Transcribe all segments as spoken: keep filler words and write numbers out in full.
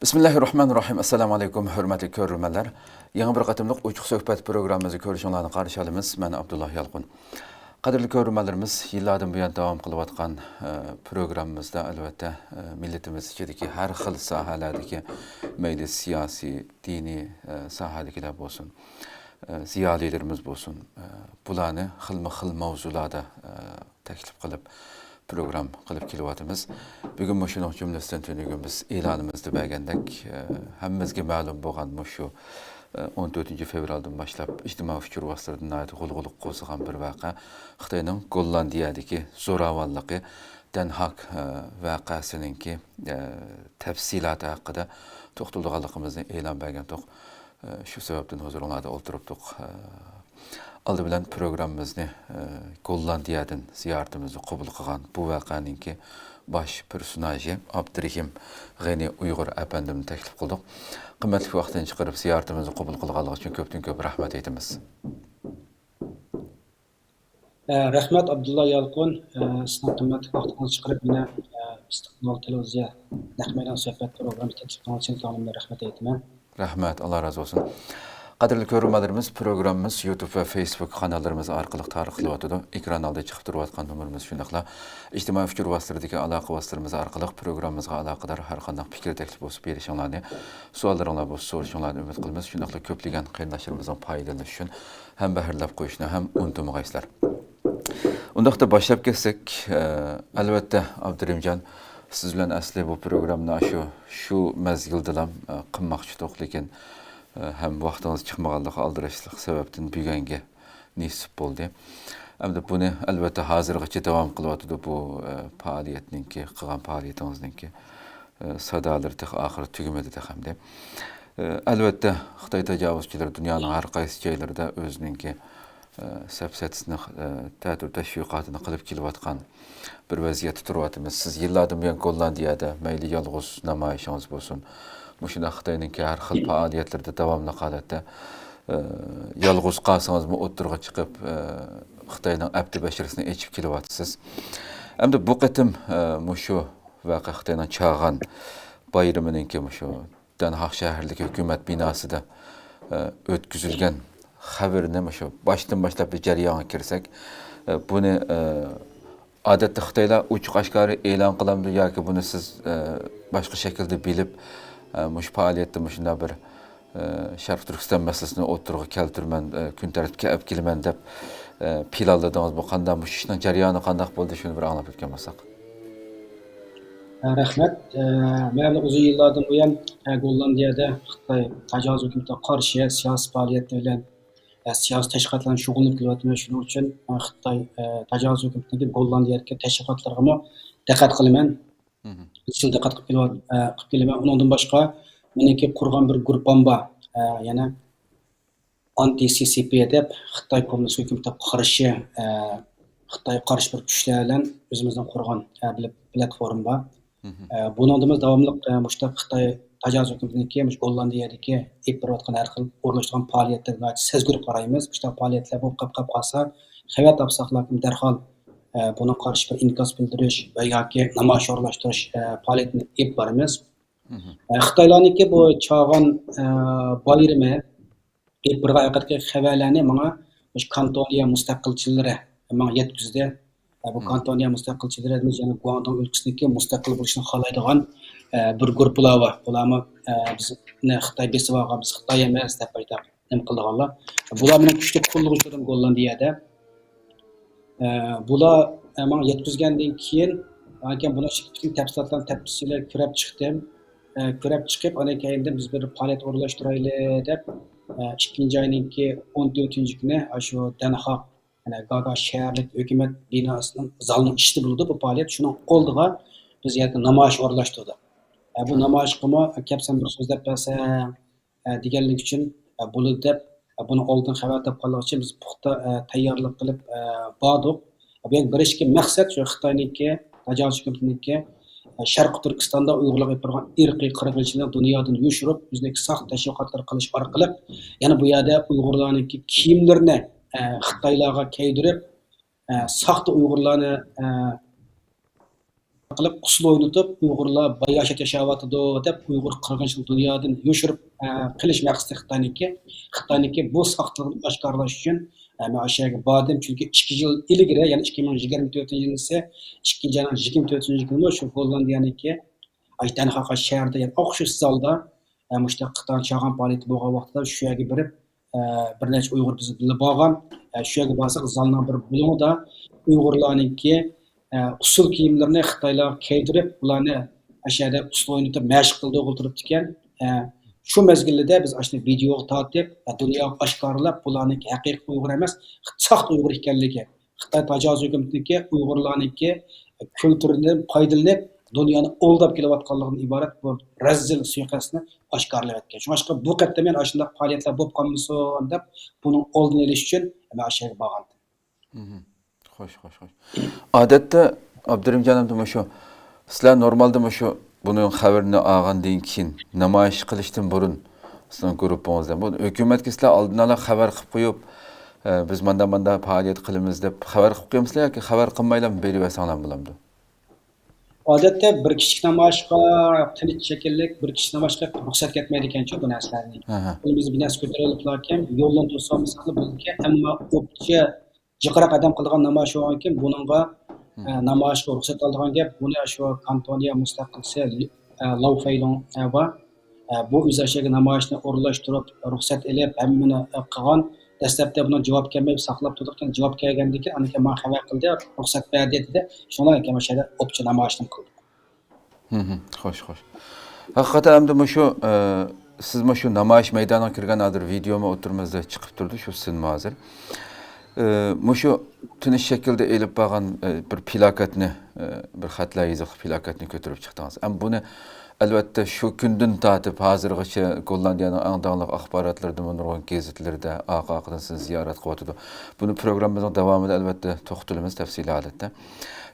بىسمىللاھىررەھمانىررەھىم. ئەسسالامۇ ئەلەيكۇم، ھۆرمەتلىك كۆرۈرمەنلەر. يېڭى بىر قېتىملىق ئوچۇق سۆھبەت پروگراممىمىزدا كۆرۈشۈڭلارنى قارشى ئالىمىز. مەن ئابدۇللا يالقۇن. قەدىرلىك كۆرۈرمەنلىرىمىز، يىللاردىن بۇيان داۋام قىلىۋاتقان، ئە، پروگراممىمىزدا، ئەلۋەتتە، ئە، مىللىتىمىز ئىچىدىكى ھەر خىل ساھەلەردىكى، مەيلى سىياسىي، دىنىي، ئە، ساھەدىكىلەر بولسۇن، ئە، زىيالىيلىرىمىز بولسۇن، ئە، بۇلارنى خىلمۇ خىل ماۋزۇلاردا، ئە، تەكلىپ قىلىپ، پروگرام قىلىپ كېلىۋاتىمىز. بۈگۈن مۇشۇنىڭ جۈملىسىدىن تۈنۈگۈن بىز ئېلانىمىزدا بەرگەندەك، ئە، ھەممىمىزگە مەلۇم بولغان مۇشۇ، ئە، ئون تۆتىنچى فېۋرالدىن باشلاپ ئىجتىمائىي ئۇچۇر ۋاسىتىلىرىدە ناھايىتى غۇلغۇلا قوزغىغان بىر ۋەقە. خىتاينىڭ گوللاندىيەدىكى زوراۋانلىقى، دەنھاك، ئە، ۋەقەسىنىڭكى، ئە، تەپسىلاتى ھەققىدە توختىلىدىغانلىقىمىزنى ئېلان بەرگەنتۇق. ئە، شۇ سەۋەبتىن ھۇزۇرۇڭلاردا ئولتۇرۇپتۇق. ئە، ئالدى بىلەن پروگراممىمىزنى، ئە، گوللاندىيەدىن زىيارىتىمىزنى قوبۇل قىلغان بۇ ۋەقەنىڭكى باش پېرسوناژى ئابدۇرېھىم غېنى ئۇيغۇر ئەپەندىمنى تەكلىپ قىلدۇق. قىممەتلىك ۋاقتىنى چىقىرىپ زىيارىتىمىزنى قوبۇل قىلغانلىقى ئۈچۈن كۆپتىن كۆپ رەھمەت ئېيتىمىز. ئە، رەھمەت، ئابدۇللا يالقۇن. ئە، سىزنىڭ قىممەتلىك ۋاقتىڭىزنى چىقىرىپ، مېنى، ئە، ئىستىقلال تېلېۋىزىيە نەق مەيدان سۆھبەت پروگراممىسىغا تەكلىپ قىلغىنىڭىز ئۈچۈن كۆڭلۈمدىن رەھمەت ئېيتىمەن. رەھمەت، ئاللا رازى بولسۇن. قەدىرلىك كۆرۈرمەنلىرىمىز، پروگراممىمىز يۇتۇب ۋە فېيسبۇك قاناللىرىمىز ئارقىلىق تارقىتىلىۋاتىدۇ. ئېكران ئالدىدا چىقىپ تۇرۇۋاتقان نومۇرىمىز شۇنداقلا ئىجتىمائىي ئۇچۇر ۋاسىتىلىرىدىكى ئالاقە ۋاسىتىلىرىمىز ئارقىلىق پروگراممىمىزغا ئالاقىدار ھەر قانداق پىكىر، تەكلىپ بولسا بېرىشىڭلارنى، سوئاللىرىڭلار بولسا سورىشىڭلارنى ئۈمىد قىلىمىز. شۇنداقلا كۆپلىگەن قېرىنداشلىرىمىزنىڭ پايدىلىنىشى ئۈچۈن ھەم بەھرىلەپ قويۇشنى ھەم ئۇنتۇمىغايسىلەر. ئۇنداقتا باشلاپ كەتسەك، ئە، ئەلۋەتتە، ئابدۇرېھىمجان، سىز بىلەن ئەسلى بۇ پروگراممىنى ئاشۇ، شۇ مەزگىلدىلا، ئە، قىلماقچىدۇق، لېكىن، ئە، ھەم ۋاقتىڭىز چىقمىغانلىقى، ئالدىراشلىق سەۋەبتىن بۈگۈنگە نېسىپ بولدى. ئەمدى بۇنى، ئەلۋەتتە، ھازىرغىچە داۋام قىلىۋاتىدۇ بۇ، ئە، پائالىيەتنىڭكى، قىلغان پائالىيىتىڭىزنىڭكى، ئە، سادالىرى تېخى ئاخىرى تۈگىمىدى تېخى ئەمدى. ئە، ئەلۋەتتە، خىتاي تاجاۋۇزچىلىرى دۇنيانىڭ ھەر قايسى جايلىرىدا ئۆزىنىڭكى، ئە، سەپسەتىسىنى، ئە، تەتۈر تەشۋىقاتىنى قىلىپ كېلىۋاتقان بىر ۋەزىيەتتە تۇرۇۋاتىمىز. سىز يىللاردىن بۇيان گوللاندىيەدە مەيلى يالغۇز نامايىشىڭىز بولسۇن، مۇشۇنداق خىتاينىڭكى ھەر خىل پائالىيەتلىرىدە داۋاملىق ھالەتتە، ئە، يالغۇز قالسىڭىزمۇ ئوتتۇرىغا چىقىپ، ئە، خىتاينىڭ ئەپتى بەشىرىسىنى ئېچىپ كېلىۋاتىسىز. ئەمدى بۇ قېتىم، ئە، مۇشۇ ۋەقە خىتاينىڭ چاغان بايرىمىنىڭكى مۇشۇ دەنھاق شەھەرلىك ھۆكۈمەت بىناسىدا، ئە، ئۆتكۈزۈلگەن خەۋىرىنى مۇشۇ باشتىن باشلاپ بىر جەريانغا كىرسەك، ئە، بۇنى، ئە، ئادەتتە خىتايلار ئوچۇق ئاشكارا ئېلان قىلامدۇ ياكى بۇنى سىز، ئە، باشقا شەكىلدە بىلىپ، ئە، مۇشۇ پائالىيەتتە مۇشۇنداق بىر، ئە، شەرقىي تۈركىستان مەسىلىسىنى ئوتتۇرىغا كەلتۈرىمەن، ئە، كۈن تەرتىپكە ئەپ كېلىمەن دەپ، ئە، پىلانلىدىڭىزمۇ؟ قانداق، مۇشۇ ئىشنىڭ جەريانى قانداق بولدى؟ شۇنى بىر ئاڭلاپ ئۆتكەن بولساق. ئە، رەھمەت. ئە، مەن ئۇزۇن يىللاردىن بۇيان، ئە، گوللاندىيەدە خىتاي تاجاۋۇز ھۆكۈمىتىگە قارشى سىياسىي پائالىيەت بىلەن، ئە، سىياسىي تەشكىلاتلار بىلەن شۇغۇللىنىپ كېلىۋاتىمەن. شۇنىڭ ئۈچۈن، ئە، خىتاي، ئە، تاجاۋۇز ھۆكۈمىتىنىڭكى گوللاندىيەدىكى تەشۋىقاتلىرىغىمۇ دىققەت قىلىمەن. مھم. ئىزچىل دىققەت قىلىپ كېلىۋات-، ئە، قىلىپ كېلىمەن. ئۇنىڭدىن باشقا، مېنىڭكى قۇرغان بىر گۇرۇپپام بار. ئە، يەنە ئانتى سى سى پى دەپ خىتاي كوممۇنىست ھۆكۈمىتىگە قارشى، ئە، خىتايغا قارشى بىر كۈچلەر بىلەن ئۆزىمىزنىڭ قۇرغان، ئە، بىر پلاتفورما بار. مھم. ئە، بۇنىڭدىمۇ داۋاملىق، ئە، مۇشۇنداق خىتاي تاجاۋۇز ھۆكۈمىتىنىڭكى مۇشۇ گوللاندىيەدىكى ئېلىپ بېرىۋاتقان ھەر خىل ئورۇنلاشتۇرغان پائالىيەتلىرىگە ناھايىتى سەزگۈر قارايمىز. مۇشۇنداق پائالىيەتلەر بولۇپ قېلىپ قالسا، خەۋەر تاپساقلا دەرھال، ئە، بۇنىڭغا قارشى بىر ئىنكاس بىلدۈرۈش ۋە ياكى نامايىش ئورۇنلاشتۇرۇش، ئە، پائالىيىتىنى ئېلىپ بارىمىز. مھم. ئە، خىتايلارنىڭكى بۇ چاغان، ئە، بايرىمى ئېلىپ بېرىدىغان ھەققىدىكى خەۋەرلەرنى ماڭا مۇشۇ كانتونىيە مۇستەقىلچىلىرى ماڭا يەتكۈزدى. ئە، بۇ مم. كانتونىيە مۇستەقىلچىلىرى دېگىنىمىز يەنە گۇاڭدۇڭ ئۆلكىسىدىكى مۇستەقىل بولۇشنى خالايدىغان، ئە، بىر گۇرۇپپىلار بار. بۇلارمۇ، ئە، بىزنى خىتاي بېسىۋالغان، بىز خىتاي ئەمەس دەپ ئېيتىپ نېمە قىلىدىغانلار. بۇلار مېنىڭ كۈچلۈك قوللىغۇچىلىرىم گوللاندىيەدە. ئە، بۇلار، ئە، ماڭا يەتكۈزگەندىن كېيىن، ئاندىن كېيىن بۇنىڭ ئىچىدىكى پۈتۈن تەپسىلاتلارنى تەپسىلىي كۆرۈپ چىقتىم. ئە، كۆرۈپ چىقىپ، ئاندىن كېيىن بىز بىر پائالىيەت ئورۇنلاشتۇرايلى دەپ، ئە، ئىككىنچى ئاينىڭكى ئون تۆتىنچى كۈنى ئاشۇ دەنخاق، يەنى گاگا شەھەرلىك ھۆكۈمەت بىناسىنىڭ زالىنىڭ ئىچىدە بولىدۇ بۇ پائالىيەت. شۇنىڭ ئالدىغا بىز يەنە نامايىش ئورۇنلاشتۇردۇق. ئە، بۇ نامايىشقىمۇ كەپسەن بىر سۆزلەپ بەرسەڭ، ئە، دېگەنلىكى ئۈچۈن، ئە، بولىدۇ دەپ، ئە، بۇنىڭ ئالدىن خەۋەر تاپقانلىقى ئۈچۈن بىز پۇختا، ئە، تەييارلىق قىلىپ، ئە، باردۇق. ئە، بۇ يەرگە بېرىشتىكى مەقسەت شۇ خىتاينىڭكى، تاجاۋۇز ھۆكۈمىتىنىڭكى، ئە، شەرقىي تۈركىستاندا ئۇيغۇرلارغا ئېلىپ بارغان ئىرقىي قىرغىنچىلىقنى دۇنيادىن يوشۇرۇپ، ئۆزىنىڭكى ساختا تەشۋىقاتلار قىلىش ئارقىلىق يەنە بۇ يەردە ئۇيغۇرلارنىڭكى كىيىملىرىنى، ئە، خىتايلارغا كىيدۈرۈپ، ئە، ساختا ئۇيغۇرلارنى، ئە، قىلىپ، ئۇسسۇل ئوينىتىپ، ئۇيغۇرلار باياشات ياشاۋاتىدۇ دەپ، ئۇيغۇر قىرغىنچىلىقىنى دۇنيادىن يوشۇرۇپ، ئە، قىلىش مەقسىتى خىتاينىڭكى. خىتاينىڭكى بۇ ساختىلىقىنى ئاشكارىلاش ئۈچۈن، ئە، مەن ئاشۇ يەرگە باردىم. چۈنكى ئىككى يىل ئىلگىرى، يەنى ئىككى مىڭ يىگىرمە تۆتىنچى يىلىسى، ئىككىنچى ئاينىڭ يىگىرمە تۆتىنچى كۈنى شۇ گوللاندىيەنىڭكى ئاشۇ دەنخاق شەھىرىدە، يەنە ئوخشاش زالدا، ئە، مۇشۇنداق خىتاينىڭ چاغان پائالىيىتى بولغان ۋاقتىدا شۇ يەرگە بېرىپ، ئە، بىر نەچچە ئۇيغۇر بىز بىللە بارغان. ئە، شۇ يەرگە بارساق، زالنىڭ بىر بۇلۇڭىدا ئۇيغۇرلارنىڭكى، ئە، ئۇسسۇل كىيىملىرىنى خىتايلارغا كىيدۈرۈپ، بۇلارنى ئەشەدە ئۇسسۇل ئوينىتىپ، مەشىق قىلدۇرۇپ تۇرۇپتىكەن. ئە، شۇ مەزگىلدە بىز ئاشۇنى ۋىدېئوغا تارتىپ، ئە، دۇنياغا ئاشكارىلاپ، بۇلارنىڭكى ھەقىقىي ئۇيغۇر ئەمەس، ساختا ئۇيغۇر ئىكەنلىكى، خىتاي تاجاۋۇز ھۆكۈمىتىنىڭكى ئۇيغۇرلارنىڭكى كۈلتۈرىدىن پايدىلىنىپ، دۇنيانى ئالداپ كېلىۋاتقانلىقىدىن ئىبارەت بۇ رەزىل سۇيىقەستنى ئاشكارىلىۋەتكەن. شۇڭلاشقا بۇ قېتىم يەنە ئاشۇنداق پائالىيەتلەر بولۇپ قالمىسۇن دەپ، بۇنىڭ ئالدىنى ئېلىش ئۈچۈن مەن ئاشۇ يەرگە بارغانىدىم. مھم. خوش، خوش، خوش. ئادەتتە ئابدۇرېھىمجان ئەمدى مۇشۇ، سىلەر نورمالدا مۇشۇ بۇنىڭ خەۋىرىنى ئالغاندىن كېيىن، نامايىش قىلىشتىن بۇرۇن سىزنىڭ گۇرۇپپىڭىزدا بۇ ھۆكۈمەتكە سىلەر ئالدىن ئالا خەۋەر قىلىپ قويۇپ، ئە، بىز ماندا ماندا پائالىيەت قىلىمىز دەپ خەۋەر قىلىپ قويامسىلەر ياكى خەۋەر قىلمايلا بېرىۋەرسەڭلار بولامدۇ؟ ئادەتتە بىر كىچىك نامايىشقا، تىنچ شەكىللىك بىر كىچىك نامايىشقا رۇخسەت كەتمەيدىكەنچۇ بۇ نەرسىلەرنى. ئاھا. قولىمىزدا بىر نەرسە كۆتۈرۈۋېلىپلاركەن، يولدىن توسالمىساقلا بولىدىكەن، ئەمما ئوپچە جىقراق ئادەم قىلىدىغان نامايىش بولغانكىن، بۇنىڭغا، مم. ئە، نامايىشقا رۇخسەت ئالىدىغان گەپ، بۇنى شۇ كانتونىيە مۇستەقىلچىسى، ئە، لو فەيلۇڭ، ئە، بار. ئە، بۇ ئۆزى ئاشۇ يەرگە نامايىشنى ئورۇنلاشتۇرۇپ، رۇخسەت ئېلىپ، ھەممىنى، ئە، قىلغان. دەسلەپتە بۇنىڭ جاۋاب كەلمەي ساقلاپ تۇردۇق. كېيىن جاۋاب كەلگەندىن كېيىن، ئاندىن كېيىن ماڭا خەۋەر قىلدى، رۇخسەت بەردى دېدى. شۇڭا كېيىن ئاشۇ يەردە ئوپچە نامايىشنى قىلدۇق. مھم، خوش، خوش. ھەقىقەتەن ئەمدى مۇشۇ، ئە، سىز مۇشۇ نامايىش مەيدانىغا كىرگەن ھازىر ۋىدېئومۇ ئوتتۇرىمىزدا چىقىپ تۇرىدۇ، شۇ سىنمۇ ھازىر. ئە، مۇشۇ تىنچ شەكىلدە ئېلىپ بارغان، ئە، بىر پلاكاتنى، ئە، بىر خەتلەر يېزىقلىق پلاكاتنى كۆتۈرۈپ چىقتىڭىز. ئەمما بۇنى، ئەلۋەتتە، شۇ كۈندىن تارتىپ ھازىرغىچە گوللاندىيەنىڭ ئەڭ داڭلىق ئاخباراتلىرىدىمۇ، نۇرغۇن گېزىتلىرىدە ئارقا-ئارقىدىن سىزنى زىيارەت قىلىۋاتىدۇ. بۇنى پروگراممىمىزنىڭ داۋامىدا، ئەلۋەتتە، توختىلىمىز تەپسىلىي ھالەتتە.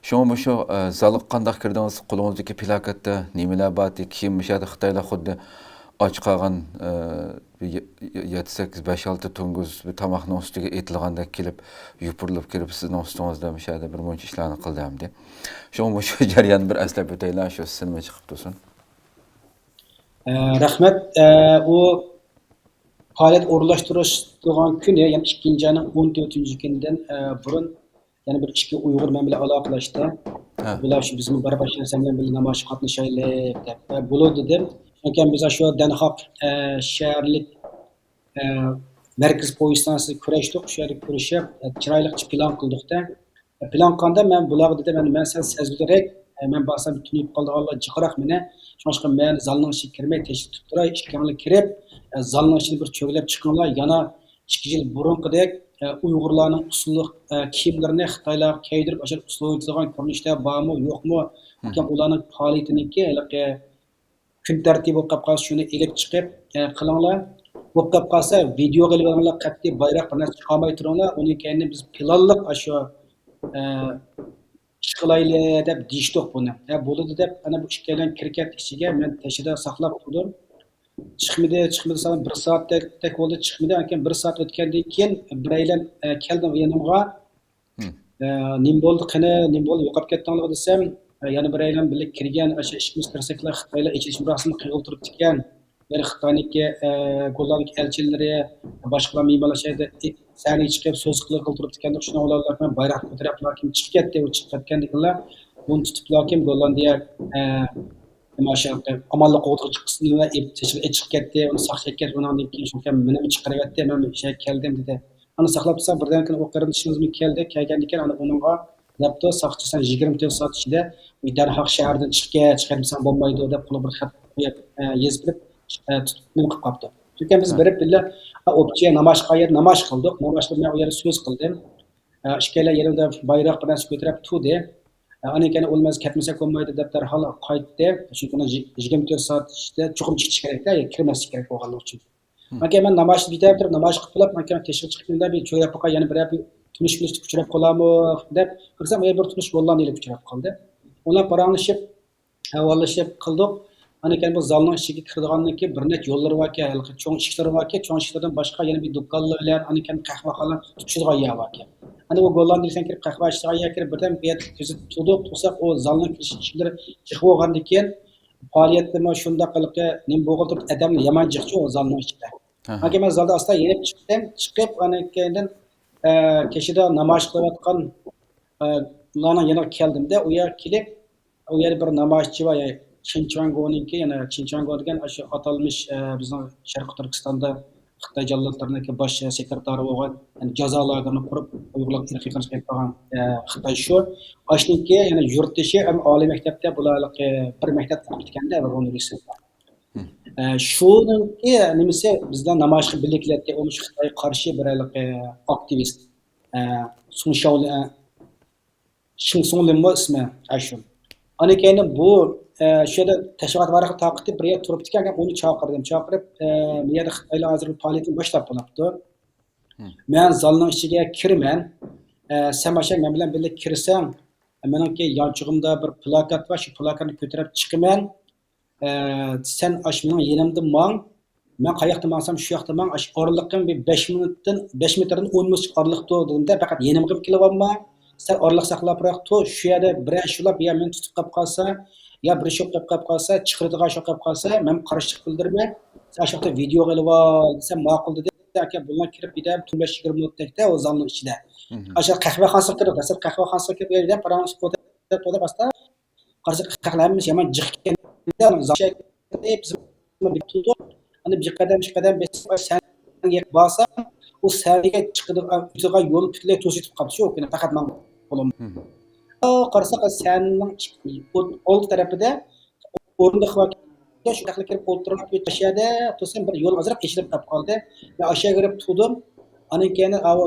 شۇڭا مۇشۇ، ئە، زالغا قانداق كىردىڭىز؟ قولىڭىزدىكى پلاكاتتا نېمىلەر بار ئىدى؟ كېيىن مۇشۇ يەردە خىتايلار خۇددى ئاچ قالغان، ئە، بىر يە-، يە-، يەتتە، سەككىز، بەش، ئالتە توڭگۇز بىر تاماقنىڭ ئۈستىگە ئېتىلغاندەك كېلىپ، يوپۇرۇلۇپ كىرىپ، سىزنىڭ ئۈستىڭىزدە مۇشۇ يەردە بىر مۇنچە ئىشلارنى قىلدى ئەمدى. شۇڭا مۇشۇ جەرياننى بىر ئەسلەپ ئۆتەيلى، شۇ سىنما چىقىپ تۇرسۇن. ئە، رەھمەت. ئە، ئۇ پائالىيەت ئورۇنلاشتۇرۇش قىلغان كۈنى، يەنى ئىككىنچى ئاينىڭ ئون تۆتىنچى كۈنىدىن، ئە، بۇرۇن يەنە بىر ئىككى ئۇيغۇر مەن بىلەن ئالاقىلەشتى. ھە. بۇلار شۇ بىزمۇ بىر باشلىسا سەن بىلەن بىللە نامايىشقا قاتنىشايلى دەپ. ھە، بولىدۇ دېدىم. چۈنكى بىز شۇ دەنخاق، ئە، شەھەرلىك، ئە، مەركىزىي پويىز ئىستانسىسىدا كۆرۈشتۇق. شۇ يەردە كۆرۈشۈپ، ئە، چىرايلىقچە پىلان قىلدۇقتە. پىلان قىلغاندا مەن بۇلارغا دېدىم، ئەمدى مەن سەل سەزگۈدۈرەك، ئە، مەن بارسام تۈنۈگۈپ قالىدىغانلار جىقراق مېنى. شۇڭلاشقا مەن زالنىڭ ئىچىگە كىرمەي تېشىپ تۇرۇپ تۇراي، ئىككىڭلار كىرىپ، ئە، زالنىڭ ئىچىنى بىر چۆگىلەپ چىقىڭلار. يەنە ئىككى يىل بۇرۇنقىدەك، ئە، ئۇيغۇرلارنىڭ ئۇسسۇللۇق، ئە، كىيىملىرىنى خىتايلارغا كىيدۈرۈپ، ئاشۇ ئۇسسۇل ئوينىتىدىغان كۆرۈنۈشلەر بارمۇ، يوقمۇ؟ ھىم. ئاكام ئۇلارنىڭ پائالىيىتىنىڭكى ھېلىقى كۈن تەرتىپى بولۇپ قالغان، شۇنى ئېلىپ چىقىپ، ئە، قىلىڭلار. بولۇپ قالسا، ۋىدېئوغا ئېلىۋېلىڭلار، قەتئىي بايراق بىر نەرسە چىقارماي تۇرۇڭلار. ئۇنىڭ كەينىدىن بىز پىلانلىق ئاشۇ، ئە، ئىش قىلايلى دەپ دېيىشتۇق بۇنى. ھە، بولىدۇ دەپ، ئەنە بۇ ئىككىيلەن كىرىپ كەتتى ئىچىگە، مەن تېشىدا ساقلاپ تۇردۇم. چىقمىدى، چىقمىدى، ساڭا بىر سائەتتەك، تەك بولدى، چىقمىدى. ئاندىن كېيىن بىر سائەت ئۆتكەندىن كېيىن بىرەيلەن، ئە، كەلدى يېنىمغا. ھىم. ئە، نېمە بولدى، قېنى، نېمە بولدى، يوقاپ كەتتىڭلارغۇ دېسەم، ئە، يەنە بىرەيلەن بىللە كىرگەن، ئاشۇ ئىككىمىز كىرسەكلا خىتايلار ئېچىلىش مۇراسىمىنى قىلغىلى تۇرۇپتىكەن. يەنە خىتاينىڭكى، ئە، گوللاندىيە ئەلچىلىرى، باشقىلار مېھمانلار شۇ يەردە سەھنىگە چىقىپ سۆز قىلغىلى تۇرۇپتىكەن، شۇنىڭ بىلەن ئۇلار بايراقنى كۆتۈرۈپ، لېكىن چىقىپ كەتتى، ئۇ چىقىپ كەتكەندىكىنلا بۇنى تۇتۇپ، لېكىن گوللاندىيە، ئە، نېمە، ئاشۇ ئامانلىق قوغدىغۇچى قىسمىنى ئېلىپ، تېشىپ، ئېچىپ كەتتى، ئۇنى ساقچى ئەكەتتى، ئۇنىڭدىن كېيىن شۇ مېنىمۇ چىقىرىۋەتتى، مەن شۇ يەرگە كەلدىم دېدى. ئانا ساقلاپ تۇرساڭ، بىردەمدىن كېيىن ئۇ قېرىندىشىڭىزمۇ كەلدى، كەلگەندىن كېيىن ئانا ئۇنىڭغا دەپتۇ، ساقچى سەن يىگىرمە تۆت سائەت ئىچىدە دەرھال شەھەردىن چىققىن، چىقمىساڭ بولمايدۇ دەپ قولىغا بىر خەت قويۇپ، ئە، يېزىپ بېرىپ، ئە، تۇتۇپ نېمە قىلىپ قاپتۇ. چۈنكى بىز ھە. بېرىپ بىللە، ئا، ئوپچە نامايىش قىلىپ، نامايىش قىلدۇق. نامايىشتا مەن ئۇ يەردە سۆز قىلدىم. ئە، ئىككىيلەن يېنىمدا بايراق بىر نەرسە كۆتۈرۈپ تۇردى. ئە، ئاندىن كېيىن ئۇلار مەن كەتمىسەك بولمايدۇ دەپ دەرھال قايتتى. چۈنكى ئۇنىڭ يىگىرمە تۆت سائەت ئىچىدە چوقۇم چىقىشى كېرەك، كىرمەسلىكى كېرەك بولغانلىقى ئۈچۈن. ھىم. ئاكا، مەن نامايىشتا بىتەرەپ تۇرۇپ، نامايىش قىلىپ بولۇپ، مەن كېيىن تېشىغا چىقىپ، مۇنداق بىر چۆگەپ باقاي، يەنە بىرەر بىر تونۇش بىلىشلىك ئۇچراپ قالارمۇ دەپ كىرسەم، ئۇ يەردە بىر تونۇش گوللاندىيەلىك ئۇچراپ قالدى. ئۇلار پاراڭلىشىپ، ئەھۋاللىشىپ قىلدۇق. ئاندىن كېيىن بۇ زالنىڭ ئىچىگە كىرىدىغاننىڭكى بىر نەچچە يوللىرى باركەن، ھېلىقى چوڭ ئىشىكلىرى باركەن، چوڭ ئىشىكلىرىدىن باشقا يەنە بىر دۇكانلار بىلەن، ئاندىن كېيىن قەھۋەخانا تۇتىشىدىغان يەر باركەن. ئەنە ئۇ گوللاندىيە كىرىپ قەھۋە ئىچىدىغان يەرگە كىرىپ بىردەم بۇ يەردە كۆزىتىپ تۇردۇق، تۇرساق ئۇ زالنىڭ كىرىش ئىشىكلىرى جىق بولغاندىكىن پائالىيەتلىرىمۇ شۇنداق قىلىپ نېمە بولغىلى تۇرۇپ ئادەملەر يامان جىقچۇ ئۇ زالنىڭ ئىچىدە. ئاكا مەن زالدا ئاستا يېنىپ چىقتىم، چىقىپ ئاندىن كېيىندىن ئە، كېچىدە نامايىش قىلىۋاتقان ئە، ئۇلارنىڭ يېنىغا كەلدىمدە ئۇ يەرگە كېلىپ ئۇ يەردە بىر نامايىشچى بار، يەنى چىن چۈەنگونىڭكى، يەنى چىن چۈەنگو دېگەن ئاشۇ ئاتالمىش، ئە، بىزنىڭ شەرقىي تۈركىستاندا خىتاي جاللاتلىرىنىڭكى باش سېكرېتارى بولغان، يەنى جازا لاگېرىنى قۇرۇپ، ئۇيغۇرلارغا ئىرقىي قىرغىنچىلىق ئېلىپ بارغان، ئە، خىتاي شۇ. ئاشۇنىڭكى، يەنى يۇرتدىشى ھەم ئالىي مەكتەپتە بۇلار ھېلىقى بىر مەكتەپتە ئوقۇپ كەتكەندە، بىر ئۇنىۋېرسىتېتتا. ئە، شۇنىڭكى نېمىسى بىزدە نامايىشقا بىللە كېلەتتى، ئۇمۇ شۇ خىتايغا قارشى بىر ھېلىقى ئاكتىۋىست. ئە، سۇڭ شاۋلى، ئە، شىڭ سۇڭلىنمۇ ئىسمى، ئاشۇ. ئاندىن كېيىن بۇ، ئە، شۇ يەردە تەشۋىقات ۋاراقى تارقىتىپ، بىر يەردە تۇرۇپتىكەن، ئۇنى چاقىردىم. چاقىرىپ، ئە، بۇ يەردە خىتايلار ھازىر پائالىيىتىنى باشلاپ بولاپتۇ. مەن زالنىڭ ئىچىگە كىرىمەن. ئە، سەن ئاشۇ مەن بىلەن بىللە كىرسەڭ، مېنىڭكى يانچۇقۇمدا بىر پلاكات بار، شۇ پلاكاتنى كۆتۈرۈپ چىقىمەن. ئە، سەن ئاشۇ مېنىڭ يېنىمدىن ماڭ. مەن قاياقتا ماڭسام، شۇ ياقتا ماڭ. ئاشۇ ئارىلىقىم بىر بەش مىنۇتتىن، بەش مېتىردىن ئون مېتىر ئارىلىقتا دېدىم-دە، پەقەت يېنىمغىمۇ كېلىۋالما. سەل ئارىلىق ساقلاپ تۇراق، تۇر. شۇ يەردە بىرەر شۇلاپ، يا مېنى تۇتۇپ قاپ قالسا، يا بىر شوقلاپ قاپ قالسا، چىقىرىدىغان شوقلاپ قالسا، مەن قارشىلىق بىلدۈرىمەن. سەن شۇ ياقتا ۋىدېئوغا ئېلىۋال دېسەم، ماقۇل دېدى. ئاكا بۇلار كىرىپ كېتەر، بىر ئون بەش يىگىرمە مىنۇتتەكتە ئۇ زالنىڭ ئىچىدە. ئاشۇ قەھۋەخانىسىغا كىردۇق. دەسلەپ قەھۋەخانىسىغا كىرىپ، يەردە پاراڭ ئوتتۇرۇپ ئاستا قارىساق، قەھۋەخانا ھەممىسى يامان جىق ئىكەن. ئانا بىر قەدەم، ئىككى قەدەم بېسىپ، سەھنىگە بارسام، ئۇ سەھنىگە چىقىدىغان، ئۆتىدىغان يول پۈتۈنلەي توسۇلۇپ قاپتۇ شۇ كۈنى، پەقەت ماڭا قولۇم. قارىساق، سەھنىنىڭ ئىككى، ئالدى تەرىپىدە ئورۇندۇق بار. شۇ ياققا كىرىپ ئولتۇرۇپ، ئاشۇ يەردە تۇرسام، بىر يول ئازراق ئېچىلىپ قالدى. مەن ئاشۇ يەرگە كىرىپ تۇردۇم. ئاندىن كېيىن ئاۋۇ،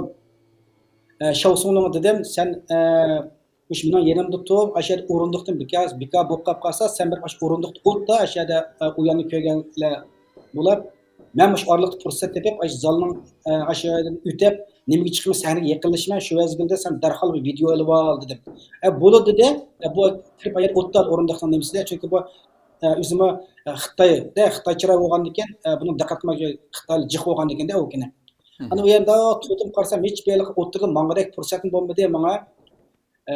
ئە، شاۋسۇڭلۇڭغا دېدىم، سەن، ئە، مۇشۇ مېنىڭ يېنىمدا تۇر، ئاشۇ يەردە ئورۇندۇقتىن بىكار، بىكار بولۇپ قاپ قالسا، سەن بىر ئاشۇ ئورۇندۇقتا ئولتۇر، ئاشۇ يەردە، ئە، ئۇ يەرنى كۆرگەنلەر بولۇپ، مەن مۇشۇ ئارىلىقتا پۇرسەت تېپىپ، ئاشۇ زالنىڭ، ئە، ئاشۇ يەردىن ئۆتۈپ، نېمىگە چىقىمەن، سەھنىگە يېقىنلىشىمەن، شۇ مەزگىلدە سەن دەرھال بىر ۋىدېئو ئېلىۋال، دېدىم. ئە، بولىدۇ، دېدى. ئە، بۇ كىرىپ ئاشۇ يەردە ئولتۇر ئورۇندۇقنىڭ نېمىسىدە، چۈنكى بۇ، ئە، ئۆزىمۇ، ئە، خىتاي، دە، خىتاي چىراي بولغاندىكىن، ئە، بۇنىڭ دىققەت قىلماي، خىتايلار جىق بولغاندىكىن-دە ئۇ كۈنى. ئانا ئۇ يەردە تۇردۇم، قارىسام، ھېچ بىر يەرگە ئوتتۇرىغا ماڭغۇدەك پۇرسەتمۇ بولمىدى ماڭا. ئە،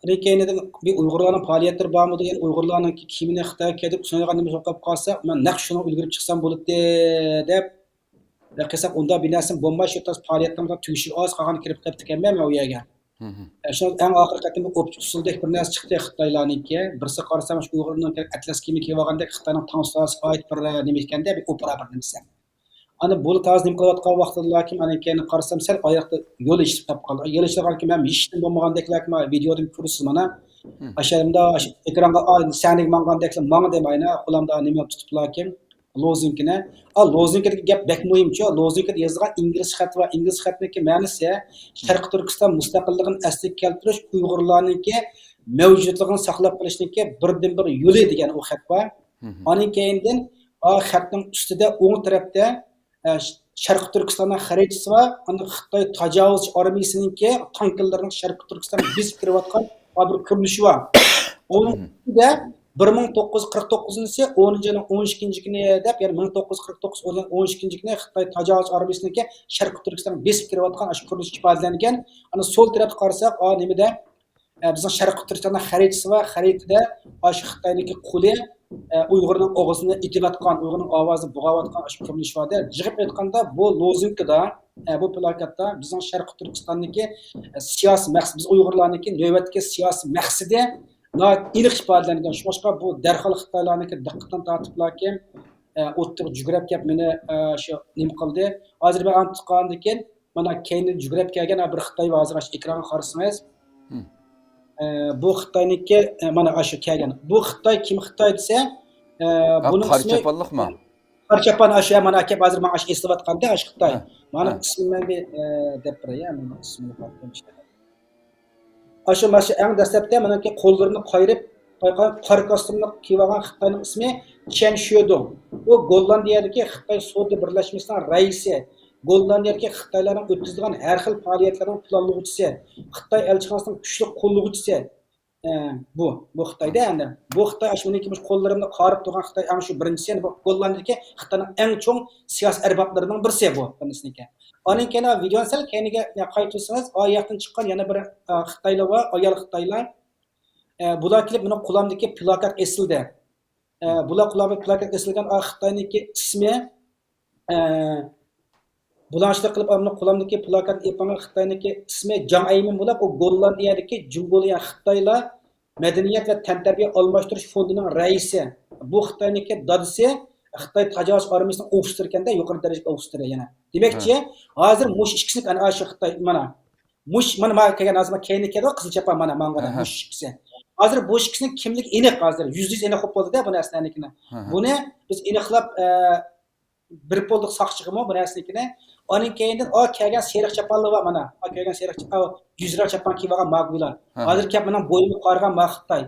لېكىن بىر ئۇيغۇرلارنىڭ پائالىيەتلىرى بارمىدۇ؟ يەنى ئۇيغۇرلارنىڭ كىيىمىنى خىتايغا كەلتۈرۈپ ئۇسسۇنىدىغان نېمە بولۇپ قالسا، مەن نەق شۇنىڭغا ئۈلگۈرۈپ چىقسام بولاتتى دەپ، قىلساق ئۇنداق بىر نەرسە بولماي، شۇ تاز پائالىيەتنىڭ تۈگىشىگە ئاز قالغان كىرىپ قېلىپتىكەنمەن مەن ئۇ يەرگە. ئە، شۇ ئەڭ ئاخىرقى قېتىم ئوپچە ئۇسسۇلدەك بىر نەرسە چىقتى خىتايلارنىڭكى. بىرسى قارىسام، شۇ ئۇيغۇرنىڭ ئەتلەس كىيىمى كىيىۋالغاندەك، خىتاينىڭ تاڭ سۇلالىسىغا ئائىت بىر نېمە ئىكەندە، بىر ئوپېرا بىر نېمىسى. ئانا بۇلا تازا نېمە قىلىۋاتقان ۋاقتىدىلاكىن، ئانا كېيىن قارىسام، سەل ئاياقتا يول ئېچىلىپ قالدى. يول ئېچىلغانكىن مەن ھېچ نېمە بولمىغاندەكلەركىن ۋىدېودىن كۆرىسىز مانا. ئاشۇ يەردە ئېكرانغا، ئا، سەھنىگە ماڭغاندەكلا ماڭدىم ئاينا، قولۇمدا نېمە تۇتۇپلاكىن. لوزۇنكىنى. ئا، لوزۇنكىدىكى گەپ بەك مۇھىمچۇ. لوزۇنكىدا يېزىلغان ئىنگلىز خەت بار. ئىنگلىز خەتنىڭكى مەنىسى شەرقىي تۈركىستان مۇستەقىللىقىنى ئەسلىگە كەلتۈرۈش، ئۇيغۇرلارنىڭكى مەۋجۇتلۇقىنى ساقلاپ قېلىشنىڭكى بىردىنبىر يولى دېگەن ئۇ خەت بار. ئاندىن كېيىندىن ئا خەتنىڭ ئۈستىدە ئوڭ تەرەپتە، ئە، شەرقىي تۈركىستاننىڭ خەرىتىسى بار. ئاندىن خىتاي تاجاۋۇزچى ئارمىيىسىنىڭكى تانكىلىرىنىڭ شەرقىي تۈركىستانغا بېسىپ كىرىۋاتقان بىر كۆرۈنۈشى بار. ئۇنىڭ ئىچىدە بىر مىڭ توققۇز يۈز قىرىق توققۇزىنچى يىلى ئونىنچى ئاينىڭ ئون ئىككىنچى كۈنى دەپ، يەنى مىڭ توققۇز يۈز قىرىق توققۇز ئون ئىككىنچى كۈنى خىتاي تاجاۋۇز ئارمىيىسىنىڭكى شەرقىي تۈركىستانغا بېسىپ كىرىۋاتقان ئاشۇ كۆرۈنۈش ئىپادىلەنگەن. ئانا سول تەرەپتە قارىساق، ئا، نېمىدە، ئە، بىزنىڭ شەرقىي تۈركىستاندا خەرىتىسى بار. خەرىتىدە ئاشۇ خىتاينىڭكى قولى، ئە، ئۇيغۇرنىڭ ئاغزىنى ئېتىۋاتقان، ئۇيغۇرنىڭ ئاۋازىنى بوغاۋاتقان ئاشۇ كۆرۈنۈش بار. يىغىپ ئېيتقاندا، بۇ لوزۇنكىدا، ئە، بۇ پلاكاتتا بىزنىڭ شەرقىي تۈركىستاندىكى، ئە، سىياسىي مەقسىتى، بىز ئۇيغۇرلارنىڭكى نۆۋەتتىكى سىياسىي مەقسىتى ناھايىتى ئېنىق ئىپادىلەنگەن. شۇڭلاشقا بۇ دەرھال خىتايلارنىڭكى دىققىتىنى تارتىپلاكىن، ئە، ئوتتۇرىغا جۈگرەپ كەپ مېنى، ئە، شۇ نېمە قىلدى. ھازىر مەن ئانتۇتقاندىن كېيىن مانا كەينىدىن جۈگرەپ كەلگەن بىر خىتاي بار، ھازىر ئاشۇ ئېكرانغا قارىسىڭىز. ئە، بۇ خىتاينىڭكى، ئە، مانا ئاشۇ كەلگەن. بۇ خىتاي كىم خىتاي دېسە، ئە، بۇنىڭ قارا ئىسمى چاپانلىقمۇ؟ قارا چاپان ئاشۇ، مانا ئاكا ھازىر ماڭا ئاشۇ ئېسىلىۋاتقاندا ئاشۇ خىتاي. مانا ئىسمىنى مەن بىر، ئە، دەپ بېرەي، مانا ئىسمىنى. ئاشۇ، مانا شۇ ئەڭ دەسلەپتە مېنىڭكى قوللىرىنى قايرىپ، قارا كاستيۇمنى كىيىۋالغان خىتاينىڭ ئىسمى چيەن شۆدۇڭ. ئۇ گوللاندىيەدىكى خىتاي سودا بىرلەشمىسىنىڭ رەئىسى، گوللاندىيەدىكى خىتايلارنىڭ ئۆتكۈزىدىغان ھەر خىل پائالىيەتلەرنىڭ پىلانلىغۇچىسى، خىتاي ئەلچىخانىسىنىڭ كۈچلۈك قوللىغۇچىسى. ئە، بۇ، بۇ خىتايدا ئەمدى. بۇ خىتاي ئاشۇ مېنىڭكى مۇشۇ قوللىرىمدا قارىپ تۇرغان خىتاي ئەڭ شۇ بىرىنچىسى، يەنى بۇ گوللاندىيىدىكى خىتاينىڭ ئەڭ چوڭ سىياسىي ئەربابلىرىنىڭ بىرسى بۇ، بىرىنچىسىنىڭكى. ئاندىن كېيىن ۋىدېونى سەل كەينىگە قايتۇرسىڭىز، ئا ياقتىن چىققان يەنە بىر، ئا، خىتايلار بار، ئايال خىتايلار. ئە، بۇلار كېلىپ مېنىڭ قولۇمدىكى پلاكات ئېسىلدى. ئە، بۇلار قولۇمدىكى پلاكات ئېسىلگەن ئا خىتاينىڭكى ئىسمى، ئە، بۇلارچىلىق قىلىپ، ئامما قولۇمدىكى پلاكاتنى ئېلىپ ماڭغان خىتاينىڭكى ئىسمى جاڭ ئەيمىن بولۇپ، ئۇ گوللاندىيەدىكى جۇڭگولىيە خىتايلار مەدەنىيەت ۋە تەنتەربىيە ئالماشتۇرۇش فوندىنىڭ رەئىسى. بۇ خىتاينىڭكى دادىسى خىتاي تاجاۋۇز ئارمىيىسىنىڭ ئوفىتسېرى ئىكەن-دە، يۇقىرى دەرىجىلىك ئوفىتسېرى يەنە. دېمەكچى، ھە. ھازىر مۇشۇ ئىككىسى ئەنە شۇ خىتاي، مانا. مۇش، مانا، مانا كەلگەن ھازىر مانا كەينىگە كەلدى، قىزىل چاپان، مانا، ماڭغان ئەھە. مۇشۇ ئىككىسى. ھازىر بۇ ئىككىسىنىڭ كىملىكى ئېنىق ھازىر. يۈزدە يۈز ئېنىق بولۇپ بولدى-دە بۇ نەرسىلەرنىڭكىنى. ئەھە. بۇنى بىز ئېنىقلاپ، ئە، بېرىپ بولدۇق ساقچىغىمۇ بۇ نەرسىنىڭكىنى. ئاندىن كېيىندىن ئا كەلگەن سېرىق چاپانلار بار مانا. ئا كەلگەن سېرىق چا-، ئا، يۈزرەڭ چاپان كىيىپ ئالغان ماگۇيلار. ھە، ھە. ھازىر كەپ مېنىڭ بوينۇمغا قارىغان ما خىتاي.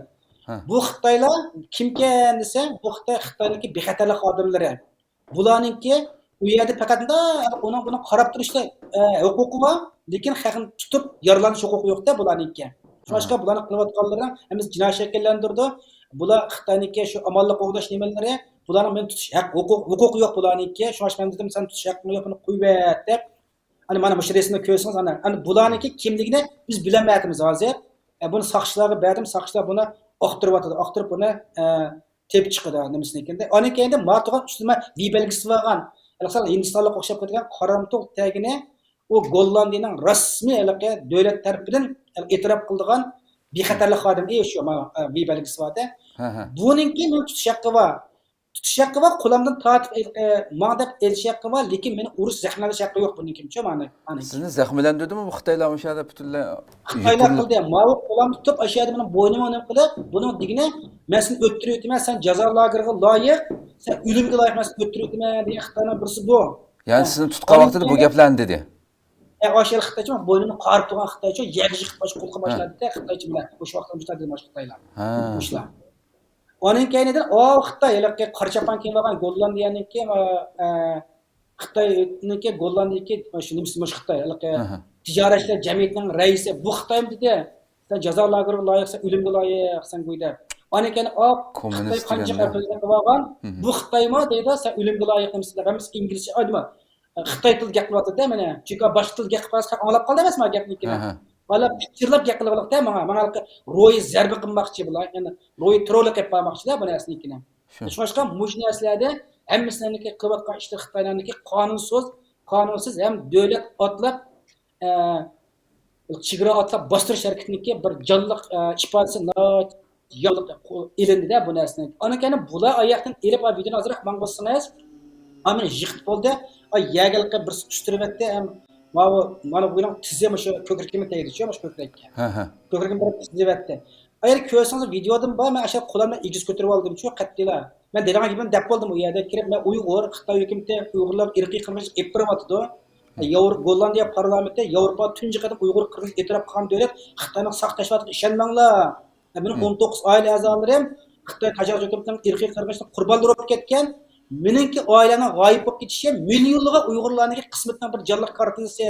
ھە. بۇ خىتايلار كىمكەن دېسە، بۇ خىتاي، خىتاينىڭكى بىخەتەرلىك خادىملىرى. بۇلارنىڭكى ئۇ يەردە پەقەت مۇنداق ئۇنىڭ بۇنىڭ قاراپ تۇرۇشتا، ئە، ھوقۇقى بار، لېكىن خەقنى تۇتۇپ يارىلاندۇرۇش ھوقۇقى يوق-دە بۇلارنىڭكى. شۇڭلاشقا ھە. بۇلارنىڭ قىلىۋاتقانلىرى ھەممىسى جىنايى شەكىللەندۈرىدۇ. بۇلار خىتاينىڭكى شۇ ئامانلىق قوغداش نېمىلىرى، بۇلارنىڭ مېنى تۇتۇش ھەق، ھوقۇق، ھوقۇقى يوق بۇلارنىڭكى. شۇڭلاشقا مەن دېدىم، سەن تۇتۇش ھەققىڭ يوق، بۇنى قويۇۋەت دەپ. ئەنە مانا مۇشۇ رەسىمنى كۆرسىڭىز، ئانا، ئەنە بۇلارنىڭكى كىملىكىنى بىز بىلەلمەيۋاتىمىز ھازىر. ئە، بۇنى ساقچىلارغا بەردىم، ساقچىلار بۇنى ئاختۇرۇۋاتىدۇ، ئاختۇرۇپ بۇنى، ئە، تېپىپ چىقىدۇ نېمىسىنى. ئاندىن كېيىن ماڭا تۇرغان ئۈستىمە ۋى بەلگىسى بارغان، مەسىلەن، ھىندىستانلىققا ئوخشاپ كېتىدىغان قارامتۇل تەگىنى ئۇ گوللاندىيىنىڭ رەسمىي ھېلىقى دۆلەت تەرىپىدىن ئېتىراپ قىلىدىغان بىخەتەرلىك خادىمى، ئى، شۇ، مانا، ئە، ۋى بەلگىسى بار-دە. ھە، ھە. بۇنىڭكى مېنى تۇتۇش ھەققى بار. تۇتۇش ھەققى بار، قولۇمدىن تارتىپ ئېل-، ئە، ماڭ دەپ ئېلىش ھەققى بار، لېكىن مېنى ئۇرۇش، زەخىملەندۈرۈش ھەققى يوق بۇنىڭكى، چۈشەنمەڭ، ئانا. سىزنى زەخىملەندۈردىمۇ بۇ خىتايلار مۇشۇ يەردە پۈتۈنلەي؟ خىتايلار يوقىلىپ قىلدى، ماۋۇ قولۇمنى تۇتۇپ، ئاشۇ يەردە مېنىڭ بوينۇمغا نېمە قىلىپ، بۇنىڭ دېگىنى، مەن سېنى ئۆلتۈرۈۋېتىمەن، سەن جازا لاگېرىغا لايىق، سەن ئۆلۈمگە لايىق، مەن سېنى ئۆلتۈرۈۋېتىمەن دېگەن خىتاينىڭ بىرسى بۇ. يەنى ھە. سىزنى تۇتقان ئاندىن ۋاقتىدا بۇ كېيىن گەپلەرنى دېدى. ئە، ئاشۇ خىتايچە، بوينۇمنى قارىپ تۇرغان خىتايچە، يەرگە يىقىپ باشقا قۇلىقىم ھە. باشلاندى-دە، خىتايچە بىلەن. مۇشۇ ۋاقىتتا مۇشۇنداق دېدى باشقا خىتايلار. ھە. مۇشۇلار. ئاندىن كېيىن ئاۋۇ خىتاي، ھېلىقى قارا چاپان كىيىپ ئالغان گوللاندىيەنىڭكى، ئە، ئە، خىتاينىڭكى، گوللاندىيەدىكى، شۇ نېمىسى، مۇشۇ خىتاي، ھېلىقى ئەھە. تىجارەتچىلەر جەمئىيىتىنىڭ رەئىسى، بۇ خىتايمۇ دېدى، سەن جازا لاگېرىغا لايىق، سەن ئۆلۈمگە لايىق، سەن گۇي دەپ. ئاندىن كېيىن، ئا، خىتاي قانچە دېگەندە. ئەپەندىلەر قىلىۋالغان، مھم. بۇ خىتايمۇ دەيدۇ، سەن ئۆلۈمگە لايىق دەيمىسىلەر، ھەممىسى ئىنگلىزچە، ئايدىما، خىتاي تىلىدا گەپ قىلىۋاتىدۇ-دە مانا. چۈنكى باشقا تىلدا گەپ قىلىپ قالسا، ئاڭلاپ قالدى ئەمەسمۇ گەپنىڭكىنى. ئەھە. بالا پىچىرلاپ گەپ قىلىۋالىدۇ-دە ماڭا. ماڭا ھېلىقى روھىي زەربە قىلماقچى بۇلار. يەنى روھىي تېررورلۇق قىلىپ بارماقچى-دە بۇ نەرسىنىڭكىنى. شۇ. شۇڭلاشقا مۇشۇ نەرسىلەردە ھەممىسىنىڭكى قىلىۋاتقان ئىشلىرى خىتايلارنىڭكى قانۇنسىز، قانۇنسىز ھەم دۆلەت ئاتلاپ، ئە، چېگرا ئاتلاپ باستۇرۇش ھەرىكىتىنىڭكى بىر جانلىق، ئە، ئىپادىسى ناھايىتى ياخشى ئېلىندى-دە بۇ نەرسىنى. ئاندىن كېيىن بۇلار ئاياقتىن ئېلىپ، ئا، ۋىدېونى ئازراق ماڭغۇزسىڭىز، ئا، مېنى يىقىتىپ بولدى. ئا، يەرگە ھېلىقى بىرسى ئۈستۈرۈۋەتتى، ھەم ماۋۇ، مانا بۇنىڭ تىزى مۇشۇ كۆكرىكىمگە تەگدىچۇ، مۇشۇ كۆكرەككە. ھە، ھە. كۆكرىكىمنى بىر تىزلىۋەتتى. ئەگەر كۆرسىڭىز ۋىدېودىمۇ بار، مەن ئاشۇ قولۇمنى ئېگىز كۆتۈرۈۋالدىمچۇ، قەتئىيلا. مەن دەيدىغان گېپىمنى دەپ بولدۇم، ئۇ يەردە كىرىپ، مەن ئۇيغۇر، خىتاي ھۆكۈمىتى ئۇيغۇرلارغا ئىرقىي قىرغىنچىلىق ئېلىپ بېرىۋاتىدۇ. ھە. ياۋرو-، گوللاندىيە پارلامېنتى ياۋروپا تۇنجى قېتىم ئۇيغۇر قىرغىنچىلىق ئېتىراپ قىلغان دۆلەت، خىتاينىڭ ساختىلاشتۇرۇۋاتقىنىغا ئىشەنمەڭلار. مېنىڭ ھە. ئون توققۇز ئائىلە ئەزالىرىم خىتاي تاجاۋۇز ھۆكۈمىتىنىڭ ئىرقىي قىرغىنچىلىقىنىڭ قۇربانلىرى بولۇپ كەتكەن. مېنىڭكى ئائىلەمنىڭ غايىب بولۇپ كېتىشى مىليونلىغان ئۇيغۇرلارنىڭكى قىسمىتىنىڭ بىر جانلىق كارتىنىسى.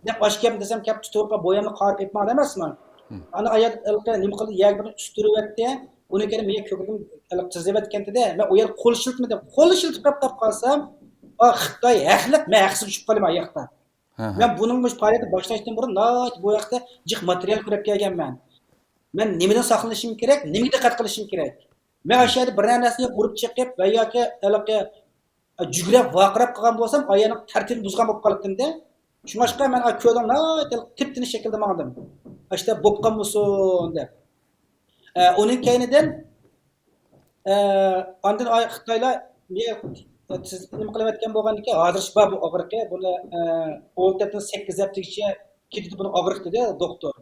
دەپ ئاشۇ گەپنى دېسەم، كەپ تۇتۇپ بويۇمنى قارىپ ئېيتماڭ دەمەسمۇ. ھىم. ئانا ئايال ھېلىقى نېمە قىلدى، يەرگە بىرنى ئۈستۈرۈۋەتتى. ئۇنىڭ كېيىن مېنىڭ كۆكرىكىم ھېلىقى تىزلىۋەتكەنتىدە، مەن ئۇ يەردە قول شىلتىمىدىم. قول شىلتىپ قاپ قالسام، ئا، خىتاي ھەقلىق، مەن ھەقسىز چۈشۈپ قالىمەن ئاياقتا. ھە، ھە. مەن بۇنىڭ مۇشۇ پائالىيەتنى باشلاشتىن بۇرۇن ناھايىتى بۇ ھەقتە جىق ماتېرىيال كۆرۈپ كەلگەنمەن. مەن نېمىدىن ساقلىنىشىم كېرەك، نېمىگە دىققەت قىلىشىم كېرەك؟ مەن ئاشۇ يەردە بىر نەرسىنى ئۇرۇپ چېقىپ ۋە ياكى ھېلىقى جۈگرەپ ۋارقىراپ قالغان بولسام، ئايالنىڭ تەرتىپىنى بۇزغان بولۇپ قالاتتىم-دە. شۇڭلاشقا مەن كۆلنىڭ ناھايىتى تىپتىنچ شەكىلدە ماڭدىم. ئاشۇنداق بولۇپ قالمىسۇن دەپ. ئە، ئۇنىڭ كەينىدىن، ئە، ئاندىن ئاي-، خىتايلار مېنى تىز-، نېمە قىلىۋەتكەن بولغاندىكىن، ھازىرچە بار بۇ ئاغرىقى. بۇنى، ئە، ئون تۆتتىن سەككىز ھەپتىگىچە كېتىدۇ بۇنىڭ ئاغرىقى دېدى دوختۇر.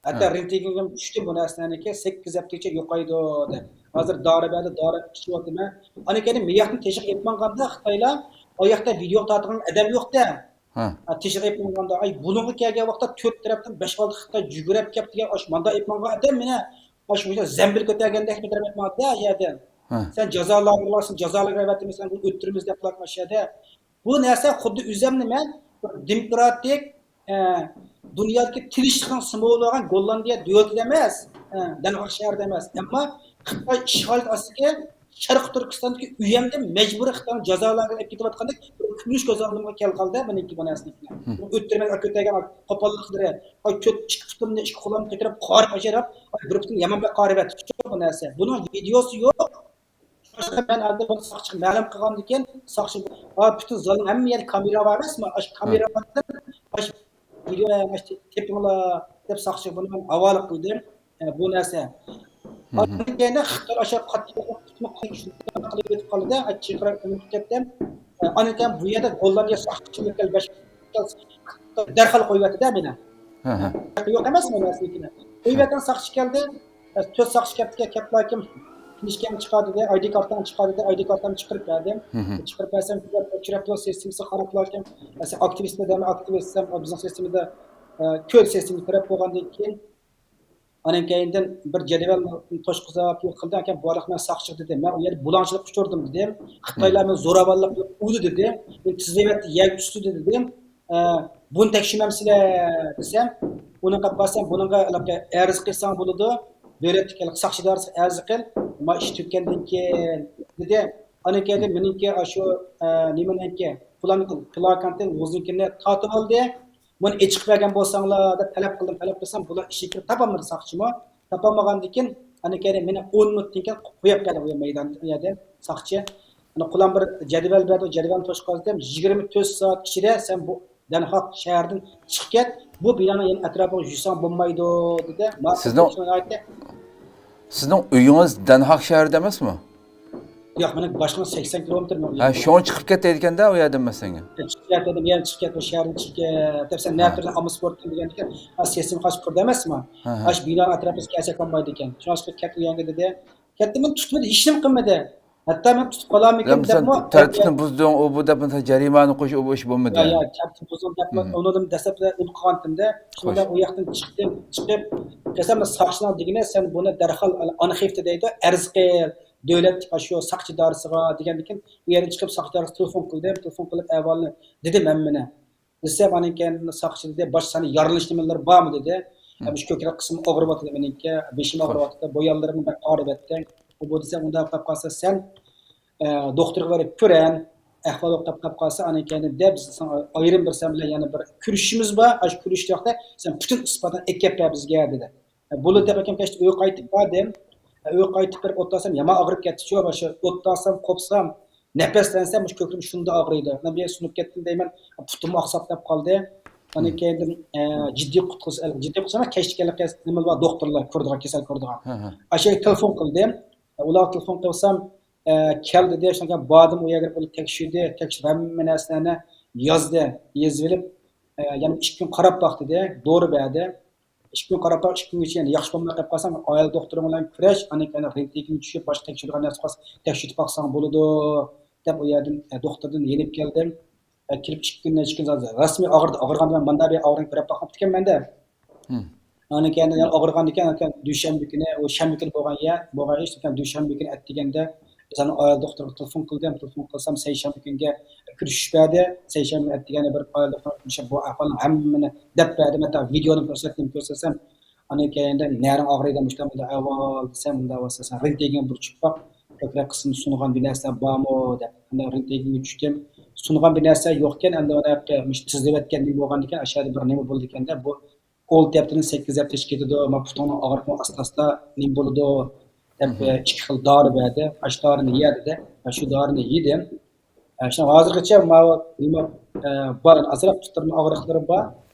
ھەتتا ھە. رېنتگېنگىمۇ چۈشتى بۇ نەرسىلەرنىڭكى، سەككىز ھەپتىگىچە يوقايدۇ دەپ. ھازىر دارى بەردى، دارى ئىچىۋاتىمەن. ئاندىن كېيىن مېياقنى تېشىغا ئېلىپ ماڭغاندا خىتايلار، ئاياقتا ۋىدېو تارتىدىغان ئادەم يوق-دە. ھە. ھە، تېشىغا ئېلىپ ماڭغاندا، ئاي، بۇلۇڭغا كەلگەن ۋاقىتتا تۆت تەرەپتىن بەش-ئالتە خىتاي جۈگۈرۈپ كەپتىكەن، ئاشۇ ماندا ئېلىپ ماڭغان ئادەم مېنى، ئاشۇ زەمبىل كۆتەرگەندەك كۆتۈرۈپ ئېلىپ ماڭدى-دە ئاشۇ يەردىن. ھە. سەن جازا لاگېرىغا بارساڭ، جازا لاگېرىغا ئەۋەتىمىز، سەن بۇنى ئۆلتۈرىمىز دەپ قىلىۋاتىمىز ئاشۇ يەردە. بۇ نەرسە خۇددى ئۆزۈمنى مەن بىر دېموكراتىك، ئە، دۇنيادىكى تىنچلىقنىڭ سىمۋولى بولغان گوللاندىيە دۆلىتىدە ئەمەس، دەنھاق شەھەردە ئەمەس، ئەمما خىتاي ئىشغالىيىتى ئاستىدىكى شەرقىي تۈركىستاندىكى ئۆيەمدە مەجبۇرىي خىتاينىڭ جازا لاگېرىغا ئېلىپ كېتىۋاتقاندەك بىر كۆرۈنۈش كۆز ئالدىمغا كەلدى قالدى مېنىڭكى بۇ نەرسىنى. ئۆتتۈرمەي ئەكۆتەرگەن قوپاللىقلىرى، ئىككى پۇتۇمنى، ئىككى قولۇمنى كۆتۈرۈپ قارىپ ئاشۇراپ، بىر پۇتۇم يامان بەك قارىۋەتتى بۇ نەرسە. بۇنىڭ ۋىدېئوسى يوق. مەن ئاندىن بۇنى ساقچىغا مەلۇم قىلغاندىن كېيىن، ساقچى، ئا، پۈتۈن زالنىڭ ھەممە يەردە كامېرا بار ئەمەسمۇ؟ ئاشۇ كامېرا بار، ئاشۇ ۋىدېو، ئاشۇ تېپىڭلار دەپ ساقچىغا بۇنى مەن ھاۋالە قىلدىم، ئە، بۇ نەرسە. ئاندىن كېيىن خىتاي ئاشۇ قاتتىق قىلىۋېتىپ قالدى، چىقىرىپ ئۆمۈر كەتتىم. ئە، ئاندىن كېيىن بۇ يەردە گوللاندىيە ساقچىلىرى كەلدى، بەش دەرھال قويۇۋەتتى-دە مېنى. يوق ئەمەس مەن ئەسلىدىكىنى. قويۇۋەتكەن ساقچى كەلدى. تۆت ساقچى كەپتىكەن، كەپلا كىم كىنىشكاڭنى چىقار دېدى، ئايدى كارتىڭنى چىقار دېدى، ئايدى كارتامنى چىقىرىپ بەردىم. چىقىرىپ بەرسەم، كۆرەپ، سىستېمىسى قاراپلا كىم، ئەسلى ئاكتىۋىست دەم ئاكتىۋىست دېسەم، بىزنىڭ سىستېمىدا، ئە، كۆل سىستېمىسى كۆرەپ بولغاندىن كېيىن، ئاندىن كېيىندىن بىر جەدۋەل توشقۇزۇپ قىلدى ئەكەن، بۇ ئارىلىق مەن ساقچىغا دېدىم، مەن ئۇ يەردە بۇلاڭچىلىققا ئۇچرىدىم دېدىم. خىتايلار مېنى زوراۋانلىق قىلىپ ئۇردى دېدى. مېنى تىزلىۋەتتى، يەرگە تۈشتى دېدىم. ئە، بۇنى تەكشۈرمەمسىلەر دېسەم، ئۇنى قىلىپ قالسام، بۇنىڭغا ئەرز قىلساڭ بولىدۇ، دۆلەتلىك ساقچى ئىدارىسىغا ئەرز قىل، ما ئىش تۈگىگەندىن كېيىن دېدى. ئاندىن كېيىن مېنىڭكى ئاشۇ، ئە، نېمىنىڭكى، پلان-، پلاكانتىن ئۆزىنىڭكىنى تارتىپ ئالدى. بۇنى ئېچىق بەرگەن بولساڭلار دەپ تەلەپ قىلدىم، تەلەپ قىلسام، بۇلار ئىشىكنى تاپالمىدى ساقچىمۇ. تاپالمىغاندىن كېيىن، ئاندىن كېيىن مېنى ئون مىنۇتتىن كېيىن قويۇپ بەردى ئۇ مەيدان، ئۇ يەردىن ساقچى. ئانا قۇلان بىر جەدۋەل بەردى، جەدۋەلنى توشقۇزدۇم. يىگىرمە تۆت سائەت ئىچىدە سەن بۇ دەنھاق شەھەردىن چىقىپ كەت، بۇ بىنانىڭ يەنە ئەتراپىغا يۈرسەڭ بولمايدۇ، دېدى. سىزنىڭ، سىزنىڭ ئۆيىڭىز دەنھاق شەھىرىدە ئەمەسمۇ؟ ياق، مېنىڭ باشقا سەكسەن كىلومېتىر مېنىڭ ھە، ئۆيۈم. شۇڭا چىقىپ كەت دەيدىكەن-دە ئۇ يەردىن مەن سەڭگە. چىقىپ كەت دېدىم، يەنە چىقىپ كەت، بۇ شەھەردىن چىقىپ كەت دەپ، سەن نەتۈرلۈك ئامما سپورتتىن دېگەندىكىن، ھە، سېسىم قاچىپ قۇرۇدى ئەمەسمۇ؟ ھە، ھە. ئاشۇ بىنانىڭ ئەتراپىغا كەلسەك بولمايدىكەن. شۇڭا چىقىپ كەت ئۇ يەرگە دېدى. كەتتى، مېنى تۇتمىدى، ھېچنېمە قىلمىدى. ھەتتا مەن تۇتۇپ قالامىكىن دەپمۇ، تەرتىپنى بۇزدۇڭ، ئۇ بۇ دەپ جەرىمانە قويۇش، ئۇ بۇ ئىش بولمىدى. يا، يا، تەرتىپنى بۇزدۇڭ دەپمۇ، ئۇنىڭدىن دەسلەپتە ئۇنتۇپ قالغانتىم-دە. شۇنىڭ بىلەن ئۇ ياقتىن چىقتىم، چىقىپ، قەسەمدە ساقچىنىڭ دېگىنى، سەن بۇنى دەرھال ئانخىفتا دەيدۇ، ئەرز قىل، دۆلەت ئاشۇ ساقچى ئىدارىسىغا دېگەندىكىن، ئۇ يەردىن چىقىپ ساقچى ئىدارىسىغا تېلېفون قىلدىم، تېلېفون قىلىپ ئەھۋالنى دېدىم ھەممىنى. دېسەم، ئاندىن كېيىن ساقچى دېدى، باشقا سەندە يارىلىنىش نېمىلىرى بارمۇ دېدى. ھە، مۇشۇ كۆكرەك قىسمىم ئاغرىۋاتىدۇ مېنىڭكى، بېشىم ئاغرىۋاتىدۇ، بويۇنلىرىم بەك ئاغرىۋەتتى. ئۇ بۇ دېسە، ئۇنداق قىلىپ قالسا سەن، ئە، دوختۇرغا بېرىپ كۆرەن، ئەھۋال قىلىپ قالسا، ئاندىن كېيىن دەپ، بىز ساڭا ئايرىم بىرسى بىلەن يەنە بىر كۆرۈشۈشىمىز بار، ئاشۇ كۆرۈشۈش ۋاقتىدا سەن پۈتۈن ئىسپاتنى ئەكەپ بەر بىزگە دېدى. بولىدۇ دەپ ئەكەم كەچتە ئۆيگە قايتىپ باردىم. ئۆيگە قايتىپ بېرىپ ئولتۇرسام يامان ئاغرىپ كەتتىچۇ، مانا شۇ ئولتۇرسام، قوپسام، نەپەسلەنسەم مۇشۇ كۆكرىكىم شۇنداق ئاغرىيدۇ. مەن بۇ يەردە سۇنۇپ كەتتىم دەيمەن، پۇتۇم ئاقساپ قېلىپ قالدى. ئاندىن كېيىن، ئە، جىددىي قۇتقۇزۇش، جىددىي قۇتقۇزۇش ئەمەس، كەچتىكى نېمە بار، دوختۇرلار كۆرىدىغان، كېسەل كۆرىدىغان. ئاشۇ يەرگە تېلېفون قىلدىم. ئۇلارغا تېلېفون قىلسام، ئە، كەل دېدى. شۇنىڭ كېيىن باردىم، ئۇ يەرگە بېرىپ تەكشۈردى، تەكشۈرۈپ ھەممە نەرسىلەرنى يازدى، يېزىۋېلىپ، ئە، يەنە ئىككى كۈن قاراپ باق دېدى، دورا بەردى. ئىككى كۈن قاراپ باق، ئىككى كۈنگىچە يەنە ياخشى بولماي قېلىپ قالساڭ، ئايال دوختۇرۇڭ بىلەن كۆرۈش، ئاندىن كېيىن رېنتگېنگە چۈشۈپ، باشقا تەكشۈرىدىغان نەرسە قالسا، تەكشۈرتۈپ باقساڭ بولىدۇ، دەپ ئۇ يەردىن، ئە، دوختۇردىن يېنىپ كەلدىم. ئە، كېلىپ ئىككى كۈندىن، ئىككى كۈندىن رەسمىي ئاغرىدى، ئاغرىغاندا مەن مانداق بىر ئاغرىق كۆرۈپ باقماپتىكەنمەن-دە. ئاندىن كېيىن يەنە ئاغرىغاندىكىن، دۈشەنبە كۈنى، ئۇ شەنبە كۈنى بولغان يە، بولغان ئىش، دۈشەنبە كۈنى ئەتىگەندە بىز ئايال دوختۇرغا تېلېفون قىلدىم، تېلېفون قىلسام سەيشەنبە كۈنگە كۆرۈشۈش بەردى. سەيشەنبە ئەتىگەندە بىر ئايال دوختۇر كۆرۈشۈپ، بۇ ئەھۋالنىڭ ھەممىنى دەپ بەردى. ھەتتا ۋىدېونى كۆرسەتتىم، كۆرسەتسەم، ئاندىن كېيىن نەرىڭ ئاغرىيدۇ، مۇشۇنداق، مۇنداق ئەھۋال دېسەم، مۇنداق بولسا سەن رېنتگېنگە بىر چۈشۈپ باق، كۆكرەك قىسمىدا سۇنغان بىر نەرسىلەر بارمۇ دەپ. ئاندىن رېنتگېنگە چۈشتۈم، سۇنغان بىر نەرسە يوقكەن، ئەمدى ئۇنى مۇشۇ تىزلىۋەتكەن نېمە بولغاندىكىن، ئاشۇ يەردە بىر نېمە بولىدىكەن-دە، بۇ ئالتە ھەپتىدىن سەككىز ھەپتە ئىچىگە كېتىدۇ، ما پۇتۇڭنىڭ ئاغرىقىمۇ ئاستا-ئاستا نېمە بولىدۇ دەپ، ئىككى خىل دارى بەردى. ئاشۇ دارىنى يە دېدى. شۇ دارىنى يېدىم. ئە، شۇڭا ھازىرغىچە ماۋۇ نېمە، ئە، بار، ئازراق پۇتلىرىمنىڭ ئاغرىقلىرى بار.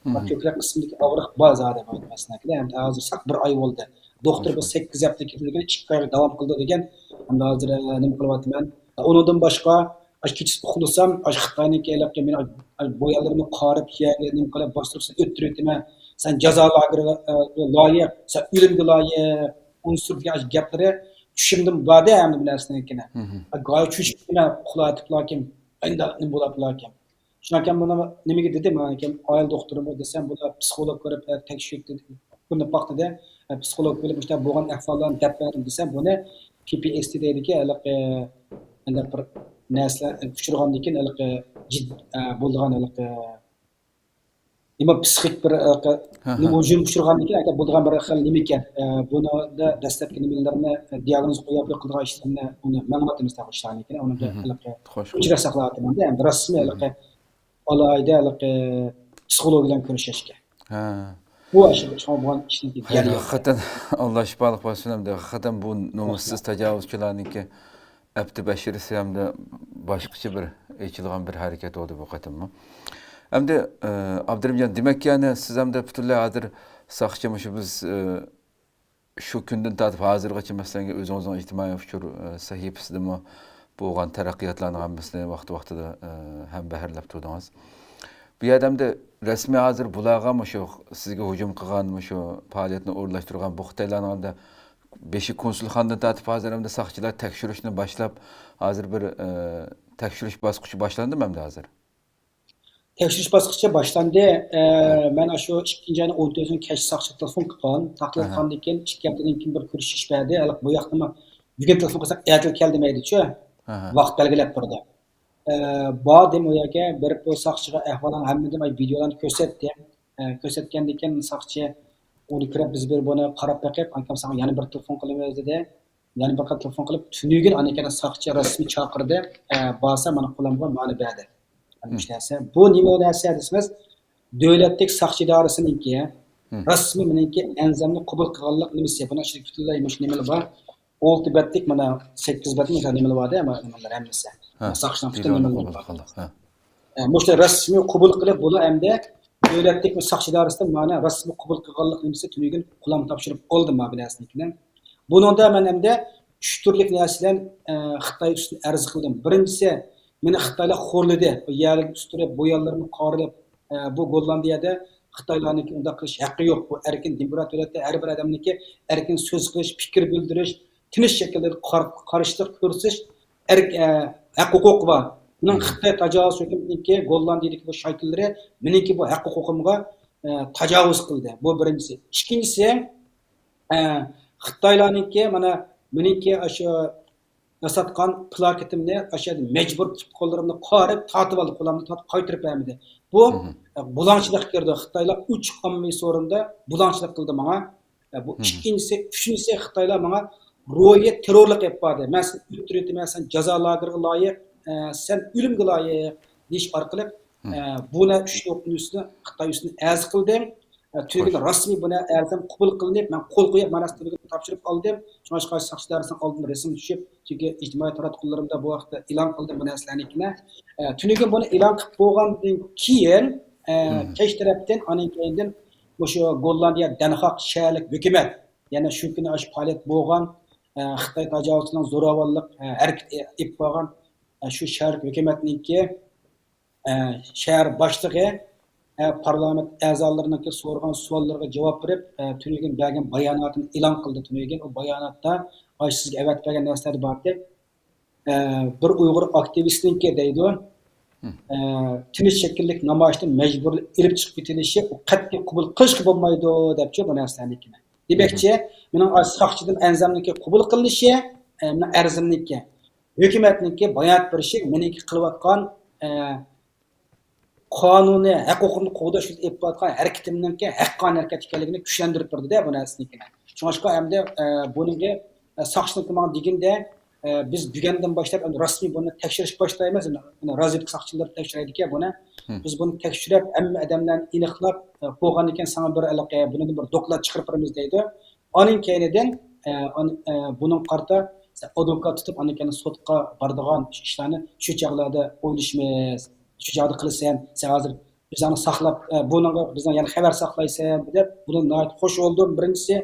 كۆكرەك قىسمىدىكى ئاغرىق بار زادى بار مەسىلەن. ئەمدى ھازىر ساق بىر ئاي بولدى. دوختۇر بۇ سەككىز ھەپتە كېتىدىكەن، ئىككى ئايغا داۋام قىلىدۇ دېگەن. ئەمدى ھازىر، ئە، نېمە قىلىۋاتىمەن. ئۇنىڭدىن باشقا، ئاشۇ كېچىسى ئۇخلىسام، ئاشۇ خىتاينىڭكى ھېلىقى مېنى، ئاي، بويانلىرىمنى قارىپ، يەرگە نېمە قىلىپ، باستۇرۇپ، سەن ئۆلتۈرۈۋېتىمەن، سەن جازا لاگېرىغا، ئە، لايىق، سەن ئۆلۈمگە لايىق، ئۇنسۇر دېگەن ئاشۇ گەپلىرى چۈشۈمدىن باردى ھەممە بىر نەرسىنىڭكىنى. ھە، گاھى چۈشۈپ مەن ئۇخلاۋېتىپلاكىن، ئەندى نېمە بولاپلاكىن. شۇنىڭكەن بۇنى نېمىگە دېدىم، ئايال دوختۇرۇمغا دېسەم، بۇلار پسىخولوگ كۆرۈپ، ئە، تەكشۈرتتى، كۆرۈنۈپ باقتى دە، ئە، پسىخولوگ كۆرۈپ مۇشۇنداق بولغان ئەھۋاللارنى دەپ بەردىم دېسەم، بۇنى پى پى ئېس تى دەيدىكى، ھېلىقى، ئە، ھېلىقى بىر نەرسىلەر ئۇچرىغاندىن كېيىن ھېلىقى جىد-، ئە، بولىدىغان ھېلىقى نېمە پسىخىك بىر، ئە، ھە، نېمە ھە. ھۇجۇمغا ئۇچرىغاندىكىن، بۇ دېگەن بىر خىل نېمە ئىكەن، ئە، بۇنىڭدا دەسلەپكى نېمىلىرىنى، ئە، دىئاگنوز قويۇپ قىلغان ئىشلىرىنى ئۇنى ماڭىۋاتىمىز تېخى ئىشلارنىكىن. ئۇنىڭدا ھە، ھە. ھېلىقى خوش. ئۆچرەت ساقلاۋاتىمەن-دە، ئەمدى راستمۇ ھە، ھە. ھېلىقى ئالاھىدە ھېلىقى پسىخولوگ بىلەن كۆرۈشۈشكە. ھە. بۇ ئاشۇ شۇڭا بولغان ئىشنىڭ خەير، جەريانى. ھەقىقەتەن ئاللا شىپالىق بەرسۇن ئەمدى. ھەقىقەتەن بۇ نومۇسسىز تاجاۋۇزچىلارنىڭكى ئەپتى بەشىرىسى ھەمدە باشقىچە بىر ئېچىلغان بىر ھەرىكەت بولدى بۇ قېتىممۇ. ئەمدى، ئە، ئابدۇرېھىمجان، دېمەك، يەنى سىز ھەمدە پۈتۈنلەي ھازىر ساقچى مۇشۇ بىز، ئە، شۇ كۈندىن تارتىپ ھازىرغىچە، مەسىلەن، ئۆزىڭىزنىڭ ئىجتىمائىي ئۇچۇر، ئە، سەھىپىسىدىمۇ بولغان تەرەققىياتلارنىڭ ھەممىسىنى ۋاقتى-ۋاقتىدا، ئە، ھەمبەھىرلەپ تۇردىڭىز. بۇ يەردە ئەمدى رەسمىي ھازىر بۇلارغا مۇشۇ سىزگە ھۇجۇم قىلغان، مۇشۇ پائالىيەتنى ئورۇنلاشتۇرغان بۇ خىتايلارنىڭ ئەمدى بېشى كونسۇلخانىدىن تارتىپ ھازىر ئەمدى ساقچىلار تەكشۈرۈشنى باشلاپ، ھازىر بىر، ئە، تەكشۈرۈش باسقۇچى باشلاندىمۇ ئەمدى ھازىر؟ تەكشۈرۈش باسقۇچى باشلاندى. ئە، ھە. مەن ئاشۇ ئىككىنچى ئاينىڭ ئون تۆتىنى كەچ ساقچىغا تېلېفون قىلغان. تاقىلىپ ئاھا. قالغاندىن كېيىن ئىككى ھەپتىدىن كېيىن بىر كۆرۈشۈش بەردى. ھېلىقى بۇ ياقتىمۇ بۈگۈن تېلېفون قىلساق، ئەتىلا كەل دېمەيدىچۇ. ئاھا. ۋاقىت بەلگىلەپ بېرىدۇ. ئە، باردىم ئۇ يەرگە، بېرىپ بۇ ساقچىغا ئەھۋاللارنى ھەممىدىن ئاي ۋىدېئولارنى كۆرسەتتىم. ئە، كۆرسەتكەندىن كېيىن ساقچى ئۇنى كۆرۈپ، بىز بىر بۇنى قاراپ بېقىپ، ئانكام ساڭا يەنە بىر تېلېفون قىلىمىز دېدى. يەنە بىر قېتىم تېلېفون قىلىپ، تۈنۈگۈن ئاندىن كېيىن ساقچى رەسمىي چاقىردى. ئە، بارسا مانا قولۇمغا مانا بەردى. مانا مۇشۇ نەرسە. بۇ نېمە نەرسە دېسىڭىز، دۆلەتلىك ساقچى ئىدارىسىنىڭكى رەسمىي مېنىڭكى ئەرزىمنى قوبۇل قىلغانلىق نېمىسى. بۇنىڭ ئىچىدە پۈتۈنلەي مۇشۇ نېمىلەر بار. ئالتە بەتلىك مانا سەككىز بەتلىك نېمىلەر بار-دە، مانا نېمىلەر ھەممىسى. ھە. ساقچىنىڭ پۈتۈن دېلونى نېمىلىرى قوبۇل بار. قىلدۇق. ھە. ئە، مۇشۇ رەسمىي قوبۇل قىلىپ، بۇلار ئەمدى دۆلەتلىك ساقچى ئىدارىسىدىن مانا رەسمىي قوبۇل قىلغانلىق نېمىسى تۈنۈگۈن قولۇمغا تاپشۇرۇپ ئالدىم مانا بۇ نەرسىنىڭكىنى. بۇنىڭدا مەن ئەمدى ئۈچ تۈرلۈك نەرسە بىلەن، ئە، خىتاي ئۈستىدىن ئەرز قىلدىم. بىرىنچىسى، مېنى خىتايلار خورلىدى. بۇ يەرلىك ئۈستۈرۈپ، بۇ يەرلىرىمنى قارىلىپ، ئە، بۇ گوللاندىيەدە خىتايلارنىڭكى ئۇنداق قىلىش ھەققى يوق. بۇ ئەركىن دېموكرات دۆلەتتە ھەر بىر ئادەمنىڭكى ئەركىن سۆز قىلىش، پىكىر بىلدۈرۈش، تىنچ شەكىلدە قار-، قارشىلىق كۆرسىتىش ئەرك-، ئە، ھەق ھوقۇقى بار. بۇنىڭ خىتاي تاجاۋۇز ھۆكۈمىتىنىڭكى گوللاندىيەدىكى بۇ شايكىلىرى مېنىڭكى بۇ ھەق ھوقۇقۇمغا، ئە، تاجاۋۇز قىلدى. بۇ بىرىنچىسى. ئىككىنچىسى، ئە، خىتايلارنىڭكى مانا مېنىڭكى ئاشۇ ياساتقان پلاكېتىمنى ئاشۇ يەردە مەجبۇر پۇت قوللىرىمنى قارىپ تارتىۋالدى، قولۇمنى تارتىپ قايتۇرۇپ بەرمىدى. بۇ، ئە، بۇلاڭچىلىققا كىرىدۇ. خىتايلار ئوچۇق ئاممىۋى سورۇندا بۇلاڭچىلىق قىلدى ماڭا. ئە، بۇ ئىككىنچىسى. ئۈچىنچىسى، خىتايلار ماڭا روھىي تېررورلۇق ئېلىپ باردى. مەن سېنى ئۆلتۈرۈۋېتىمەن، سەن جازا لاگېرىغا لايىق، ئە، سەن ئۆلۈمگە لايىق دېيىش ئارقىلىق، ئە، بۇ نە-، ئۈچ نۇقتىنىڭ ئۈستىدە خىتاي ئۈستىدىن ئەرز قىلدىم. ئە، تۈنۈگۈن رەسمىي بۇ نە-، ئەرزىم قوبۇل قىلىنىپ، مەن قول قويۇپ، مانا تۈنۈگۈن تاپشۇرۇپ ئالدىم. شۇڭلاشقا ساقچى ئىدارىسىنىڭ ئالدىدا رەسىم چۈشۈپ، چۈنكى ئىجتىمائىي تاراتقۇلىرىمدا بۇ ھەقتە ئېلان قىلدىم بۇ نەرسىلەرنىڭكىنى. ئە، تۈنۈگۈن بۇنى ئېلان قىلىپ بولغاندىن كېيىن، ئە، كەچ تەرەپتىن، ئانىڭ كەينىدىن مۇشۇ گوللاندىيە دەنخاق شەھەرلىك ھۆكۈمەت، يەنە شۇ كۈنى ئاشۇ پائالىيەت بولغان، ئە، خىتاي تاجاۋۇزچىلىرىنىڭ زوراۋانلىق، ئە، ھەرىكىتى ئېلىپ بارغان، ئە، شۇ شەھەرلىك ھۆكۈمەتنىڭكى، ئە، شەھەر باشلىقى، ئە، پارلامېنت ئەزالىرىنىڭكى سورىغان سوئاللىرىغا جاۋاب بېرىپ، ئە، تۈنۈگۈن بەرگەن باياناتىنى ئېلان قىلدى. تۈنۈگۈن ئۇ باياناتتا، ئاي، سىزگە ئەۋەتىپ بەرگەن نەرسىلەر بار ئىدى. ئە، بىر ئۇيغۇر ئاكتىۋىستىنىڭكى دەيدۇ، ئە، تىنچ شەكىللىك نامايىشتىن مەجبۇرىي ئېلىپ چىقىپ كېتىلىشى، ئۇ قەتئىي قوبۇل قىلىشقا بولمايدۇ، دەپچۇ بۇ نەرسىلەرنىڭكىنى. دېمەكچى، مېنىڭ ئاشۇ ساقچىدىن ئەرزىمنىڭكى قوبۇل قىلىنىشى، ئە، مېنىڭ ئەرزىمنىڭكى ھۆكۈمەتنىڭكى بايانات بېرىشى مېنىڭكى قىلىۋاتقان، ئە، قانۇنىي ھەق ھوقۇقنى قوغداش ئۈچۈن ئېلىپ بارىدىغان ھەرىكىتىمنىڭكى ھەققانىي ھەرىكەت ئىكەنلىكىنى كۈچلەندۈرۈپ بېرىدۇ-دە بۇ نەرسىنىڭكىنى. شۇڭلاشقا ئەمدى، ئە، بۇنىڭغا، ئە، ساقچىنىڭكى ماڭا دېگىنىدە، ئە، بىز بۈگۈندىن باشلاپ ئەمدى رەسمىي بۇنى تەكشۈرۈش باشلايمىز. ئەمدى رازۋېدكا ساقچىلىرى تەكشۈرەيدىكەن بۇنى. بىز بۇنى تەكشۈرۈپ، ھەممە ئادەملەرنى ئېنىقلاپ، ئە، بولغاندىن كېيىن ساڭا بىر ھېلىقى بۇنىڭدىن بىر دوكلات چىقىرىپ بېرىمىز دەيدۇ. ئانىڭ كەينىدىن، ئە، ئان-، ئە، بۇنىڭغا قارىتا سەن ئادۋوكات تۇتۇپ، ئاندىن كېيىن سوتقا بارىدىغان ئىشلارنى شۇ چاغلاردا ئويلىشىمىز. شۇ چاغدا قىلىسەن، سەن ھازىر بىزنى ساقلاپ، ئە، بۇنىڭغا بىزنىڭ يەنە خەۋەر ساقلايسەن دەپ، بۇنى ناھايىتى خوش بولدۇم، بىرىنچىسى.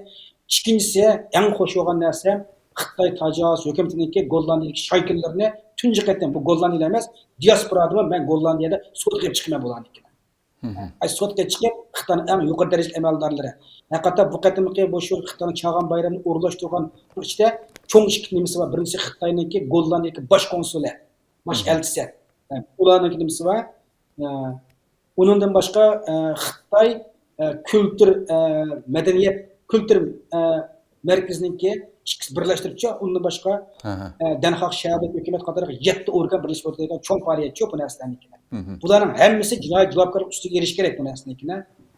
ئىككىنچىسى، ئەڭ خوش بولغان نەرسەم، خىتاي تاجاۋۇز ھۆكۈمىتىنىڭكى گوللاندىيەدىكى شايكىلىرىنى تۇنجى قېتىم، بۇ گوللاندىيەدە ئەمەس، دىياسپورادىمۇ مەن گوللاندىيەدە سوتقا چىقىمەن بۇلارنىڭكىنى. ئاي، سوتقا چىقىپ، خىتاينىڭ ئەڭ يۇقىرى دەرىجىلىك ئەمەلدارلىرى. ھەقىقەتەن بۇ قېتىمقى بۇ شۇ خىتاينىڭ چاغان بايرىمىنى ئورۇنلاشتۇرغان ئىچىدە چوڭ ئىككى نېمىسى بار. بىرىنچىسى خىتاينىڭكى گوللاندىيەدىكى باش كونسۇلى، باش ئەلچىسى. ئۇلارنىڭكى نېمىسى بار. ئۇنىڭدىن باشقا، خىتاي، كۈلتۈر، مەدەنىيەت، كۈلتۈر، مەركىزىنىڭكى ئىككىسى بىرلەشتۈرۈپچۇ، ئۇندىن باشقا، ھە، ھە. ئە، دەنخاق شەھەردىكى ھۆكۈمەت قاتارلىق يەتتە ئورگان بىرلىشىپ ئۆتىدىغان چوڭ پائالىيەتچۇ بۇ نەرسىلەرنىڭكى. ھە، ھە. بۇلارنىڭ ھەممىسى جىنايى جاۋابكارلىق ئۈستىگە ئېلىش كېرەك بۇ نەرسىنىڭكى.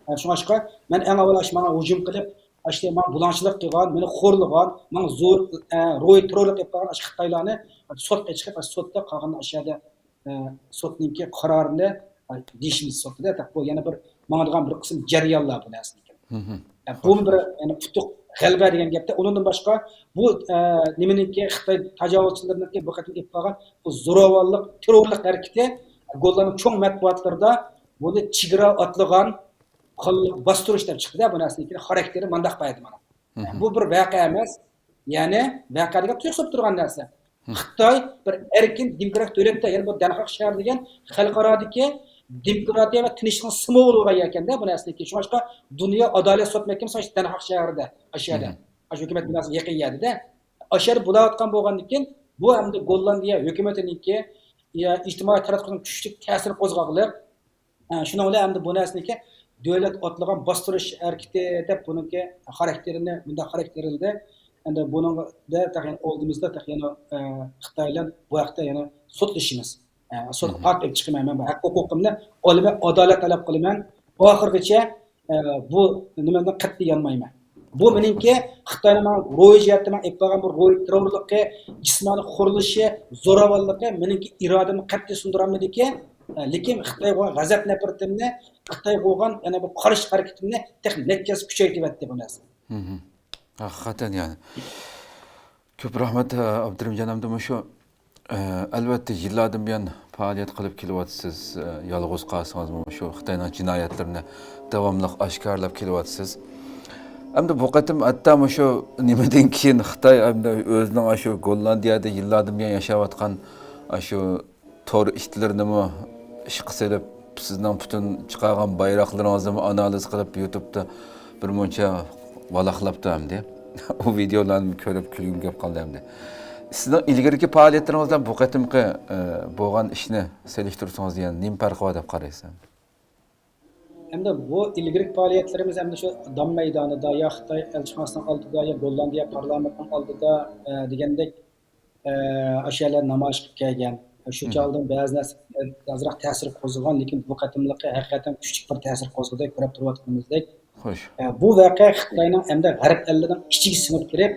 ئە، شۇڭلاشقا مەن ئەڭ ئاۋۋال ئاشۇ ماڭا ھۇجۇم قىلىپ، ئاشۇ ماڭا بۇلاڭچىلىق قىلغان، مېنى خورلىغان، ماڭا زور، ئە، روھىي تېررورلۇق ئېلىپ بارغان ئاشۇ خىتايلارنى سوتقا چىقىرىپ، ئاشۇ سوتتا قالغان ئاشۇ يەردە ئە، سوتنىڭكى قارارىنى، ئە، دېيىشىمىز سوتىدا، بۇ يەنە بىر ماڭىدىغان بىر قىسىم جەريانلار بۇ نەرسىنىڭكى. مم. ئە، بۇمۇ بىر، يەنى ئۇتۇق، غەلىبە دېگەن گەپتە. ئۇنىڭدىن باشقا، بۇ، ئە، نېمىنىڭكى، خىتاي تاجاۋۇزچىلىرىنىڭكى بۇ قېتىم ئېلىپ بارغان بۇ زوراۋانلىق، تېررورلۇق ھەرىكىتى، گوللاندىيە چوڭ مەتبۇئاتلىرىدا بۇنى چېگرا ئاتلىغان، قانلىق باستۇرۇش دەپ چىقتى-دە، بۇ نەرسىنىڭكى خاراكتېرى مانداق بار ئىدى مانا. مم. بۇ بىر ۋەقە ئەمەس، يەنى ۋەقە دېگەن تۇيۇقسىزلا تۇرغان نەرسە. خىتاي بىر ئەركىن دېموكراتىك دۆلەتتە، يەنى بۇ دەنخاق شەھىرى دېگەن خەلقئارادىكى دېموكراتىيە ۋە تىنچلىقنىڭ سىمۋولى بولغان يەركەندە بۇ نەرسىنىڭكى. شۇڭلاشقا دۇنيا ئادالەت سوت مەھكىمىسى ئاشۇ دەنخاق شەھىرىدە، ئاشۇ يەردە. مم. ئاشۇ ھۆكۈمەت بىناسىغا يېقىن يەردە. ئاشۇ يەردە بولاۋاتقان بولغاندىن كېيىن، بۇ ئەمدى گوللاندىيە ھۆكۈمىتىنىڭكى، يا، ئىجتىمائىي تاراتقۇنىڭ كۈچلۈك تەسىر قوزغاغلىق. ئە، شۇنىڭ بىلەن ئەمدى بۇ نەرسىنىڭكى دۆلەت ئاتلىغان باستۇرۇش ھەرىكىتى دەپ بۇنىڭكى خاراكتېرىنى مۇنداق خاراكتېرلىدى. ئەمدى بۇنىڭدا تېخى ئالدىمىزدا تېخى يەنە، ئە، خىتاي بىلەن بۇ ھەقتە يەنە سوتلىشىمىز. ئە، سوتقا مم. پارت ئېلىپ چىقىمەن مەن، بۇ ھەق ھوقۇقۇمنى ئالىمەن، ئادالەت تەلەپ قىلىمەن. ئاخىرغىچە، ئە، بۇ نېمىدىن قەتئىي يانمايمەن. بۇ مېنىڭكى خىتاينىڭ ماڭا روھىي جەھەتتە ماڭا ئېلىپ بارغان بۇ روھىي تېررورلۇقى، جىسمانىي خورلىشى، زوراۋانلىقى مېنىڭكى ئىرادەمنى قەتئىي سۇندۇرالمىدىكى، لېكىن خىتايغا بولغان غەزەپ نەپرىتىمنى، خىتايغا بولغان يەنە بۇ قارشى ھەرىكىتىمنى تېخى نەچچە ھەسسە كۈچەيتىۋەتتى بۇ نەرسە. مم. ھەقىقەتەن يەنى. كۆپ رەھمەت، ئابدۇرېھىم جان. ئەمدى مۇشۇ، ئە، ئەلۋەتتە، يىللاردىن بۇيان پائالىيەت قىلىپ كېلىۋاتىسىز. ئە، يالغۇز قالسىڭىزمۇ مۇشۇ خىتاينىڭ جىنايەتلىرىنى داۋاملىق ئاشكارىلاپ كېلىۋاتىسىز. ئەمدى بۇ قېتىم ھەتتا مۇشۇ نېمىدىن كېيىن خىتاي ئەمدى ئۆزىنىڭ ئاشۇ گوللاندىيەدە يىللاردىن بۇيان ياشاۋاتقان ئاشۇ تور ئىتلىرىنىمۇ ئىشقا سېلىپ، سىزنىڭ پۈتۈن چىقارغان بايراقلىرىڭىزنىمۇ ئانالىز قىلىپ، يۇتۇبتا بىر مۇنچە ۋالاقلاپتۇ ئەمدى. ئۇ ۋىدېئولارنى كۆرۈپ كۈلگۈم كېلىپ قالدى ئەمدى. سىزنىڭ ئىلگىرىكى پائالىيەتلىرىڭىز بىلەن بۇ قېتىمقى، ئە، بولغان ئىشنى سېلىشتۇرسىڭىز، يەنە نېمە پەرقى بار دەپ قارايسىز؟ ئەمدى بۇ ئىلگىرىكى پائالىيەتلىرىمىز ئەمدى شۇ دام مەيدانىدا يا خىتاي ئەلچىخانىسىنىڭ ئالدىدا يا گوللاندىيە پارلامېنتىنىڭ ئالدىدا، ئە، دېگەندەك، ئە، ئاشۇ يەرلەردە نامايىش قىلىپ كەلگەن. شۇ مم. چاغدىن بەزى نەرسە ئازراق تەسىر قوزغىغان، لېكىن بۇ قېتىملىقى ھەقىقەتەن كۈچلۈك بىر تەسىر قوزغىدى، كۆرۈپ تۇرۇۋاتقىنىمىزدەك. خوش. ئە، بۇ ۋەقە خىتاينىڭ ھەمدە غەرب ئەللىرىنىڭ ئىچىگە سىڭىپ كىرىپ،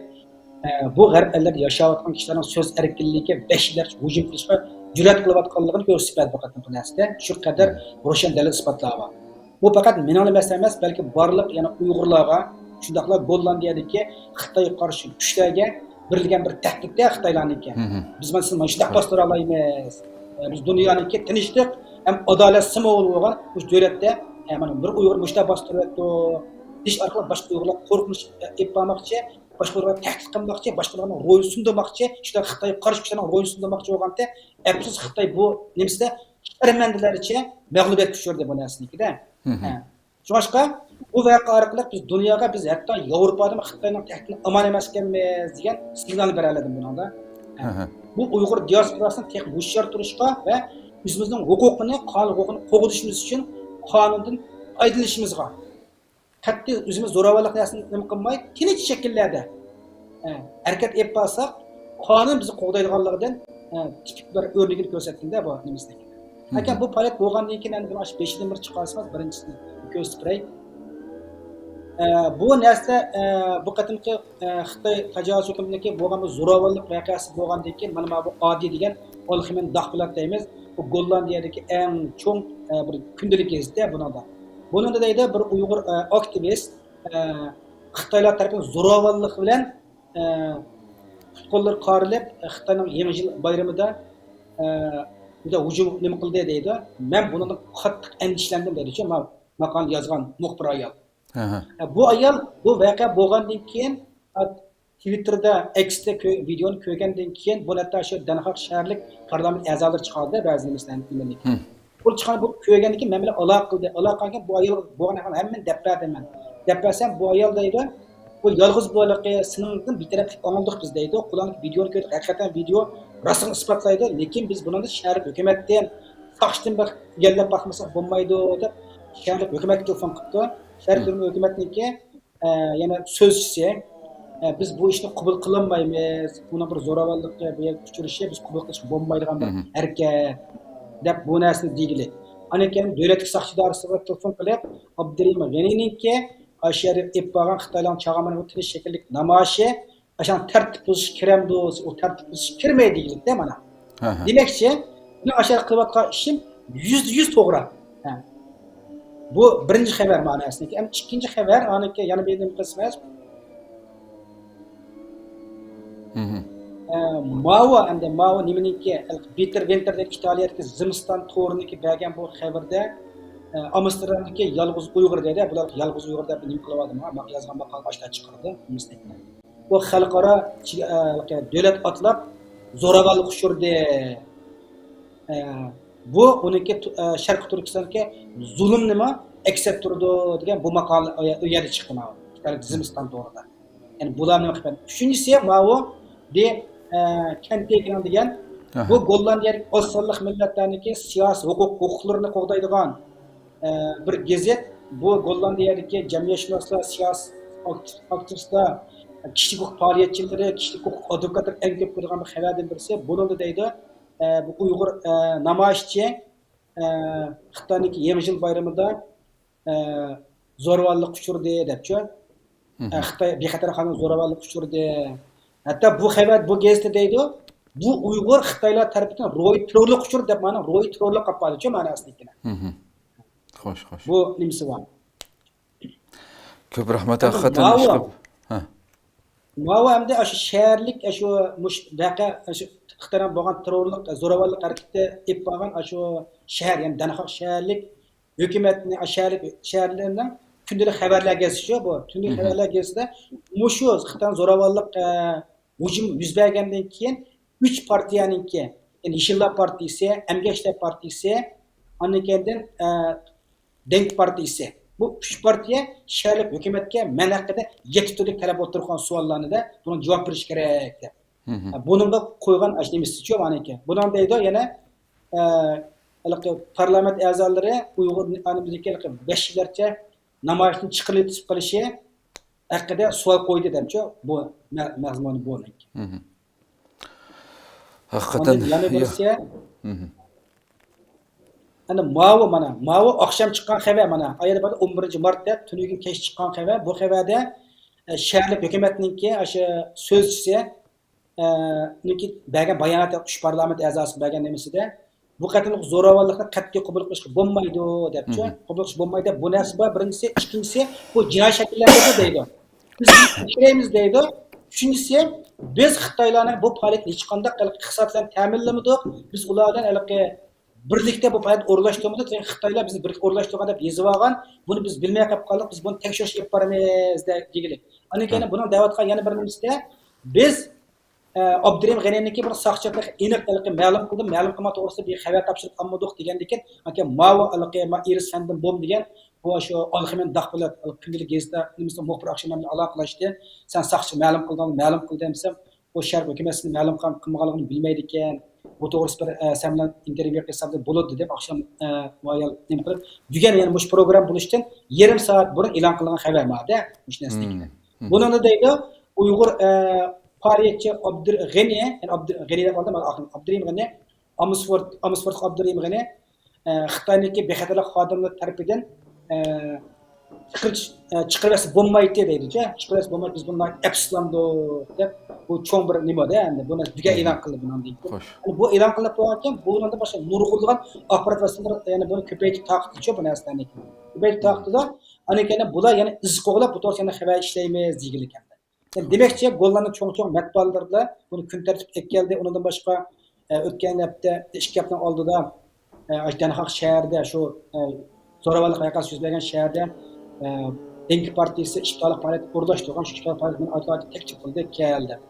ئە، بۇ غەرب ئەللىرىدە ياشاۋاتقان كىشىلەرنىڭ سۆز ئەركىنلىكىگە ۋەھشىيلەرچە ھۇجۇم قىلىشقا جۈرئەت قىلىۋاتقانلىقىنى كۆرسىتىپ بەردى بۇ قېتىمقى نەرسىدە. شۇ قەدەر روشەن دەلىل-ئىسپاتلار بار. بۇ پەقەت مېنىڭلا ئەمەس، بەلكى بارلىق يەنە ئۇيغۇرلارغا، شۇنداقلا گوللاندىيەدىكى خىتايغا قارشى كۈچلەرگە بېرىلگەن بىر تەھدىتتە خىتايلارنىڭكى. مم. بىز مانا سىزنى مۇشۇنداق باستۇرالايمىز. بىز دۇنيانىڭكى تىنچلىق ھەم ئادالەت سىمۋولى بولغان مۇشۇ دۆلەتتە، ئە، مانا بىر ئۇيغۇر مۇشۇنداق باستۇرۇۋەتتۇق دېيىش ئارقىلىق باشقا ئۇيغۇرلارغا قورقۇنچ ئېلىپ بارماقچى، باشقىلارغا تەھدىت قىلماقچى، باشقىلارنىڭ روھىنى سۇندۇرماقچى، شۇنداق خىتايغا قارشى كۈچلەرنىڭ روھىنى سۇندۇرماقچى بولغانتى. ئەپسۇس، خىتاي بۇ نېمىسىدە شەرمەندىلەرچە مەغلۇبىيەتكە ئۇچرىدى بۇ نەرسىنىڭكىدە. مم. ھە. شۇڭلاشقا بۇ ۋەقە ئارقىلىق بىز دۇنياغا بىز ھەتتا ياۋروپادىمۇ خىتاينىڭ تەھدىتىدىن ئامان ئەمەس ئىكەنمىز دېگەن سىگنالنى بېرەلىدىم بۇنىڭدا. ھە. ھە، ھە. بۇ ئۇيغۇر دىياسپوراسىنى تېخى ھوشيار تۇرۇشقا ۋە ئۆزىمىزنىڭ ھوقۇقىنى، قانۇن ھوقۇقىنى قوغدىشىمىز ئۈچۈن قانۇندىن پايدىلىنىشىمىزغا، قەتئىي ئۆزىمىز زوراۋانلىق نەرسىنى نېمە قىلماي، تىنچ شەكىللەردە، ئە، ھەرىكەت ئېلىپ بارساق، قانۇن بىزنى قوغدايدىغانلىقىدىن، ئە، تىپىك بىر ئۆرنىكىنى كۆرسەتكەندە بۇ نېمىسىنى. لېكىن بۇ پائالىيەت بولغاندىن كېيىن، ئەمدى بۇنى ئاشۇ بېشىدىن بىر چىقارسىڭىز، بىرىنچىسىنى كۆرسىتىپ بېرەي. ئە، بۇ نەرسە، ئە، بۇ قېتىمقى، ئە، خىتاي تاجاۋۇز ھۆكۈمىتىنىڭكى بولغان بۇ زوراۋانلىق ۋەقەسى بولغاندىن كېيىن، مانا، مانا بۇ ئاددىي دېگەن ئالخىمىن داخبلات دەيمىز. بۇ گوللاندىيەدىكى ئەڭ چوڭ، ئە، بىر كۈندىلىك گېزىتى بۇنىڭدا. بۇنىڭدا دەيدۇ، بىر ئۇيغۇر، ئە، ئاكتىۋىست، ئە، خىتايلار تەرىپىدىن زوراۋانلىق بىلەن، ئە، پۇت-قوللىرى قارىلىپ، خىتاينىڭ يېڭى يىل بايرىمىدا، ئە، بۇ ھۇجۇم نېمە قىلدى دەيدۇ. مەن بۇنىڭدىن قاتتىق ئەندىشىلەندىم دەيدۇ. شۇ ما-، ماقالىنى يازغان مۇخبىر ئايال. ھە، ھە. ئە، بۇ ئايال بۇ ۋەقە بولغاندىن كېيىن، ئە، تىۋىتتېردا، ئېكستا كۆ-، ۋىدېئونى كۆرگەندىن كېيىن، بۇنى ھەتتا شۇ دەنخاق شەھەرلىك پارلامېنت ئەزالىرى چىقاردى، بەزى نېمىسىلەرنى، نېمىنى. ھىم. بۇ چىققان، بۇ كۆرگەندىن كېيىن مەن بىلەن ئالاقە قىلدى. ئالاقە قىلغان بۇ ئايال بولغان ئەھۋالنى ھەممىنى دەپ بەردىم مەن. دەپ بەرسەم، بۇ ئايال دەيدۇ، بۇ يالغۇز بولغانلىقى سېنىڭدىن بىتەرەپلىك ئاڭلىدۇق بىز دەيدۇ. قۇلانىڭ ۋىدېونى كۆردۇق، ھەقىقەتەن ۋىدېو راستىنى ئىسپاتلايدۇ. لېكىن بىز بۇنىڭدا شەھەرلىك ھۆكۈمەتتىن، ساقچىدىن بىر يەللەپ باقمىساق بولمايدۇ دەپ شەھەرلىك ھۆكۈمەتكە تېلېفون قىپتۇ. شەھەرلىك ھۆكۈمەتنىڭكى ئە، يەنە سۆزچىسى، ئە، بىز بۇ ئىشنى قوبۇل قىلالمايمىز، بۇنىڭ بىر زوراۋانلىققا، بۇ يەردە ئۇچرىشى، بىز قوبۇل قىلىشقا بولمايدىغان بىر ھەرىكەت، دەپ بۇ نەرسىنى دېگىلى. ئاندىن كېيىن دۆلەتلىك ساقچى ئىدارىسىگە تېلېفون قىلىپ، ئابدۇرېھىم غېنىنىڭكى ئاشۇ يەردە ئېلىپ بارغان خىتايلارنىڭ چاغان تىنچ شەكىللىك نامايىشى، ئاشۇ تەرتىپ بۇزۇش كىرەمدۇ؟ ئۇ تەرتىپ بۇزۇش كىرمەيدۇ دېگىلىكتە مانا. دېمەكچى، مېنىڭ ئاشۇ يەردە قىلىۋاتقان ئىشىم يۈزدە يۈز توغرا. ھە. بۇ بىرىنچى خەۋەر مەنىسىدىكى. ئەمدى ئىككىنچى خەۋەر، ئانىڭكى يەنە بىر نېمە قىلسىڭىز، ئە، ماۋۇ، ئەمدى ماۋۇ نېمىنىڭكى، بىتېر ۋىنتېر دېگەن ئىتالىيەدىكى زىمىستان تورىنىڭكى بەرگەن بۇ خەۋىرىدە، ئە، ئامستېردامدىكى يالغۇز ئۇيغۇر دەيدۇ، بۇلار يالغۇز ئۇيغۇر دەپ نېمە قىلىۋالدى، يازغان ماقالىنى ئاشۇنداق چىقىرىدۇ. بۇ خەلقئارا چى-، ئە، دۆلەت ئاتلاپ زوراۋانلىق ئۇچۇرى، ئە، بۇ ئۇنىڭكى تۇ-، ئە، شەرقىي تۈركىستاندىكى زۇلۇمنىمۇ ئەكس ئەتتۈرىدۇ دېگەن بۇ ماقالە ئۇ يەردە چىقتى ماۋۇ. ئىتالىيە زىمىستان تورىدا. يەنى بۇلارنىڭ خىزمەت. ئۈچىنچىسى ماۋۇ دى، ئە، كەنتېگرېن دېگەن بۇ گوللاندىيەدىكى ئاز سانلىق مىللەتلەرنىڭكى سىياسىي ھوقۇق، ھوقۇقلىرىنى قوغدايدىغان، ئە، بىر گېزىت. بۇ گوللاندىيەدىكى جەمئىيەتشۇناسلار، سىياسىي ئاكتىپ-، ئاكتىۋىستلار، كىشىلىك ھوقۇق پائالىيەتچىلىرى، كىشىلىك ھوقۇق ئادۋوكاتلىرى ئەڭ كۆپ كۆرىدىغان بىر خەۋەردىن بىرسى. بۇنىڭدا دەيدۇ، ئە، بۇ ئۇيغۇر، ئە، نامايىشچى، ئە، خىتاينىڭكى يېڭى يىل بايرىمىدا، ئە، زورىۋاللىققا ئۇچرىدى دەپچۇ. ئە، خىتاي بىخەتەر خانىم زورىۋاللىققا ئۇچرىدى. ھەتتا بۇ خەۋەر، بۇ گېزىتتە دەيدۇ، بۇ ئۇيغۇر خىتايلار تەرىپىدىن روھىي تېررورلۇققا ئۇچرىدى دەپ، مانا روھىي تېررورلۇق قىلىپ قالدىچۇ مەناسىدىكىنى. خوش، خوش. بۇ نېمىسى بار؟ كۆپ رەھمەت، ھەقىقەتەن ماۋۇ، ھە. ماۋۇ ئەمدى ئاشۇ شەھەرلىك، ئاشۇ مۇش-، ۋەقە، ئاشۇ خىتاينىڭ بولغان تېررورلۇق، زوراۋانلىق ھەرىكىتى ئېلىپ بارغان ئاشۇ شەھەر، يەنى دەنخاغ شەھەرلىك ھۆكۈمەتنى، شەھەرلىك، شەھەرلىرىنىڭ كۈندىلىك خەۋەرلەر گېزىتى شۇ بۇ. كۈندىلىك خەۋەرلەر گېزىتىدە مۇشۇ خىتاينىڭ زوراۋانلىق، ئە، ھۇجۇم يۈز بەرگەندىن كېيىن ئۈچ پارتىيەنىڭكى، يەنى يېشىللار پارتىيىسى، ئەمگەكچىلەر پارتىيىسى، ئاندىن كېيىندىن، ئە، دەڭ پارتىيىسى. بۇ ئۈچ پارتىيە شەھەرلىك ھۆكۈمەتكە مەن ھەققىدە يەتتە تۈرلۈك تەلەپ ئولتۇرغان سوئاللارنى دە، بۇنىڭ جاۋاب بېرىش كېرەك دەپ. بۇنىڭغا قويغان ئاش نېمىسىچۇ مانىكى. بۇنىڭ دەيدۇ يەنە، ئە، ھېلىقى پارلامېنت ئەزالىرى ئۇيغۇر ئانىمىزدىكى ھېلىقى ۋەھشىيلەرچە نامايىشنى چىقىرىۋېتىپ قېلىشى ھەققىدە سوئال قويدى دەپچۇ. بۇ مە-، مەزمۇنى بۇنىڭكى. ھەقىقەتەن، ئاندىن يەنە بىرسى، ئەنە ماۋۇ، مانا، ماۋۇ ئاخشام چىققان خەۋەر، مانا، ئايەر باردا ئون بىرىنچى مارت دەپ، تۈنۈگۈن كەچ چىققان خەۋەر. بۇ خەۋەردە، ئە، شەھەرلىك ھۆكۈمەتنىڭكى، ئاشۇ سۆزچىسى، ئە، نىڭكى بەرگەن باياناتى، ئۈچ پارلامېنت ئەزاسى بەرگەن نېمىسىدە، بۇ قېتىملىق زوراۋانلىقنى قەتئىي قوبۇل قىلىشقا بولمايدۇ دەپچۇ. قوبۇل قىلىش بولمايدۇ. بۇ نەرسە بار، بىرىنچىسى، ئىككىنچىسى، بۇ جىنايى شەكىللەندۈرىدۇ دەيدۇ. بىز كېلەيمىز دەيدۇ. ئۈچىنچىسى، بىز خىتايلارنىڭ بۇ پائالىيىتىنى ھېچقانداق ھېلىقى ئىقتىساد بىلەن تەمىنلىمىدۇق. بىز ئۇلار بىلەن ھېلىقى بىرلىكتە بۇ پائالىيەتنى ئورۇنلاشتۇرمىدۇق. خىتايلار بىزنى بىرلىكتە ئورۇنلاشتۇرغان دەپ يېزىۋالغان. بۇنى بىز بىلمەي قېلىپ قالدۇق. بىز بۇنى تەكشۈرۈش ئېلىپ بارىمىز دە-، دېگىلى. ئاندىن كېيىن بۇنىڭ دەۋاتقان يەنە بىر نېمىسىدە، بىز ئە، ئابدۇرېھىم غېنىنىڭكى بىر ساقچى ئېنىق ھېلىقى مەلۇم قىلدىم، مەلۇم قىلما توغرىسىدا بىر خەۋەر تاپشۇرۇپ ئالمىدۇق دېگەندىكىن، ئاكا، ماۋۇ ھېلىقى ما-، ئىرىس فەندىم بوم دېگەن، بۇ شۇ ئالخىمىن داقپىلات، ھېلىقى كۈندىلىك گېزىتتە نېمىسى مۇخبىر ئاخشام مەن بىلەن ئالاقىلەشتى. سەن ساقچىغا مەلۇم قىلدىڭمۇ؟ مەلۇم قىلدىم دېسەم، بۇ شەرق ھۆكۈمەت سېنى مەلۇم قىل-، قىلمىغانلىقىنى بىلمەيدىكەن. بۇ توغرىسىدا بىر، ئە، سەن بىلەن ئىنتېرۋيۇ قىلسام دەپ بولىدۇ دەپ ئاخشام، ئە، بۇ ئايال نېمە قىلىپ، بۈگۈن يەنە مۇشۇ پروگرامما بولۇشتىن يېرىم سائەت بۇرۇن ئېلان قىلىنغان خەۋەر بار-دە، مۇشۇ نەرسىدىكى. بۇنىڭدا دەيدۇ، ئۇيغۇر، ئە، پائالىيەتچى ئابدۇر غېنى، يەنى ئابدۇر غېنى دەپ ئالدىم، ئابدۇرېھىم غېنى، ئامسفورد، ئامسفورد ئابدۇرېھىم غېنى، ئە، خىتاينىڭكى بىخەتەرلىك خادىملىرى تەرىپىدىن، ئە، چىقىرىش، ئە، چىقىرىۋەتسە بولمايتتى دەيدىچۇ. چىقىرىۋەتسە بولمايتتى، بىز بۇنى ئەپسىزلاندۇق دەپ، بۇ چوڭ بىر نېمە-دە ئەمدى، بۇنى دېگەن ئېلان قىلدى بۇنىڭدىن كېيىن. يەنى بۇ ئېلان قىلىنىپ بولغاندىن كېيىن، بۇنىڭدىن باشقا نۇرغۇنلىغان ئاخبارات ۋاسىتىلىرى يەنە بۇنى كۆپەيتىپ تارقىتتىچۇ بۇ نەرسىلەرنى. كۆپەيتىپ تارقىتىدۇ. ئاندىن كېيىن بۇلار يەنە ئىز قوغلاپ، بۇ توغرىسىدا يەنە خەۋەر ئىشلەيمىز دېگىلى كەلدى. يەنى دېمەكچى، گوللاندىيە چوڭ-چوڭ مەتبۇئاتلىرىدا بۇنى كۈن تەرتىپكە ئەكەلدى. ئۇنىڭدىن باشقا، ئە، ئۆتكەن ھەپتە، ئىككى ھەپتىنىڭ ئالدىدا، ئە، دەنخاق شەھىرىدە شۇ، ئە، زوراۋانلىق ۋەقەسى يۈز بەرگەن شەھەردە، ئە، دەڭگى پارتىيىسى ئىپتىھارلىق پائالىيەت ئورۇنلاشتۇرغان شۇ ئىپتىھارلىق پائالىيەت مېنى ئايرىم تەكلىپ قىلدى، كەل دەپ.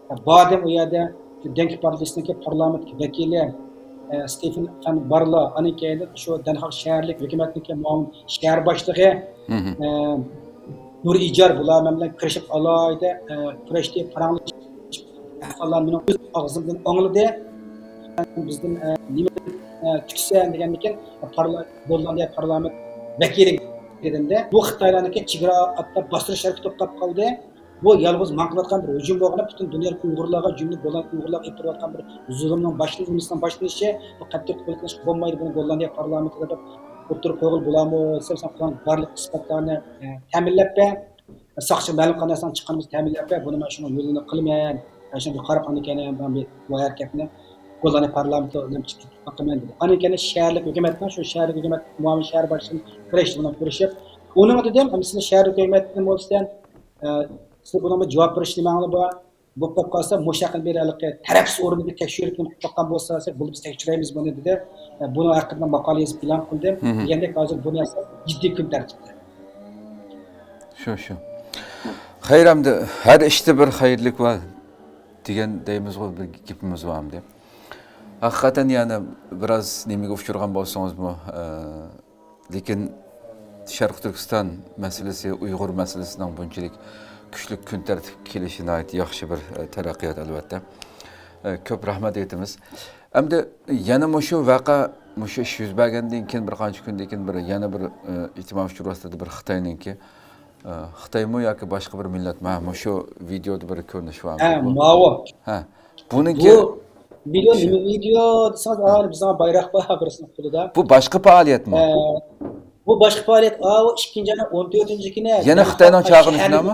ئە، باردىم ئۇ يەردە شۇ دەڭگى پارتىيىسىنىڭكى پارلامېنت ۋەكىلى، ئە، ستېفېن فەن بارلا، ئاندىن كېيىن شۇ دەنخاق شەھەرلىك ھۆكۈمەتنىڭكى مۇئاۋىن شەھەر باشلىقى، ئە، نۇر ئىجار بۇلار مەن بىلەن كۈرىشىپ ئالاھىدە، ئە، كۈرەشتى، پاراڭلىشىپ، ئەھۋاللارنى مېنىڭ ئۆز ئاغزىمدىن ئاڭلىدى. بىزدىن، ئە، نېمە، ئە، كۈتىسەن دېگەندىكىن، پارلا-، گوللاندىيە پارلامېنت ۋەكىلى دېدىمدە، بۇ خىتايلارنىڭكى چېگرا ئاتلاپ باستۇرۇش ھەرىكىتى توختاپ قالدى. بۇ يالغۇز ماڭقىۋاتقان بىر ھۇجۇم بولغىنى، پۈتۈن دۇنيا ئۇيغۇرلارغا، جۈملە گوللاند ئۇيغۇرلارغا ئېلىپ بېرىۋاتقان بىر زۇلۇمنىڭ باشلىنىشى، بۇ قەتئىي قوبۇل قىلىشقا بولمايدۇ، بۇنى گوللاندىيە پارلامېنتىدا دەپ ئوتتۇرىغا قويغىلى بولامۇ دېسەم، سەن بۇنىڭ بارلىق ئىسپاتلارنى، ئە، تەمىنلەپ بەر. ساقچى مەلۇم قانداق سان چىققىنىمىز تەمىنلەپ بەر، بۇنى مەن شۇنىڭ يولىنى قىلىمەن. مەن شۇنى قاراپ، ئاندىن كېيىن بۇ ھەرىكەتنى گوللاندىيە پارلامېنتى بىلەن چىقىپ باقىمەن دېدى. ئاندىن كېيىن شەھەرلىك ھۆكۈمەتنىڭ، شۇ شەھەرلىك ھۆكۈمەت، مۇئاۋىن شەھەر باشلىقى كۆرۈشتى، بۇنى كۆرۈشۈپ، ئۇنىڭغا دېدىم، ئەمدى سىلەر شەھەرلىك ھۆكۈمەتتىن بولسا، ئە، سىز بۇنىڭغا جاۋاب بېرىش نېمەڭلار بار؟ بولۇپ قالسا، مۇشۇ ھەققىدە بىر ھېلىقى تەرەپسىز ئورۇندا بىر تەكشۈرۈپ باققان بولسا، بۇنى بىز تەكشۈرەيمىز بۇنى، دېدى. ئە، بۇنىڭ ھەققىدە ماقالە يېزىپ ئېلان قىلدىم. دېگەندەك، ھازىر بۇ نەرسە جىددىي كۈن تەرتىپتە. شۇ، شۇ. خەير، ئەمدى ھەر ئىشتا بىر خەيرلىك بار دېگەن دەيمىزغۇ، بىر گېپىمىز بار ئەمدى. ھەقىقەتەن يەنە بىراز نېمىگە ئۇچرىغان بولسىڭىزمۇ، ئە، لېكىن شەرقىي تۈركىستان مەسىلىسى، ئۇيغۇر مەسىلىسىنىڭ بۇنچىلىك كۈچلۈك كۈن تەرتىپكە كېلىشى ناھايىتى ياخشى بىر، ئە، تەرەققىيات، ئەلۋەتتە. ئە، كۆپ رەھمەت ئېيتىمىز. ئەمدى يەنە مۇشۇ ۋەقە، مۇشۇ ئىش يۈز بەرگەندىن كېيىن، بىر قانچە كۈندىن كېيىن بىر، يەنە بىر، ئە، ئىجتىمائىي ئۇچۇر ۋاسىتىلىرىدا بىر خىتاينىڭكى، ئە، خىتايمۇ ياكى باشقا بىر مىللەتمۇ؟ ھە، مۇشۇ ۋىدېئودا بىر كۆرۈنۈش بار. ھە، ماۋۇ. ھە. بۇنىڭكى بۇ ۋىدېئو نېمە ۋىدېئو دېسىڭىز، ئا، بىزنىڭ بايراق بار بىرسىنىڭ قولىدا. بۇ باشقا پائالىيەتمۇ؟ ئە، بۇ باشقا پائالىيەت. ئاۋۇ ئىككىنچى ئاينىڭ ئون تۆتىنچى كۈنى يەنە خىتاينىڭ چاقىرىشىنىمۇ؟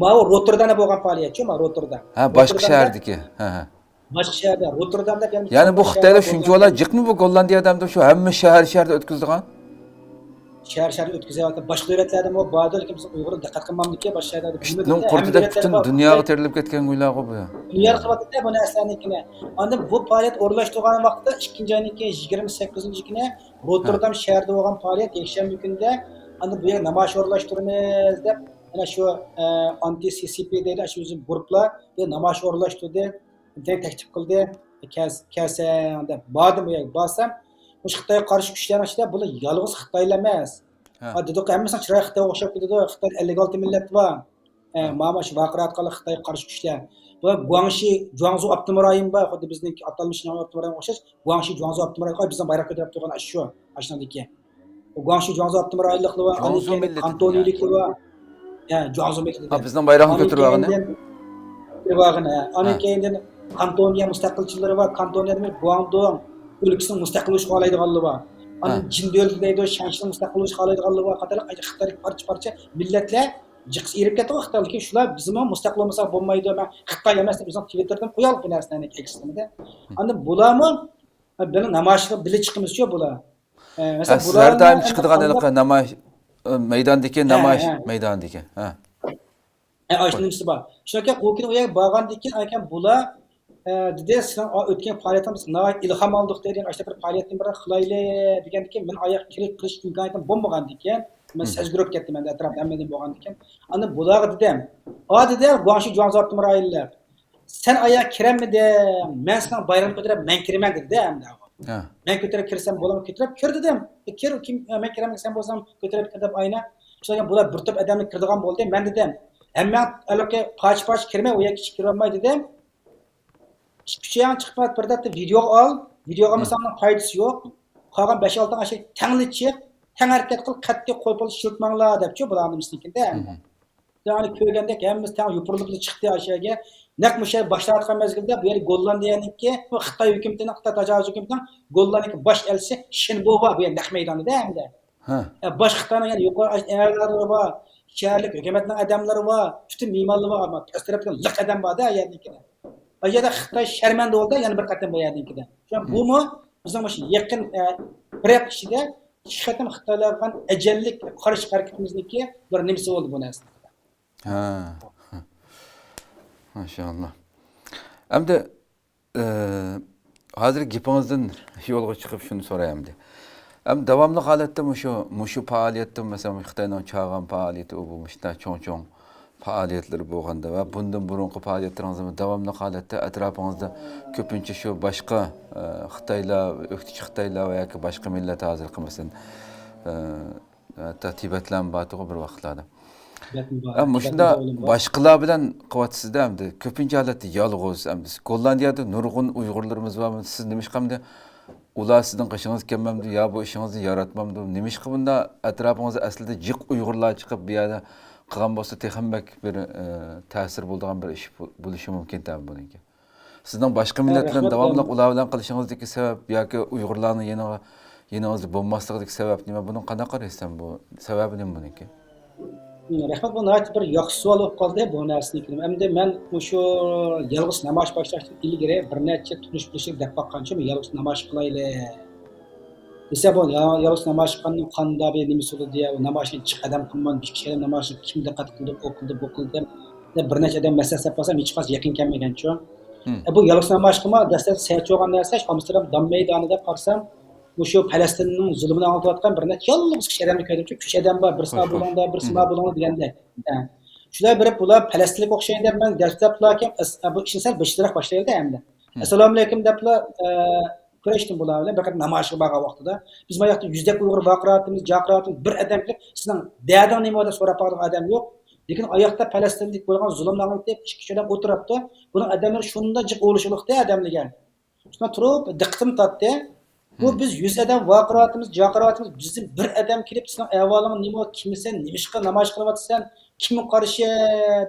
ماۋۇ روتتېردامدا بولغان پائالىيەتچۇ، ماۋۇ روتتېردام. ھە، باشقا شەھەردىكى. ھە، ھە. باشقا شەھەردە، روتتېردامدا. يەنى بۇ خىتايلار شۇنچىۋالا جىقمۇ بۇ گوللاندىيەدە، شۇ ھەممە شەھەر، شەھەردە ئۆتكۈزىدىغان؟ شەھەر، شەھەردە ئۆتكۈزۈۋاتىدۇ. باشقا دۆلەتلەردىمۇ باردۇ، لېكىن بىز ئۇيغۇرلار دىققەت قىلمامدىكەن، باشقا شەھەردە. پىتنىڭ قۇرتىدەك پۈتۈن دۇنياغا تېرىلىپ كەتكەن گۇيلاغۇ بۇ. دۇنياغا تېرىلىپ كەتتى بۇ نەرسىلەرنىڭكىنى. ئاندىن بۇ پائالىيەت ئورۇنلاشتۇرغان ۋاقىتتا ئىككىنچى ئاينىڭكى يىگىرمە سەككىزىنچى كۈنى روتتېردام شەھىرىدە بولغان پائالىيەت يەكشەنبە كۈنىدە. ئاندىن بۇ يەرگە نامايىش ئورۇنلاشتۇرىمىز دەپ، مانا شۇ، ئە، ئانتى سى سى پى دەيدۇ، شۇ بىزنىڭ گۇرۇپپىلار بۇ نامايىش ئورۇنلاشتۇردى. تەكلىپ قىلدى. كەلسەڭ دەپ باردىم ئۇ يەرگە. بارسام، مۇشۇ خىتايغا قارشى كۈچلەرنىڭ ئىچىدە بۇلار يالغۇز خىتايلا ئەمەس. ھە. ھە، دېدۇق، ھەممىسىنىڭ چىرايى خىتايغا ئوخشاپ كېتىدۇ. خىتايدا ئەللىك ئالتە مىللەت بار. ئە، ھە. مانا شۇ ۋارقىراۋاتقانلار خىتايغا قارشى كۈچلەر. بۇلار گۇاڭشى، جۇاڭزۇ ئاپتونوم رايون بار. خۇددى بىزنىڭكى ئاتالمىش ئاپتونوم رايونغا ئوخشاش. گۇاڭشى، جۇاڭزۇ ئاپتونوم رايون. ھە، بىزنىڭ بايراق كۆتۈرۈپ تۇرغان ئاشۇ، ئاشۇنىڭدىكى. گۇاڭشى جۇاڭزۇ ئاپتونوم رايونلۇقلىرى بار، جۇاڭزۇ ئاندىن كېيىن مىللىتى كانتونىيلىكلىرى بار. يا، جۇاڭزۇ مىللىتى ھە، دېگەن. بىزنىڭ بايراقنى ئاندىن كۆتۈرۈۋالغىنى. كېيىندىن، كۆتۈرۈۋالغىنى، ھە. ئاندىن ھە. كېيىندىن كانتونىيە مۇستەقىلچىلىرى بار، كانتونىيە دېمەك گۇاڭدۇڭ ئۆلكىسىنىڭ مۇستەقىل بولۇشىغا ئالايدىغانلىرى بار. ئاندىن ھە. جىن دۆلىتى دەيدۇ، شەنشىنىڭ مۇستەقىل بولۇشىغا ئالايدىغانلىرى بار قاتارلىق خىتايدىكى پارچە-پارچە مىللەتلەر جىققىسى ئېرىپ كەتتىغۇ خىتايلار. لېكىن شۇلار بىزمۇ مۇستەقىل بولمىساق بولمايدۇ، مەن خىتاي ئەمەس دەپ ئۆزىنىڭ تىۋىتتېردىن قويالىدۇ بۇ نەرسىلەرنى ئەكسىنىدە. ئاندىن بۇلارمۇ بىللە نامايىشقا بىللە چىقىمىزچۇ بۇلار. ئە، مەسىلەن، ھە، سىز ھەر دائىم چىقىدىغان ھېلىقى نامايىش، ئە، مەيداندىكى ھە، نامايىش ھە. مەيدانىدىكى. ھە. ھە، ئاشۇ نېمىسى بار. شۇنىڭكەن ئۇ كۈنى ئۇ يەرگە بارغاندىن كېيىن، ئاكام بۇلار، ئە، دېدى، سېنىڭ ئا-، ئۆتكەن پائالىيىتىڭ بىز ناھايىتى ئىلھام ئالدۇق دېدى. ئاشۇنداق بىر پائالىيەتنى بىر قىلايلى دېگەندىن كېيىن، مېنىڭ ئاياغ كىرىپ قىلىش ئىمكانىيىتىم بولمىغاندىكىن، مەن سەزگۈرۈپ كەتتىم ئەمدى ئەتراپتا ھەممىدىن بولغاندىكىن. ئاندىن بۇلارغا دېدىم، ئا، دېدى، گۇاڭشى جۇاڭزۇ ئاپتونوم رايونلۇق. سەن ئاياغ كىرەلمىدىڭ، مەن سېنىڭ بايرىقىڭنى كۆتۈرۈپ مەن كىرىمەن دېدى ئەمدى. ھە. مەن كۆتۈرۈپ كىرسەم بولامدۇ؟ كۆتۈرۈپ كىر دېدىم. ئە، كىر، كىم، ئە، مەن كىرەلمىسەم بولسام كۆتۈرۈپ كىر دەپ ئاينا. شۇنداق بۇلار بىر توپ ئادەملەر كىرىدىغان بولدى. مەن دېدىم، ھەممە ھېلىقى پارچە-پارچە كىرمەي، ئۇ يەرگە كىچىك كىرىۋالماي دېدىم. ئۈچىيىڭ چىقىپ بىر دەپتە ۋىدېوغا ئال. ۋىدېوغا ئالمىساڭ پايدىسى يوق. قالغان بەش-ئالتىڭ ئاشۇ تەڭلا چىق، تەڭ ھەرىكەت قىل، قەتئىي قول-قول شىلتىماڭلار دەپچۇ بۇلارنى ئىككىسىنىڭكىدە. مم. يەنى كۆرگەندەك ھەممىسى تەڭ يوپۇرۇلۇپلا چىقتى ئاشۇ يەرگە. نەق مۇشۇ يەر باشلاۋاتقان مەزگىلدە بۇ يەر گوللاندىيەنىڭكى، بۇ خىتاي ھۆكۈمىتىنىڭ، خىتاي تاجاۋۇز ھۆكۈمىتىنىڭ گوللاندىيەنىڭكى باش ئەلچىسى شىنبو بار بۇ يەر نەق مەيدانىدا ئەمدى. ھە. ئە، باشقا خىتاينىڭ يەنە يۇقىرى ئەلالىرى بار، شەھەرلىك ھۆكۈمەتنىڭ ئادەملىرى بار، پۈتۈن مېھمانلار بار، ئەمما پەس تەرەپتە لىق ئادەم بار-دە يەرنىڭكىدە. ئاشۇ يەردە خىتاي شەرمەندە بولدى يەنە بىر قېتىم بۇ يەرنىڭكىدە. شۇڭا بۇمۇ بىزنىڭ مۇشۇ يېقىن، ئە، بىر ھەپتە ئىچىدە ئىككى قېتىم خىتايلارغا ئەجەللىك قارشى ھەرىكىتىمىزنىڭكى بىر نېمىسى بولدى بۇ نەرسە. ھە. ماشائاللا. ئەمدى، ئى، ھازىر گېپىڭىزدىن يولغا چىقىپ شۇنى سوراي ئەمدى. ئەمدى داۋاملىق ھالەتتە مۇشۇ، مۇشۇ پائالىيەتتە، مەسىلەن، خىتاينىڭ چاغان پائالىيىتى، ئۇ بۇ مۇشۇنداق چوڭ-چوڭ پائالىيەتلىرى بولغاندا ۋە بۇندىن بۇرۇنقى پائالىيەتلىرىڭىزمۇ داۋاملىق ھالەتتە ئەتراپىڭىزدا كۆپىنچە شۇ باشقا، ئى، خىتايلار، ئۆكتىچى خىتايلار ۋە ياكى باشقا مىللەت ھازىرقى، مەسىلەن، ئى، ھەتتا تىبەتلەرمۇ بارتىغۇ بىر ۋاقىتلاردا. تىبەتمۇ بار. ھە، مۇشۇنداق تىبەتمۇ بار. باشقىلار بىلەن قىلىۋاتىسىز-دە ئەمدى. كۆپىنچە ھالەتتە يالغۇز ئەمدى. گوللاندىيەدە نۇرغۇن ئۇيغۇرلىرىمىز بار. سىز نېمىشقا ئەمدى ئۇلار سىزنىڭ قېشىڭىزغا كەلمەمدۇ يا بۇ ئىشىڭىزنى ياراتمامدۇ؟ نېمىشقا بۇنداق ئەتراپىڭىزدا ئەسلىدە جىق ئۇيغۇرلار چىقىپ بۇ يەردە قىلغان بولسا تېخىمۇ بەك بىر، ئە، تەسىر بولىدىغان بىر ئىش بو-، بولۇشى مۇمكىن تەبىئىي بۇنىڭكى. سىزنىڭ باشقا مىللەت بىلەن رەھمەت، داۋاملىق ئۇلار بىلەن قىلىشىڭىزدىكى سەۋەب ياكى ئۇيغۇرلارنى يېنىغا، يېنىڭىزدا بولماسلىقىدىكى سەۋەب نېمە؟ بۇنىڭغا قانداق قارايسىز سەن؟ بۇ سەۋەبى نېمە بۇنىڭكى؟ رەھمەت، بۇ ناھايىتى بىر ياخشى سوئال بولۇپ قالدى بۇ نەرسىنىڭكى. ئەمدى مەن مۇشۇ يالغۇز نامايىش باشلاشتىن ئىلگىرى بىر نەچچە تونۇش بىلىشلىك دەپ باققانچۇ، يالغۇز نامايىش قىلايلى دېسە، بۇ يا-، يالغۇز نامايىش قىلغاندىن قانداق بىر نېمىسى بولىدۇ يا، نامايىشنى جىق ئادەم قىلمىغان، بىر كىشى ئادەم نامايىشنى كىم دىققەت قىلدى، ئۇ قىلدى، بۇ قىلدى دەپ، بىر نەچچە ئادەم مەسلىھەت سەپ قالسام، ھېچقايسى يېقىن كەلمىگەنچۇ. ئە، بۇ يالغۇز نامايىش قىلما دەسلەپ سەل چوغان نەرسە، ئامستېردام دام مەيدانىدا قارىسام، مۇشۇ پەلەستىننىڭ زۇلۇمىنى ئاڭلىتىۋاتقان بىر نەچچە يالغۇز كىشى ئادەمنى كۆردۈمچۇ، ئۈچ ئادەم بار، بىرسى ما بولۇڭلار، بىرسى ما بولۇڭلار دېگەندەك. ئە، شۇلار بېرىپ، بۇلار پەلەستىنلىك ئوخشايدۇ دەپ مەن دەسلەپلەركەن، ئەس-، ئە، بۇ ئىشنى سەل بېشىدىراق باشلايلى ئەمدى. ئەسسالامۇئەلەيكۇم دەپلا، ئە، كۆرۈشتۈم بۇلار بىلەن، بىر قېتىم نامايىشقا بارغان ۋاقتىدا. بىز ما ياقتا يۈزدەپ ئۇيغۇر ۋارقىراۋاتىمىز، جارقىراۋاتىمىز، بىر ئادەم كېلىپ، سېنىڭ دەردىڭ نېمە دەپ سوراپ باقىدىغان ئادەم يوق. لېكىن ئاياقتا پەلەستىندىكى بولغان زۇلۇمنى ئاڭلىتىپ، ئىككى ئۈچ ئادەم ئولتۇرۇپتۇ. بۇنىڭ ئادەملىرى شۇنداق جىق ئولىشىۋالدى ئادەملەرگە. شۇنداق تۇرۇپ دىققىتىمنى تارتتى. بۇ بىز يۈز ئادەم ۋارقىراۋاتىمىز، جارقىراۋاتىمىز، بىزدىن بىر ئادەم كېلىپ، سېنىڭ ئەھۋالىڭ نېمە، كىمسەن، نېمىشقا نامايىش قىلىۋاتىسەن، كىمگە قارشى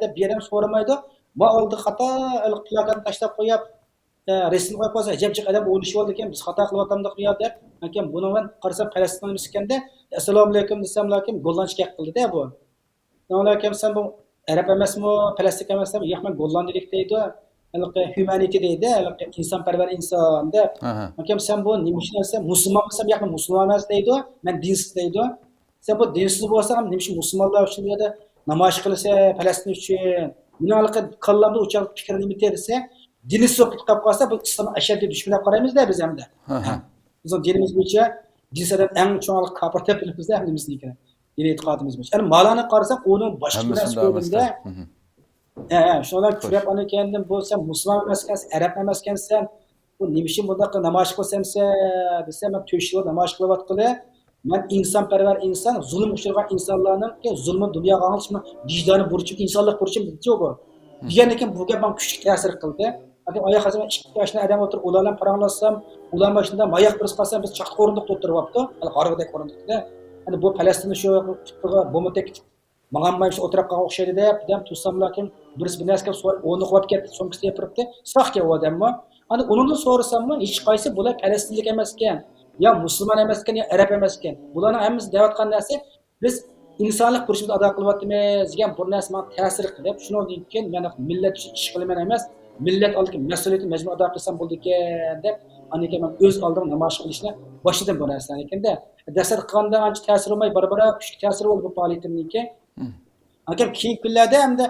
دەپ بىر ئادەم سورىمايدۇ. ما ئالدىغا قاتارلىق پلاكاتنى تاشلاپ قويۇپ، ئە، رەسىم قويۇپ قويسا، ئەجەب جىق ئادەم ئولىشىۋالىدىكەن، بىز خاتا قىلىۋاتامدۇق يا دەپ. لېكىن بۇنىڭ بىلەن قارىسام، پەلەستىننىڭ نېمىسى ئىكەندە، ئەسسالامۇئەلەيكۇم دېسەملەكىن، گوللاندچە گەپ قىلدى-دە بۇ. ئەسسالامۇئەلەيكۇم، سەن بۇ ئەرەب ئەمەسمۇ، پەلەستىن ئەمەسمۇ؟ ياق، مەن گوللاندىيىلىك دەيدۇ. ھېلىقى ھيۇمەنىتى دەيدۇ، ھېلىقى ئىنسانپەرۋەر ئىنسان دەپ. ئەكەم، سەن بۇ نېمە ئىشلەنسەن، مۇسۇلمانمۇ دېسەم، ياق، مەن مۇسۇلمان ئەمەس دەيدۇ، مەن دىنسىز دەيدۇ. سەن بۇ دىنسىز بولساڭ، نېمە ئۈچۈن مۇسۇلمانلار ئۈچۈن بۇ يەردە نامايىش قىلىسەن، پەلەستىن ئۈچۈن؟ مېنىڭ ھېلىقى كاللامدا ئۇ چاغ پىكىر نېمە دېسە، دىنسىز بولۇپ قالسا، بۇ ئىسلامنىڭ ئەشەددىي دۈشمىنى دەپ قارايمىز-دە بىز ئەمدى. بىزنىڭ دىنىمىز بويىچە دىنسىز ئادەم ئەڭ چوڭ كاپىر دەپ بىلىمىز-دە، ھەممىمىزنىڭكىنى. دىنىي ئېتىقادىمىز بويىچە. يەنى مالانى قارىساق، ئۇنىڭ باشقا بىر نەرسە كۆرگەندە، ھە، ھە، شۇنىڭ بىلەن كۆرۈپ ئاندىن كېيىن بۇ سەن مۇسۇلمان ئەمەسكەنسەن، ئەرەب ئەمەسكەنسەن، بۇ نېمە ئۈچۈن بۇنداق نامايىش قىلسەمسەن دېسە، مەن تۆت يىل نامايىش قىلىۋاتقىلى، مەن ئىنسانپەرۋەر ئىنسان، زۇلۇمغا ئۇچرىغان ئىنسانلارنىڭكى زۇلمىنى دۇنياغا ئاڭلىتىش مېنىڭ ۋىجدانىي بۇرچۇم، ئىنسانلىق بۇرچۇم دېدىچۇ بۇ. دېگەندىن كېيىن بۇ گەپ ماڭا كۈچلۈك تەسىر قىلدى. ئاندىن ئاياق ھازىر مەن ئىككى ياشلىق ئادەم ئولتۇرۇپ، ئۇلار بىلەن پاراڭلاشسام، ئۇلار ماشىنىدا ماياق بىرسى قالسا، بىز چاقلىق ئورۇندۇقتا ئولتۇرۇۋاپتۇ. ھەل غارۋىدەك ئورۇندۇقتا. ئەنە بۇ پەلەستىننى شۇ پۇتىغا بومبا تېگىتىپ ماڭالماي شۇ ئولتۇرۇپ قالغان ئوخشايدۇ دەپ، دەم تۇرساملاركىن بىرسى بىر نەرسە گەپ سوراپ، ئورنىغا قويۇپ كەتتى، سومكىسىنى يېپىرىپتى. ساق گەپ ئۇ ئادەممۇ. ئاندىن ئۇنىڭدىن سورىساممۇ، ھېچقايسى بۇلار پەلەستىنلىك ئەمەسكەن، يا مۇسۇلمان ئەمەسكەن، يا ئەرەب ئەمەسكەن. بۇلارنىڭ ھەممىسى دەۋاتقان نەرسە، بىز ئىنسانلىق بۇرچىمىزنى ئادا قىلىۋاتىمىز دېگەن بىر نەرسە ماڭا تەسىر قىلىپ، شۇنىڭدىن كېيىن مەن مىللەت ئۈچۈن ئىش قىلىمەن ئەمەس، مىللەت ئالدىدىكى مەسئۇلىيىتىنى مەجبۇرىي ئادا قىلسام بولىدىكەن دەپ، ئاندىن كېيىن مەن ئۆز ئالدىمغا نامايىش قىلىشنى باشلىدىم بۇ نەرسىلەرنى. لېكىن دەسلەپ قىلغاندا ئانچە تەسىر بولماي، بارا-بارا كۈچلۈك تەسىر بولدى بۇ پائالىيىتىمنىڭكى. ئاكام كېيىنكى كۈنلەردە ئەمدى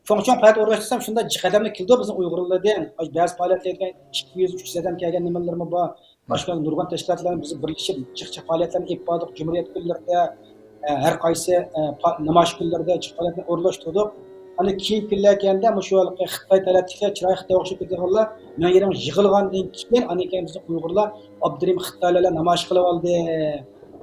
چوڭ-چوڭ پائالىيەت ئورۇنلاشتۇرسام، شۇنداق جىق ئادەملەر كېلىدۇ بىزنىڭ ئۇيغۇرلاردىن. بەزى پائالىيەتلەرگە ئىككى يۈز، ئۈچ يۈز ئادەم كەلگەن نېمىلىرىمۇ بار. باشقا نۇرغۇن تەشكىلاتلار بىز بىرلىشىپ جىق-جىق پائالىيەتلەرنى ئېلىپ باردۇق. جۇمھۇرىيەت كۈنلىرىدە، ئە، ھەر قايسى، ئە، پا-، نامايىش كۈنلىرىدە جىق پائالىيەتلەرنى ئورۇنلاشتۇردۇق. ئاندىن كېيىنكى كۈنلەر كەلگەندە مۇشۇ ھېلىقى خىتاي تەلەپتىكىلەر، چىرايى خىتايغا ئوخشاپ كېتىدىغانلار مېنىڭ يېنىمغا يىغىلغاندىن كېيىن، ئاندىن كېيىن بىزنىڭ ئۇيغۇرلار ئابدۇرېھىم خىتايلار بىلەن نامايىش قىلىۋالدى،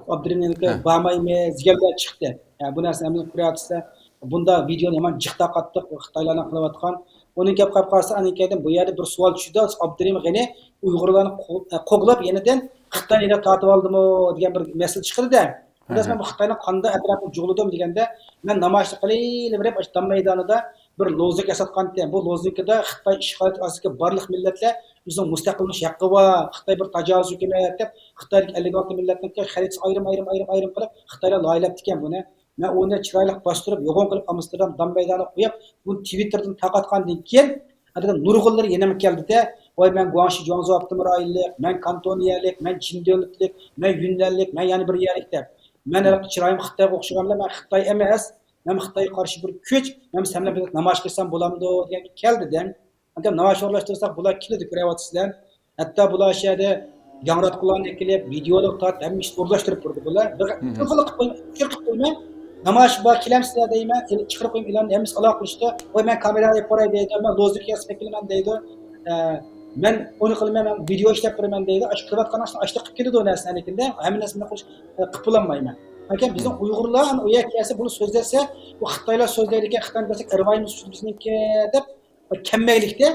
ئابدۇرېھىمنىڭكى بارمايمىز دېگەنلەر چىقتى. ھە، بۇ نەرسىنى ھەممىڭلار كۆرۈۋاتىسىلەر. بۇنداق ۋىدېونى يامان جىق تارقاتتۇق، خىتايلارنىڭ قىلىۋاتقان. ئۇنىڭ گەپ قىلىپ قالسا، ئاندىن كېيىن بۇ يەردە بىر سوئال چۈشىدۇ، ئابدۇرېھىم غېنى ئۇيغۇرلارنى قو-، قوغلاپ يېنىدىن خىتاينى يېنىغا تارتىۋالدىمۇ دېگەن بىر مەسىلە چىقىدۇ-دە. بۇ نەرسە مەن بۇ خىتاينىڭ قانداق ئەتراپىنى جۇغلىدىم دېگەندە، مەن نامايىشنى قىلىۋېرىپ، ئاشۇ دام مەيدانىدا بىر لوزۇنكا ياساتقانتىم. بۇ لوزۇنكىدا خىتاي ئىشغالىيەت ئاستىدىكى بارلىق مىللەتلەر ئۆزىنىڭ مۇستەقىل بولۇش ھەققى بار، خىتاي بىر تاجاۋۇز ھۆكۈمەت دەپ، خىتايدىكى ئەللىك ئالتە مىللەتنىڭ خەرىتىسى ئايرىم، ئايرىم، ئايرىم، ئايرىم قىلىپ، خىتايلار لايىھەلەپتىكەن بۇنى. مەن ئۇنى چىرايلىق باستۇرۇپ، يوغان قىلىپ، ئامستېردام دام مەيدانىغا قويۇپ، بۇنى تىۋىتتېردىن تارقاتقاندىن كېيىن، ئادەم نۇرغۇنلىرى يېنىمغا كەلدى-دە، ۋاي، مەن گۇاڭشى جۇاڭزۇ ئاپتونوم رايونلۇق، مەن كانتونىيەلىك، مەن چىن دۆلەتلىك، مەن يۈننەنلىك، مەن يەنە بىر يەرلىك دەپ. مەن ھېلىقى چىرايىم خىتايغا ئوخشىغان بىلەن، مەن خىتاي ئەمەس، مەن خىتايغا قارشى بىر كۈچ، مەن سەن بىلەن بىرگە نامايىش قىلسام بولامدۇ دېگەنگە كەلدى-دە. ئاكام، نامايىش ئورۇنلاشتۇرساق، بۇلار كېلىدۇ، كۆرۈۋاتىسىلەر. ھەتتا بۇلار شۇ يەردە ياڭراتقۇلارنى ئەكېلىپ، ۋىدېئولار تارتىپ، ھەممە ئىشنى ئورۇنلاشتۇرۇپ تۇردى بۇلار. بىر تېلېفونلا قىلىپ قويماي، ئۇچۇر قىلىپ قويماي، نامايىش بار، كېلەمسىلەر دەيمەن، چىقىرىپ قويماي ئېلاننى، ھەممىسى ئالاقىلىشىدۇ. ۋاي، مەن كامېرا ئېلىپ باراي دەيدۇ، مەن لوزۇنكا ياسىماي كېلىمەن دەيدۇ. ئە، مەن ئۇنى قىلىمەن، مەن ۋىدېئو ئىشلەپ بېرىمەن دەيدۇ. ئاشۇ قىلىۋاتقان ئاشۇ قىلىپ كېلىدۇ نەرسىلەر، لېكىندە ھەممە نەرسىنى قىلىش، ئە، قىلىپ بولالمايمەن. لېكىن بىزنىڭ ئۇيغۇرلار ئۇ يەرگە كەلسە، بۇنى سۆزلەتسە، بۇ خىتايلار سۆزلەيدىكەن، خىتاينى دېسەك ئەرۋايىمىز بىزنىڭكى دەپ، كەلمەيلىكتە.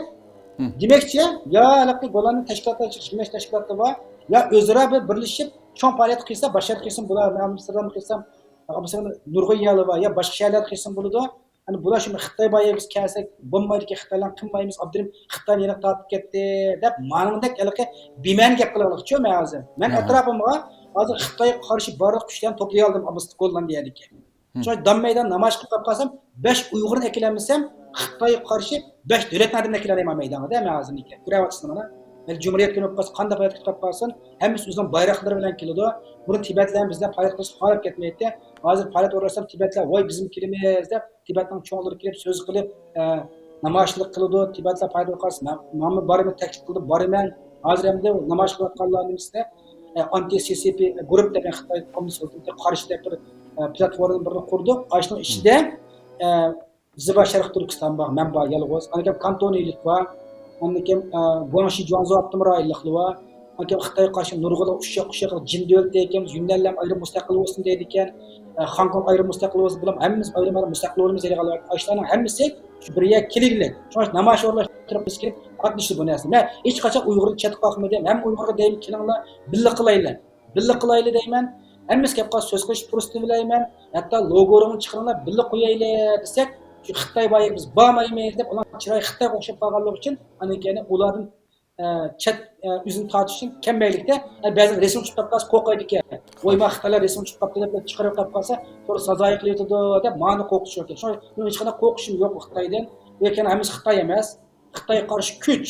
دېمەكچى، يا ھېلىقى گوللاندىيە تەشكىلاتلار چىقىش، مەش تەشكىلاتلار بار، يا ئۆزئارا بىر بىرلىشىپ چوڭ پائالىيەت قىلسا، باشار قىلسۇن، بۇلار ئامستېردام قىلسام، مىسالغا نۇرغۇن يەرلەر بار، يا باشقا شەھەرلەردە قىلسىمۇ بولىدۇ. ئەنە بۇلار شۇ خىتاي بايا بىز كەلسەك بولمايدىكەن، خىتايلارنى قىلمايمىز، ئابدۇرېھىم خىتاينى يەنە تارتىپ كەتتى دەپ مانىڭدەك ھېلىقى بىمەنە گەپ قىلغانلىقچۇ مەن ھازىر. مەن ئەتراپىمغا ھازىر خىتايغا قارشى بارلىق كۈچلەرنى توپلىيالدىم ئامېرىكا گوللاندىيەدىكى. شۇڭا دام مەيدان نامايىش قىلىپ قالسام، بەش ئۇيغۇرنى ئەكېلەلمىسەم، خىتايغا قارشى بەش دۆلەتنىڭ ئادىمىنى ئەكېلەلەيمەن مەيدانغا دە مەن ھازىر. كۆرۈۋاتىسىلەر مانا. مەيلى جۇمھۇرىيەت كۈنى بولۇپ قالسا، قانداق پايتەخت قىلىپ قالسۇن، ھەممىسى ئۆزىنىڭ بايراقلىرى بىلەن كېلىدۇ. بۇرۇن تىبەتلەر بىز بىلەن پايتەخت قىلىشقا خالاپ كەتمەيتتى. ھازىر پائالىيەت ئورۇنلاشسام، تىبەتلەر ۋاي بىزمۇ كېلىمىز دەپ، تىبەتنىڭ چوڭلىرى كېلىپ سۆز قىلىپ، ئە، نامايىشلىق قىلىدۇ. تىبەتلەر پايتەخت قىلسا، مەن، مەنمۇ بارىمەن، تەكلىپ قىلدى، بارىمەن. ھازىر ئەمدى نامايىش قىلىۋاتقانلارنىڭ ئىچىدە، ئە، ئانتى سى سى پى گۇرۇپ دېگەن خىتاي كوممۇنىست ھۆكۈمىتىگە قارشى دەپ بىر، ئە، پلاتفورمىنى بىرنى قۇردۇق. ئاشۇنىڭ ئىچىدە، ئە، زىبا شەرق تۈركىستان بار، مەن بار يالغۇز. ئاندىن كېيىن كانتونىلىك بار. ئاندىن كېيىن، ئە، گۇاڭشى جۇاڭزۇ ئاپتونوم رايونلۇقلار بار. ئاندىن كېيىن خىتايغا قارشى نۇرغۇنلىغان ئۇششاق، ئۇششاق جىن دۆلىتى ئىكەن، يۈننەنلەر ئايرىم مۇستەقىل بولسۇن دەيدىكەن. ئە، خاڭكوڭ ئايرىم مۇستەقىل بولسۇن، بۇلار ھەممىمىز ئايرىم ئايرىم مۇستەقىل بولىمىز دەيدىغانلار. ئاشۇلارنىڭ ھەممىسى شۇ بىر يەرگە كېلىگلىك. شۇڭا نامايىش ئورۇنلاشتۇرۇپ بىز كىرىپ قاتنىشىدۇ بۇ نەرسە. مەن ھېچقاچان ئۇيغۇرنى چەتكە قاقمىدىم. ھەممە ئۇيغۇرغا دەيمەن، كېلىڭلار، بىللە قىلايلى. بىللە قىلايلى دەيمەن. ھەممىسى كەپ قالسا سۆز قىلىش پۇرسىتى بېرەلمەيمەن. ھەتتا لوگورىڭنى چىقىرىڭلار، بىللە قويايلى دېسەك، شۇ خىتاي بايا بىز بارمايمىز دەپ، ئۇلار چىرايى خىتايغا ئوخشاپ قالغانلىقى ئۈچۈن، ئاندىن كېيىن ئۇلاردىن، ئە، چەت، ئە، ئۆزىنى تارتىشتىن كەلمەيلىكتە، ئە، بەزىدە رەسىم چۈشۈپ قالسا قورقايدىكەن. ۋاي، ما خىتايلار رەسىم چۈشۈپ قاپتۇ دەپ چىقىرىپ قاپ قالسا، توغرا سازايى قىلىۋېتىدۇ دەپ مانا قورقۇش يوق. شۇڭا مېنىڭ ھېچقانداق قورقۇشۇم يوق خىتايدىن. لېكىن ھەممىسى خىتاي ئەمەس. خىتايغا قارشى كۈچ.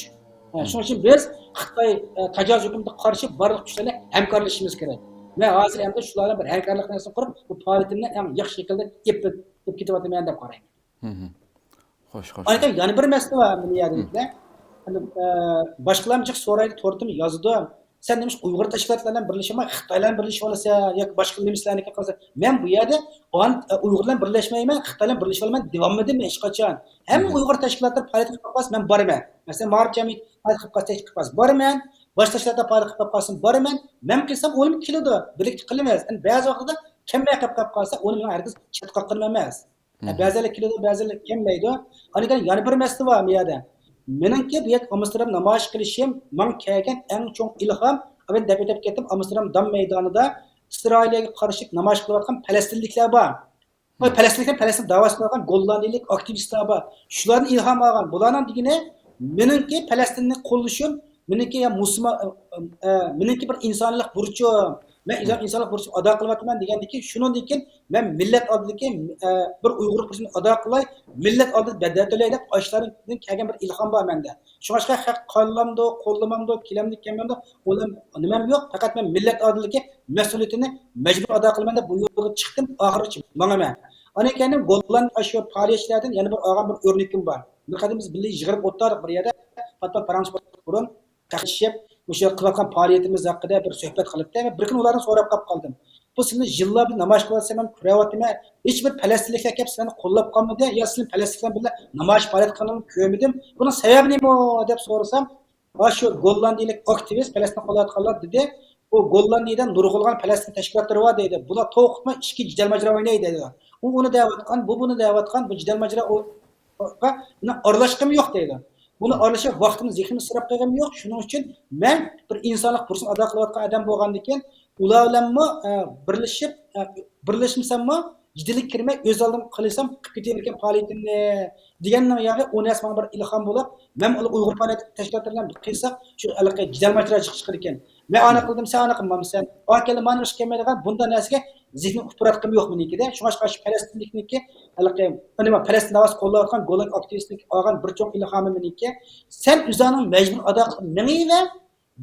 ھە، شۇنىڭ ئۈچۈن بىز خىتاي، ئە، تاجاۋۇز ھۆكۈمىتىگە قارشى بارلىق كۈچلەرنى ھەمكارلىشىشىمىز كېرەك. مەن ھازىر ئەمدى شۇلار بىلەن بىر ھەمكارلىق نېمىسىنى قۇرۇپ، بۇ پائالىيىتىمنى ئەڭ ياخشى شەكىلدە ئېلىپ، ئېلىپ كېتىۋاتىمەن دەپ قارايمەن. خوش، خوش. ئاندىن يەنە بىر مەسىلە بار مېنىڭ يەردە. ئەمدى، ئە، باشقىلارمۇ جىق سورايدۇ، تورتىمۇ يازىدۇ. سەن نېمىشقا ئۇيغۇر تەشكىلاتلار بىلەن بىرلىشەلمەي، خىتايلار بىلەن بىرلىشىۋالىسەن ياكى باشقا نېمىسىلەرنىڭكى قىلىسەن؟ مەن بۇ يەردە ئان-، ئۇيغۇر بىلەن بىرلەشمەيمەن، خىتاي بىلەن بىرلىشىۋالىمەن دېۋالمىدىم ھېچقاچان. ھەممە ئۇيغۇر تەشكىلاتلىرى پائالىيەت قىلىپ قالسا مەن بارىمەن. مەسىلەن، مائارىپ جەمئىيىتى پائالىيەت قىلىپ قالسا تەكلىپ قىلىپ قالسا بارىمەن. باشقا تەشكىلاتلار پائالىيەت قىلىپ قالسا بارىمەن. مەن قىلسام ئۇنىمۇ كېلىدۇ. بىرلىكتە قىلىمىز. ئەمدى بەزى ۋاقىتتا كەلمەي قېلىپ قالسا ئۇنى مېنىڭ ھەرگىز چەتكە قاققىنىم ئەمەس. ھە، بەزىلەر كېلىدۇ، بەزىلەر كەلمەيدۇ. ئاندىن كېيىن يەنە بىر مەسىلە بار بۇ يەردە. مېنىڭكى بۇ يەردە ئامستېردام نامايىش قىلىشىم ماڭا كەلگەن ئەڭ چوڭ ئىلھام، مەن دەپ ئۆتۈپ كەتتىم، ئامستېردام دام مەيدانىدا ئىسرائىلىيەگە قارشى نامايىش قىلىۋاتقان پەلەستىنلىكلەر بار. ۋە پەلەستىنلىكلەر، پەلەستىن داۋاسى قىلىۋاتقان گوللاندىيىلىك ئاكتىۋىستلار بار. شۇلاردىن ئىلھام ئالغان. بۇلارنىڭ دېگىنى، مېنىڭكى پەلەستىننى قوللىشىم، مېنىڭكى يا مۇسۇلمان، ئە، مېنىڭكى بىر ئىنسانىيلىق بۇرچۇم، مەن ئىنسان-، ئىنسانلىق بۇرچۇمنى ئادا قىلىۋاتىمەن دېگەندىن كېيىن، شۇنىڭدىن كېيىن مەن مىللەت ئالدىدىكى، ئە، بىر ئۇيغۇرلۇق بۇرچۇمنى ئادا قىلاي، مىللەت ئالدىدا بەدەل تۆلەي دەپ، ئاشۇلاردىن كەلگەن بىر ئىلھام بار مەندە. شۇڭلاشقا خەق قوللامدۇ، قوللىمامدۇ، كېلەمدۇ، كەلمەمدۇ، ئۇنىڭ نېمەم يوق. پەقەت مەن مىللەت ئالدىدىكى مەسئۇلىيىتىنى مەجبۇر ئادا قىلىمەن دەپ بۇ يولغا چىقتىم، ئاخىرغىچە ماڭىمەن. ئاندىن كېيىن گوللاند ئاشۇ پائالىيەتچىلەردىن يەنە بىر ئالغان بىر ئۆرنىكىم بار. بىر قېتىم بىز بىللە يىغىلىپ ئولتۇردۇق بىر يەردە، پاتماق پارانسپورت بۇرۇن قېقىشىپ، مۇشۇ قىلىۋاتقان پائالىيىتىمىز ھەققىدە بىر سۆھبەت قىلىپتۇ. بىر كۈنى ئۇلاردىن سوراپ قاپ قالدىم. بۇ سىلەرنى يىللار بىلەن نامايىش قىلىۋاتىسەن، مەن كۆرۈۋاتىمەن. ھېچبىر پەلەستىنلىكلەر كەپ سىلەرنى قوللاپ قالمىدى يا سىلەرنى پەلەستىنلىكلەر بىلەن نامايىش پائالىيەت قىلغىنىنى كۆرمىدىم. بۇنىڭ سەۋەبى نېمە دەپ سورىسام، ۋە شۇ گوللاندىيىلىك ئاكتىۋىست پەلەستىن قوللاۋاتقانلار دېدى، بۇ گوللاندىيىدە نۇرغۇنلىغان پەلەستىن تەشكىلاتلىرى بار دەيدۇ. بۇلار توختىماي ئىچكى جېدەل ماجىرا ئوينايدۇ دەيدۇ. ئۇ ئۇنى دەۋاتقان، بۇ بۇنى دەۋاتقان، بۇ جېدەل ماجىرا ئۇ-، بۇنىڭ ئارىلاشقىنىمۇ يوق دەيدۇ. بۇنى ئارىلىشىپ ۋاقتىمنى، زېھنىمنى ئىسراپ قىلغىنىم يوق. شۇنىڭ ئۈچۈن مەن بىر ئىنسانلىق بۇرچۇمنى ئادا قىلىۋاتقان ئادەم بولغاندىكىن، ئۇلار بىلەنمۇ، ئە، بىرلىشىپ، ئە، بىرلەشمىسەممۇ، جېدەلگە كىرمەي، ئۆز ئالدىمغا قىلسام، قىلىپ كېتىۋېرىكەن پائالىيىتىمنى دېگەننىڭ ياغى ئۇ نەرسە ماڭا بىر ئىلھام بولۇپ، مەن ئۇيغۇر پائالىيەت تەشكىلاتلىرى بىلەن قىلساق، شۇ ھېلىقى جېدەل ماجىرا چىقىدىكەن. مەن ئانا قىلدىم، سەن ئانا قىلمامسەن؟ ئا كەلدى، مانا ئىش كەلمەيدىغان، بۇنداق نەرسىگە زېھنىم ئۇپراتقىنىم يوق مېنىڭكىدە. شۇڭلاشقا شۇ پەلەستىنلىكنىڭكى، ھېلىقى، ئۇنى پەلەستىن داۋاسى قوللاۋاتقان گوللاند ئاكتىۋىستىنىڭكى ئالغان بىر چوڭ ئىلھامى مېنىڭكى، سەن ئۆزۈڭنىڭ مەجبۇر ئادا قىلىپ مېڭىۋەر،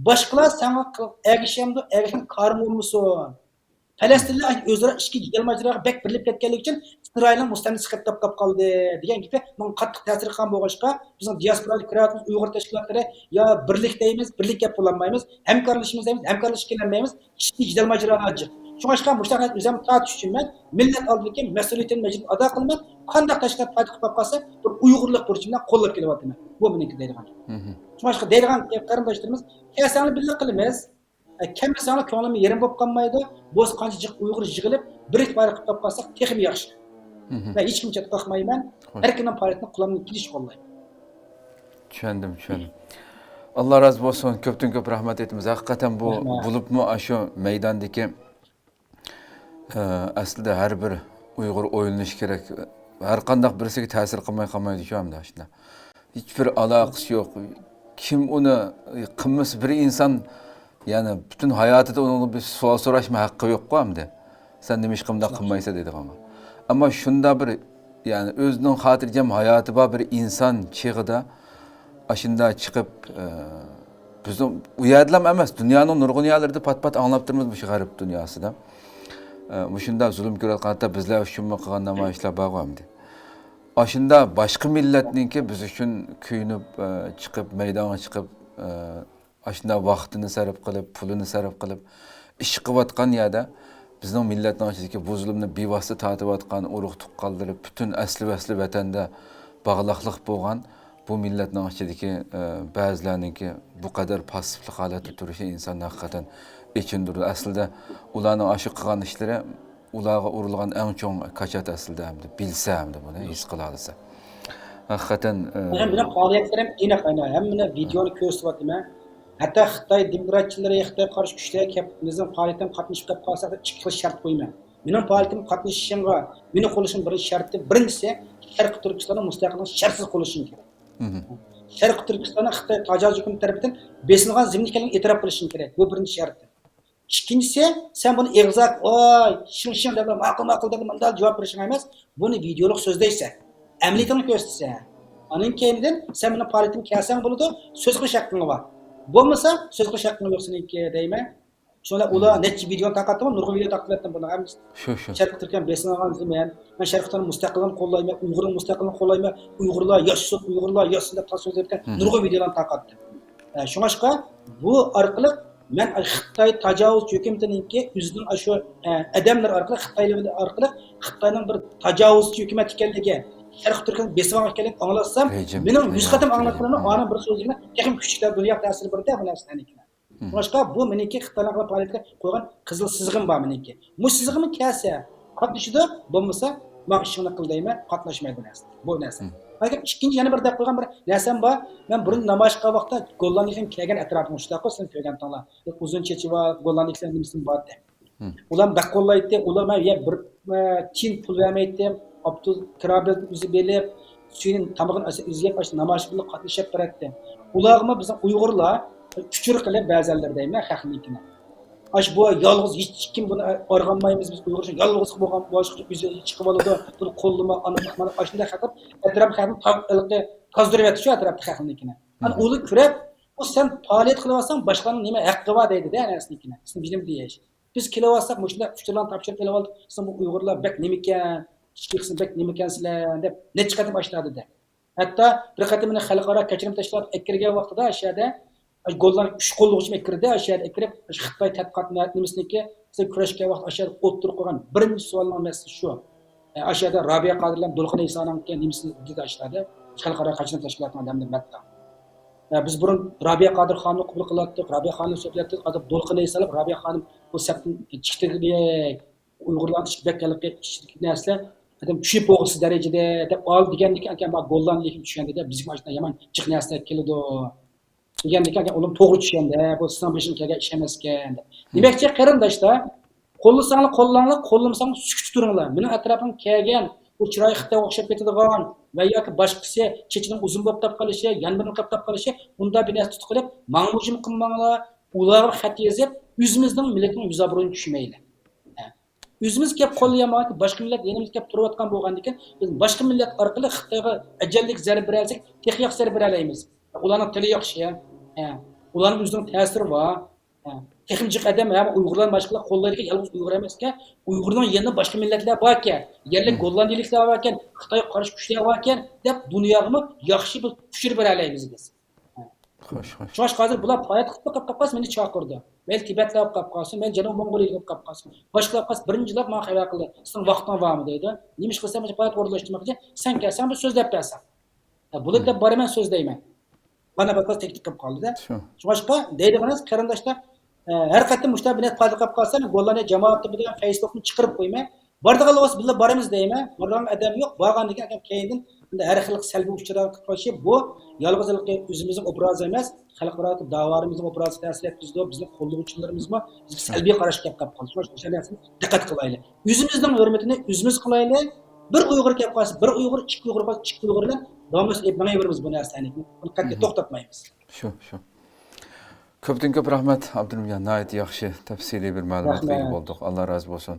باشقىلار ساڭا قىل-، ئەگىشەمدۇ، ئەگىشمەي كارىڭ بولمىسۇن. پەلەستىنلەر ئۆزئارا ئىچكى جېدەل ماجىراغا بەك بېرىلىپ كەتكەنلىكى ئۈچۈن ئىسرائىلنىڭ مۇستەملىكىسى قېلىپ قاپ قالدى دېگەن گېپى ماڭا قاتتىق تەسىر قىلغان بولغاچقا، بىزنىڭ دىياسپورادا كىرىۋاتقان ئۇيغۇر تەشكىلاتلىرى يا بىرلىك دەيمىز، بىرلىك گەپ قىلالمايمىز، ھەمكارلىشىمىز دەيمىز، ھەمكارلىشىپ كېلەلمەيمىز، ئىچكى جېدەل ماجىرا جىق. شۇڭلاشقا مۇشۇنداق نەرسە ئۆزۈمنى تارتىش ئۈچۈن مەن مىللەت ئالدىدىكى مەسئۇلىيىتىمنى مەجبۇر ئادا قىلىمەن. قانداق تەشكىلات پايدا قىلىپ قاپ قالسا، بىر ئۇيغۇرلۇق بۇرچۇم بىلەن قوللاپ كېلىۋاتىمەن. بۇ مېنىڭكى دەيدىغان گېپىم. شۇڭلاشقا دەيدىغان قېرىنداشلىرىمىز، كەلسەڭلار بىللە قىلىمىز. ئە، كەلمىسەڭلار كۆڭلۈم يېرىم بولۇپ قالمايدۇ. بولسا قانچە جىق ئۇيغۇر يىغىلىپ، بىرلىكتە پائالىيەت قىلىپ قاپ قالساق تېخىمۇ ياخشى. مەن ھېچكىمنى چەتكە قاقمايمەن. ھەر كىمنىڭ پائالىيىتىنى قولۇمدىن كېلىشىچە قوللايمەن. چۈشەندىم، چۈشەندىم. ئاللا رازى بولسۇن. كۆپتىن كۆپ رەھمەت ئېيتىمىز. ھەقىقەتەن بۇ رەھمەت. بولۇپمۇ ئاشۇ مەيداندىكى ئە، ئەسلىدە ھەر بىر ئۇيغۇر ئويلىنىشى كېرەك. ھەر قانداق بىرسىگە تەسىر قىلماي قالمايدۇ شۇ ئەمدى شۇنداق. ھېچبىر ئالاقىسى يوق. كىم ئۇنى قىلمىسا بىر ئىنسان، يەنى پۈتۈن ھاياتىدا ئۇنىڭغا بىر سوئال سوراشمۇ ھەققى يوققۇ ئەمدى. سەن نېمىشقا مۇنداق قىلمايسەن دەيدىغانغا. ئەمما شۇنداق بىر، يەنى ئۆزىنىڭ خاتىرجەم ھاياتى بار بىر ئىنسان چېغىدا ئاشۇنداق چىقىپ، ئە، بىزنىڭ ئۇ يەردىلا ئەمەس، دۇنيانىڭ نۇرغۇن يەرلىرىدە پات-پات ئاڭلاپ تۇرىمىز مۇشۇ غەرب دۇنياسىدا. ئە، مۇشۇنداق زۇلۇم كۆرۈۋاتقان، ھەتتا بىزلەر ئۈچۈنمۇ قىلغان نامايىشلار بارغۇ ئەمدى. ئاشۇنداق باشقا مىللەتنىڭكى بىز ئۈچۈن كۆيۈنۈپ، ئە، چىقىپ، مەيدانغا چىقىپ، ئە، ئاشۇنداق ۋاقتىنى سەرپ قىلىپ، پۇلىنى سەرپ قىلىپ، ئىش قىلىۋاتقان يەردە بىزنىڭ مىللەتنىڭ ئىچىدىكى بۇ زۇلۇمنى بىۋاسىتە تارتىۋاتقان ئۇرۇق-تۇغقانلىرى، پۈتۈن ئەسلى-ۋەسلى ۋەتەندە باغلاقلىق بولغان بۇ مىللەتنىڭ ئىچىدىكى، ئە، بەزىلەرنىڭكى بۇ قەدەر پاسسىپلىق ھالەتتە تۇرۇشى ئىنساننى ھەقىقەتەن ئېچىندۇرىدۇ. ئەسلىدە ئۇلارنىڭ ئاشۇ قىلغان ئىشلىرى ئۇلارغا ئۇرۇلغان ئەڭ چوڭ كاچات ئەسلىدە ئەمدى بىلسە، ئەمدى بۇنى ھېس قىلالىسا. ھەقىقەتەن، ئە، مېنىڭ پائالىيەتلىرىم ئېنىق، ئەنە، ھەممىنى ۋىدېونى كۆرسىتىۋاتىمەن. ھەتتا خىتاي دېموكراتچىلىرى، خىتاي قارشى كۈچلەر كەپ بىزنىڭ پائالىيەتتىن قاتنىشىپ كەپ قالسا، ئىككى خىل شەرت قويىمەن. مېنىڭ پائالىيىتىمگە قاتنىشىشىڭغا، مېنى قوللىشىڭ بىرىنچى شەرتى، بىرىنچىسى، شەرقىي تۈركىستاننىڭ مۇستەقىللىقىنى شەرتسىز قوللىشىڭ كېرەك. شەرقىي تۈركىستاننىڭ خىتاي تاجاۋۇزچى ھۆكۈمىتى تەرىپىدىن بېسىلغان زېمىن ئىكەنلىكىنى ئېتىراپ قىلىشىڭ كېرەك. بۇ بىرىنچى شەرتى. ئىككىنچىسى، سەن بۇنى ئېغىزدا، «ۋاي، شىڭ شىڭ» دەپ، «ماقۇل، ماقۇل» دەپ مۇنداق جاۋاب بېرىشىڭ ئەمەس، بۇنى ۋىدېولۇق سۆزلەيسەن. ئەمەلىيىتىڭنى كۆرسىتىسەن. ئانىڭ كەينىدىن سەن مېنىڭ پائالىيىتىمگە كەلسەڭ بولىدۇ، سۆز قىلىش ھەققىڭ بار. بولمىسا، سۆز قىلىش ھەققىڭ يوق سېنىڭكى دەيمەن. شۇڭا ئۇلار نەچچە ۋىدېئونى تارقاتتىمۇ، نۇرغۇن ۋىدېئو تارقىتىۋەتتىم بۇنىڭ ھەممىسى. شۇ، شۇ. شەرقىي تۈركىيەنى بېسىۋالغان زېمىن، مەن شەرقىي تۈركىيەنىڭ مۇستەقىللىقىنى قوللايمەن، ئۇيغۇرنىڭ مۇستەقىللىقىنى قوللايمەن، ئۇيغۇرلار ياشىسۇن، ئۇيغۇرلار ياشىسۇن دەپ تاس سۆزلەۋەتكەن نۇرغۇن ۋىدېئولارنى تارقاتتىم. ئە، شۇڭلاشقا بۇ ئارقىلىق مەن خىتاي تاجاۋۇزچى ھۆكۈمىتىنىڭكى ئۆزىنىڭ ئاشۇ، ئە، ئادەملىرى ئارقىلىق، خىتايلار ئارقىلىق خىتاينىڭ بىر تاجاۋۇزچى ھۆكۈمەت ئىكەنلىكى، شەرقىي تۈركىيەنى بېسىۋالغان ئىكەنلىكىنى ئاڭلاتسام، رېجىم، مېنىڭ يۈز قېتىم ئاڭلاتقىنىمنىڭ ئانىڭ بىر سۆزلىگىنى تېخىمۇ كۈچلۈك دۇنيا تەسىرى بېرىدۇ بۇ نەرسىلەرنىڭكى. شۇڭلاشقا بۇ مېنىڭكى خىتايلارغا پائالىيەتكە قويغان قىزىل سىزىقىم بار مېنىڭكى. مۇشۇ سىزىقىمغا كەلسە قاتنىشىدۇ، بولمىسا ماڭا ئىشىڭنى قىل دەيمەن، قاتناشمايدۇ بۇ نەرسە. بۇ نەرسە. لېكىن ئىككىنچى يەنە بىر دەپ قويغان بىر نەرسەم بار. مەن بۇرۇن نامايىش قىلغان ۋاقىتتا گوللاندىيەدىن كەلگەن ئەتراپىمغا شۇنداق سىلەر كۆرگەنتىڭلار. ئۇزۇن چېچى بار، گوللاندىيەلىكلەر نېمىسىمۇ بار ئىدى. ئۇلار بەك قوللايتتى. ئۇلار ماڭا يە بىر، ئە، تىيىن پۇل بەرمەيتتى. ئاپتوبۇس كىرا بېلىتىنى ئۆزى بېلىپ، سۈيىنى، تامىقىنى ئۆزى يەپ، ئاشۇ نامايىش بىلەن قاتنىشىپ بېرەتتى. ئۇلارغىمۇ بىزنىڭ ئۇيغۇرلار ئۇچۇر قىلىپ بەزەنلىرى دەيمەن خەقنىڭكىنى. ئاش بۇ يالغۇز ھېچكىم بۇنى ئارغانمايمىز، بىز ئۇيغۇر ئۈچۈن يالغۇز بولغان باشقا ئۆزى چىقىپ ئالىدۇ، بۇنى قوللىما، ئانداق مانا ئاشۇنداق خەقلەر ئەتراپ خەقنى تا-، ھېلىقى تازدۇرۇۋەتتى شۇ ئەتراپتا خەقنىڭكىنى. ئانا ئۇلار كۆرۈپ، بۇ سەن پائالىيەت قىلىۋاتساڭ باشقىلارنىڭ نېمە ھەققى بار دەيدۇ-دە، ئەنە سېنىڭكىنى. سېنى بىلىم دېيىش. بىز كېلىۋاتساق، مۇشۇنداق ئۇچۇرلارنى تاپشۇرۇپ ئېلىۋالدۇق، سىزنىڭ بۇ ئۇيغۇرلار بەك نېمىكەن، ئىچكى قىسمى بەك نېمىكەنسىلەر دەپ نەچچە قېتىم ئاشۇنداق دېدى. ھەتتا بىر قېتىم مېنى خەلقئارا كەچۈرۈم تەشكىلاتىغا ئەكىرگەن ۋاقتىدا ئاشۇ يەردە، گوللاندىيە ئۈچ قوللىغۇچىمۇ ئەكىردى، ئاشۇ يەردە ئەكىرىپ، ئاشۇ خىتاي تەتقىقات نېمىسىنىڭكى، سىز كۈرەشكەن ۋاقىت ئاشۇ يەردە ئوتتۇرىغا قويغان بىرىنچى سوئالنىڭ مەسىلىسى شۇ. ئاشۇ يەردە رابىيە قادىر بىلەن دولقۇن ئەيسانىڭكى نېمىسىنى دېدى ئاشۇ يەردە. خەلقئارا كەچۈرۈم تەشكىلاتىنىڭ ئادەملىرى مەتتا. ۋە بىز بۇرۇن رابىيە قادىر خانىمنى قوبۇل قىلاتتۇق، رابىيە خانىم سۆزلەتتۇق، ھازىر دولقۇن ئەيسا بىلەن رابىيە خانىم بۇ سەپتىن چىقتى، ئۇيغۇرلارنىڭ ئىچىدە بەك ھېلىقى ئىچىدىكى نەرسىلەر ئادەم چۈشىنىپ بولغۇسىز دەرىجىدە دەپ ئال دېگەندىكىن، ئاكا ما گوللاندىيەلىكىم چۈشەندى-دە، بىزگە مانا شۇنداق يامان جىق نەرسىلەر كېلىدۇ دېگەندىكىن، ئاكا ئۇلار توغرا چۈشەندى، بۇ سىزنىڭ بېشىڭىزغا كەلگەن ئىش ئەمەسكەن دەپ. دېمەكچى، قېرىنداشلار، قوللىساڭلار قوللاڭلار، قوللىمىساڭلار سۈكۈتتە تۇرۇڭلار. مېنىڭ ئەتراپىمغا كەلگەن بۇ چىرايى خىتايغا ئوخشاپ كېتىدىغان ۋە ياكى باشقىسى چېچىنىڭ ئۇزۇن بولۇپ قېلىپ قېلىشى، يانمىرىلىپ قېلىپ قېلىشى، بۇنداق بىر نەرسە تۇتۇپ قېلىپ، ماڭا ھۇجۇم قىلماڭلار، ئۇلارغا خەت يېزىپ، ئۆزىمىزنىڭ مىللىتىنىڭ يۈز ئابرۇيىنى چۈشۈرمەيلى. ئۆزىمىز كەپ قوللىيالمىغانكى، باشقا مىللەت يېنىمىزدا كەپ تۇرۇۋاتقان بولغاندىكىن، بىز باشقا مىللەت ئارقىلىق خىتايغا ئەجەللىك زەربە بېرەلىسەك، تېخى ياخشى زەربە بېرەلەيمىز. ئۇلارنىڭ تىلى ياخشى، ھە. ئۇلارنىڭ ئۆزىنىڭ تەسىرى بار. ھە. تېخىمۇ جىق ئادەم، ھە، ئۇيغۇرلارنى باشقىلار قوللايدىكەن، يالغۇز ئۇيغۇر ئەمەسكەن، ئۇيغۇرنىڭ يېنىدا باشقا مىللەتلەر باركەن، يەرلىك گوللاندىيەلىكلەر باركەن، خىتايغا قارشى كۈچلەر باركەن دەپ، دۇنياغىمۇ ياخشى بىر ئۇچۇر بېرەلەيمىز بىز. خوش، خوش. شۇڭلاشقا ھازىر بۇلار پائالىيەت قىلىپ قاپقاپقالسا مېنى چاقىرىدۇ. مەيلى تىبەتلەر بولۇپ قاپقالسۇن، مەيلى جەنۇبىي موڭغۇلىيە بولۇپ قاپقالسۇن. باشقىلار قالسا بىرىنچىلەپ ماڭا خەۋەر قىلدى. سېنىڭ ۋاقتىڭ بارمۇ دەيدۇ. نېمە ئىش قىلسام، پائالىيەت ئورۇنلاشتۇرماقچى. سەن كەلسەڭ بىر سۆزلەپ بەرسەڭ. ھە، بۇلار دەپ بارىمەن سۆزلەيمەن. مانا بەك تەكلىپ قىلىپ قالدى-دە. شۇ. شۇڭلاشقا دەيدىغىنىمىز قېرىنداشلار، ئە، ھەر قېتىم مۇشۇنداق بىر نەرسە پەيدا قىلىپ قالسا، مەن گوللاندىيە جامائىتى بىلەن فەيسبۇكنى چىقىرىپ قويىمەن. بارىدىغانلار بولسا بىللە بارىمىز دەيمەن. بارىدىغان ئادەم يوق. بارغاندىن كېيىن كەينىدىن ئەمدى ھەر خىل سەلبىي ئۇچۇرلارغا قارشى بۇ يالغۇز ھېلىقى ئۆزىمىزنىڭ ئوبرازى ئەمەس، خەلقئارادىكى داۋالىرىمىزنىڭ ئوبرازىغا تەسىر يەتكۈزىدۇ. بىزنىڭ قوللىغۇچىلىرىمىزمۇ بىزگە سەلبىي قاراشقا كەپ قاپقان. شۇڭا ئوشۇ نەرسىنى دىققەت قىلايلى. ئۆزىمىزنىڭ ھۆرمىتىنى ئۆزىمىز قىلايلى. بىر ئۇيغۇر كەپ قالسا، بىر ئۇيغۇر، ئىككى ئۇيغۇر قالسا، ئىككى ئۇيغۇر بىلەن داۋاملاشتۇرۇپ مېڭىۋېرىمىز بۇ نەرسىنى. بۇنى قەتئىي توختاتمايمىز. شۇ، شۇ. كۆپتىن كۆپ رەھمەت، ئابدۇرېھىم ئاكا. ناھايىتى ياخشى، تەپسىلىي بىر مەلۇماتقا ئىگە بولدۇق. ئاللا رازى بولسۇن.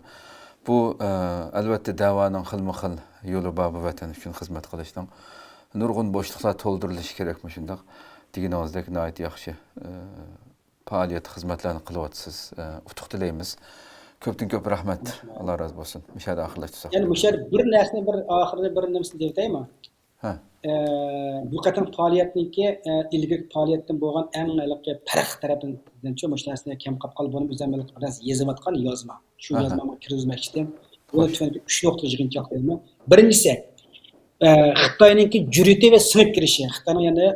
بۇ، ئە، ئەلۋەتتە، دەۋانىڭ خىلمۇ خىل يولى بار، بۇ ۋەتەن ئۈچۈن خىزمەت قىلىشنىڭ. نۇرغۇن بوشلۇقلار تولدۇرۇلۇشى كېرەك، مۇشۇنداق. دېگىنىڭىزدەك ناھايىتى ياخشى، ئە، پائالىيەت، خىزمەتلەرنى قىلىۋاتىسىز. ئە، ئۇتۇق تىلەيمىز. كۆپتىن كۆپ رەھمەت. ئاللا رازى بولسۇن. مۇشۇ يەردە ئاخىرلاشتۇرساق. يەنە مۇشۇ يەردە بىر نەرسىنى، بىر ئاخىرىدا بىر نېمىسىنى دېيىۋېتەيمۇ؟ ھە. ئە، بۇ قېتىم پائالىيەتنىڭكى، ئە، ئىلگىرىكى پائالىيەتتىن بولغان ئەڭ ھېلىقى پەرق تەرەپىدىنچۇ مۇشۇ نەرسىنى كەم قاپقال، بۇنى ئۆزۈم ھېلىقى بىر نەرسە يېزىۋاتقان يازما. شۇ يازمامغا كىرگۈزمەكچىدىم. بۇنى تۆۋەندىكى ئۈچ نۇقتىغا يىغىنچاقلايمەن. بىرىنچىسى، ئە، خىتاينىڭكى جۈرئىتى ۋە سىڭىپ كىرىشى. خىتاينىڭ يەنە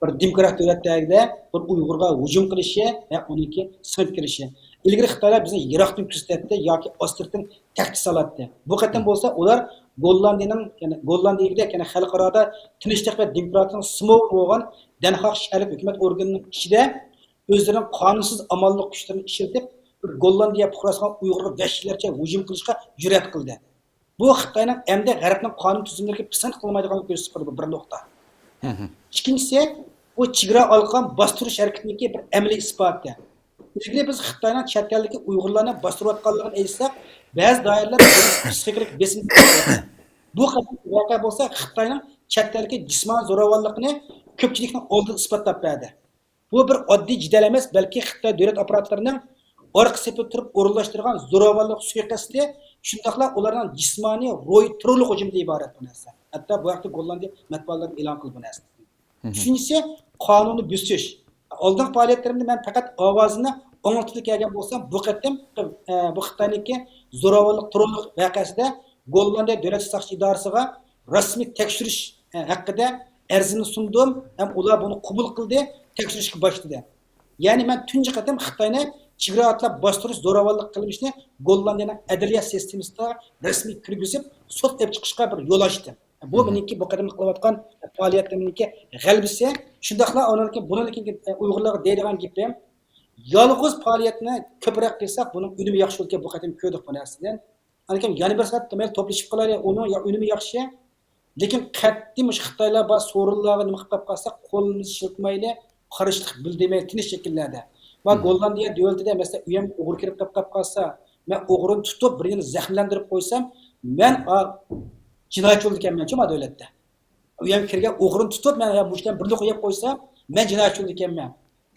بىر دېموكرات دۆلەتلەردە بىر ئۇيغۇرغا ھۇجۇم قىلىشى ۋە ئۇنىڭكى سىڭىپ كىرىشى. ئىلگىرى خىتايلار بىزنى يىراقتىن كۆزىتەتتى ياكى ئاستىرتىن تەھدىت سالاتتى. بۇ قېتىم بولسا ئۇلار گوللاندىيىنىڭ، يەنى گوللاندىيىدەك، يەنى خەلقئارادا تىنچلىق ۋە دېموكراتىيەنىڭ سىمۋولى بولغان دەنخاغ شەھەرلىك ھۆكۈمەت ئورگىنىنىڭ ئىچىدە ئۆزلىرىنىڭ قانۇنسىز ئامانلىق كۈچلىرىنى ئىشلىتىپ، بىر گوللاندىيە پۇقراسىغا ئۇيغۇرغا ۋەھشىيلەرچە ھۇجۇم قىلىشقا جۈرئەت قىلدى. بۇ خىتاينىڭ ئەمدى غەربنىڭ قانۇن تۈزۈملىرىگە پىسەنت قىلمايدىغانلىقىنى كۆرسىتىپ بېرىدۇ، بۇ بىر نۇقتا. ئىككىنچىسى، بۇ چېگرا ئالقان باستۇرۇش ھەرىكىتىنىڭكى بىر ئەمەلىي ئىسپاتى. ئىلگىرى بىز خىتاينىڭ چەت ئەلدىكى ئۇيغۇرلارنى باستۇرۇۋاتقانلىقىنى ئېيتساق، بەزى دائىرىلەر پسىخىكىلىق بېسىم. بۇ قېتىمقى ۋەقە بولسا خىتاينىڭ چەت ئەلدىكى جىسمانىي زوراۋانلىقىنى كۆپچىلىكنىڭ ئالدىدا ئىسپاتلاپ بەردى. بۇ بىر ئاددىي جېدەل ئەمەس، بەلكى خىتاي دۆلەت ئاپپاراتلىرىنىڭ ئارقا سېپىدە تۇرۇپ ئورۇنلاشتۇرغان زوراۋانلىق سۇيىقەستى، شۇنداقلا ئۇلارنىڭ جىسمانىي روھىي تېررورلۇق ھۇجۇمىدىن ئىبارەت بۇ نەرسە. ھەتتا بۇ ھەقتە گوللاندىيە مەتبۇئاتلىرىمۇ ئېلان قىلدى بۇ نەرسىنى. ئۈچىنچىسى، قانۇننى بۆسۈش. ئالدىنقى پائالىيەتلىرىمدە مەن پەقەت ئاۋازىمنى ئاڭلىتىپلا كەلگەن بولسام، بۇ قېتىم، ئە، بۇ خىتاينىڭكى زوراۋانلىق، تېررورلۇق ۋەقەسىدە گوللاندىيە دۆلەت ساقچى ئىدارىسىغا رەسمىي تەكشۈرۈش، ئە، ھەققىدە ئەرزنى سۇندۇم ھەم ئۇلار بۇنى قوبۇل قىلدى، تەكشۈرۈشكە باشلىدى. يەنى مەن تۇنجى قېتىم خىتاينى چېگرا ئاتلاپ باستۇرۇش، زوراۋانلىق قىلمىشىنى گوللاندىيەنىڭ ئەدلىيە سىستېمىسىغا رەسمىي كىرگۈزۈپ، سوت ئېلىپ چىقىشقا بىر يول ئاچتىم. بۇ مېنىڭكى بۇ قېتىملىق قىلىۋاتقان پائالىيەتلىرىمنىڭكى غەلىبىسى. شۇنداقلا ئۇنىڭكى، بۇنىڭكى ئۇيغۇرلارغا دەيدىغان گېپىم، يالغۇز پائالىيەتنى كۆپرەك قىلساق، بۇنىڭ ئۈنۈمى ياخشى بولىدىكەن، بۇ قېتىم كۆردۇق بۇ نەرسىدىن. ئانىكەم يەنە بىر سەت مەيلى توپلىشىپ قالايلى، ئۇنىڭ يا ئۈنۈمى ياخشى. لېكىن قەتئىي مۇشۇ خىتايلار بار سورۇنلارغا نېمە قىلىپ قاپ قالساق، قولىمىزنى شىلتىمايلى، قارشىلىق بىلدۈرمەيلى تىنچ شەكىللەردە. مانا گوللاندىيە دۆلىتىدە، مەسىلەن، ئۇيەم ئوغرى كىرىپ قاپ قالسا، مەن ئوغرىنى تۇتۇپ، بىرىنى زەخىملەندۈرۈپ قويسام، مەن، ئا، جىنايەتچى بولىدىكەنمەنچۇ ما دۆلەتتە. ئۇيەم كىرگەن ئوغرىنى تۇتۇپ، مەن يا مۇشۇ بىلەن بىرنى قويۇپ قويسام، مەن جىنايەتچى بولىدىكەنمەن.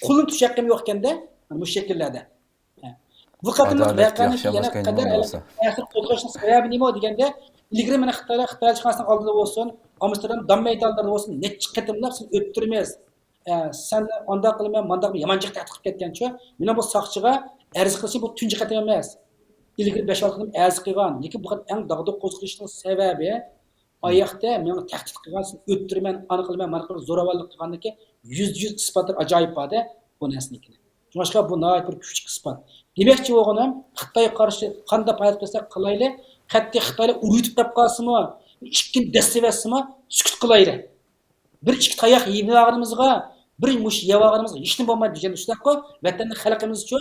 قولىنى تۇتۇش ھەققىم يوق ئىكەندە، مۇشۇ شەكىللەردە. بۇ قېتىملىق ۋەقەنىڭكى يەنە قەدەر تەسىر قوزغىشىنىڭ سەۋەبى نېمە دېگەندە، ئىلگىرى مېنى خىتايلار، خىتاي ئەلچىخانىسىنىڭ ئالدىدا بولسۇن، ئامستېردام دام مەيدانلىرىدا بولسۇن، نەچچە قېتىملاپ سىزنى ئۆلتۈرىمىز، ئە، سەن ئانداق قىلىمەن، مانداق قىلىمەن، يامان جىق تەھدىت قىلىپ كەتكەنچۇ. مېنىڭ بۇ ساقچىغا ئەرز قىلىشىم بۇ تۇنجى قېتىم ئەمەس. ئىلگىرى بەش-ئالتە قېتىم ئەرز قىلغان، لېكىن بۇ قېتىم ئەڭ داغدۇغا قوزغىلىشنىڭ سەۋەبى، ئاياقتا مېنى تەھدىت قىلغان، سېنى ئۆلتۈرىمەن، ئانا قىلىمەن، مانا قىلىمەن، زوراۋانلىق قىلغاندىكى يۈزدە يۈز ئىسپاتلار ئاجايىپ بار-دە بۇ نەرسىنىڭكىنى. شۇڭلاشقا بۇ ناھايىتى بىر كۈچلۈك ئىسپات. دېمەكچى بولغىنىم، خىتايغا قارشى قانداق پائالىيەت قىلساق قىلايلى، قەتئىي خىتايلار ئۇرۇۋېتىپ قاپ قالسىمۇ، ئىككىنى دەسسىۋەتسىمۇ، سۈكۈت قىلايلى. بىر ئىككى تاياق يېۋالغىنىمىزغا، بىر مۇشت يەۋالغىنىمىزغا ھېچنېمە بولمايدۇ دېگەن شۇنداققۇ، ۋەتەندە خەلقىمىزچۇ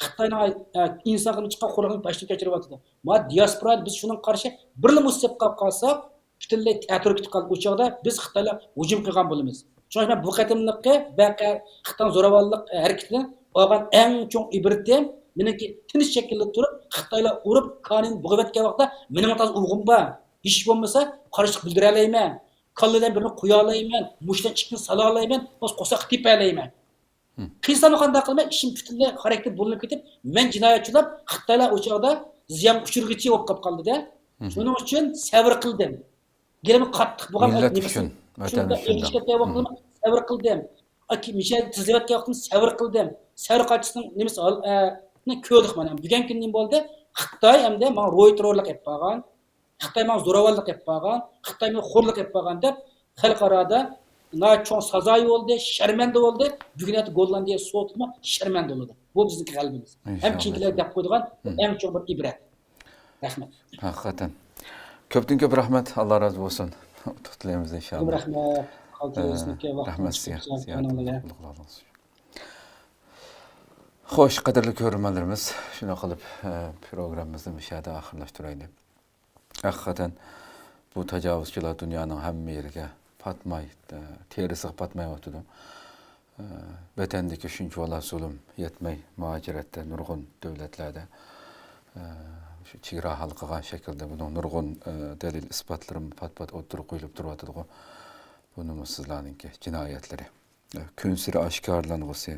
خىتاينىڭ، ئە، ئىنسان قىلمىشىغا خورلۇقنى باشتىن كەچۈرۈۋاتىدۇ. ما دىياسپورا بىز شۇنىڭغا قارشى بىرلا مۇشت يەپ قاپ قالساق، پۈتۈنلەي تەتۈرگە كېتىپ قالىدۇ. ئۇ چاغدا بىز خىتايلار ھۇجۇم قىلغان بولىمىز. شۇڭا مەن بۇ قېتىملىققى ۋەقە، خىتاينىڭ زوراۋانلىق ھەرىكىتىدىن ئالغان ئەڭ چوڭ ئىبرىتىم، مېنىڭكى تىنچ شەكىلدە تۇرۇپ، خىتايلار ئۇرۇپ، كانىنى بوغۇۋەتكەن ۋاقىتتا مېنىڭ تازا ئۇۋىقىم بار. ھېچ بولمىسا قارشىلىق بىلدۈرەلەيمەن. كاللىدىن بىرنى قويالايمەن، مۇشتتىن ئىككىنى سالالايمەن، بولمىسا قورساققا تېپەلەيمەن. قىلساممۇ قانداق قىلىمەن، ئىشىم پۈتۈنلەي خاراكتېر بۇلىنىپ كېتىپ، مەن جىنايەتچى بولۇپ، خىتايلار ئۇ چاغدا زىيانغا ئۇچرىغۇچى بولۇپ قاپ قالدى-دە. شۇنىڭ ئۈچۈن سەۋر قىلدىم. گېلىمۇ قاتتىق بولغان مىللەت ئۈچۈن، ۋەتەن ئۈچۈن. سەۋر قىلدىم. ئاكا، مىشەل تىزلىۋەتكەن ۋاقتىم سەۋر قىلدىم. سەۋر قاچىسىنىڭ نېمىسى، ئە، نى كۆردۇق مانا. بۈگۈنكى كۈندە نېمە بولدى؟ خىتاي ئەمدى ماڭا روھىي تېررورلۇق ئېلىپ بارغان. خىتاي ماڭا زوراۋانلىق ئېلىپ بارغان، خىتاي مېنى خورلۇق ئېلىپ بارغان دەپ خەلقئارادا ناھايىتى چوڭ سازايى بولدى، شەرمەندە بولدى. بۈگۈن ئەتە گوللاندىيە سوتىمۇ شەرمەندە بولىدۇ. بۇ بىزنىڭكى غەلىبىمىز. ھەم كېيىنكىلەر دەپ قويىدىغان ئەڭ چوڭ بىر ئىبرەت. رەھمەت. ھەقىقەتەن. كۆپتىن كۆپ رەھمەت. ئاللا رازى بولسۇن. ئۇتۇق تىلەيمىز، كۆپ ئىنشاللا. رەھمەت. قالدى ئە، ئۆزىنىڭكى ۋاقتىنى رەھمەت چىقىرىپ سىزگە، كېلىپ زىيارەت قالغىنىڭلارغا. قىلدىڭىز. خوش، قەدىرلىك كۆرۈرمەنلىرىمىز، شۇنداق قىلىپ، ئە، پروگراممىمىزنى مۇشۇ يەردە ئاخىرلاشتۇرايلى. ھەقىقەتەن بۇ تاجاۋۇزچىلار دۇنيانىڭ ھەممە يېرىگە پاتماي، ئە، تېرىسىغا پاتمايۋاتىدۇ. ئە، ۋەتەندىكى شۇنچىۋالا زۇلۇم يەتمەي، مۇھاجىرەتتە نۇرغۇن دۆلەتلەردە، ئە، شۇ چېگرا ھالقىغان شەكىلدە بۇنىڭ نۇرغۇن، ئە، دەلىل ئىسپاتلىرىمۇ پات-پات ئوتتۇرىغا قويۇلۇپ تۇرۇۋاتىدىغۇ. بۇنىمۇ سىزلارنىڭكى جىنايەتلىرى. ئە، كۈنسېرى ئاشكارىلانغۇسى،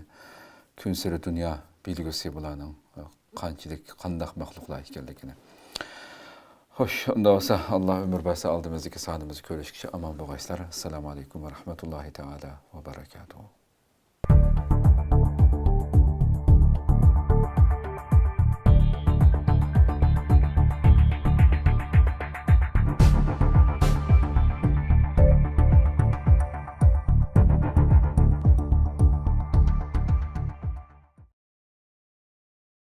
كۈنسېرى دۇنيا بىلگۈسى بۇلارنىڭ، ئە، قانچىلىك، قانداق مەخلۇقلار ئىكەنلىكىنى. خوش، ئۇنداق بولسا، ئاللا ئۆمۈر بەرسە، ئالدىمىزدىكى سانىمىزدا كۆرۈشكىچە ئامان بولغايسىلەر. ئەسسالامۇ ئەلەيكۇم ۋە رەھمەتۇللاھى تەئالا ۋە بەرەكاتۇھۇ.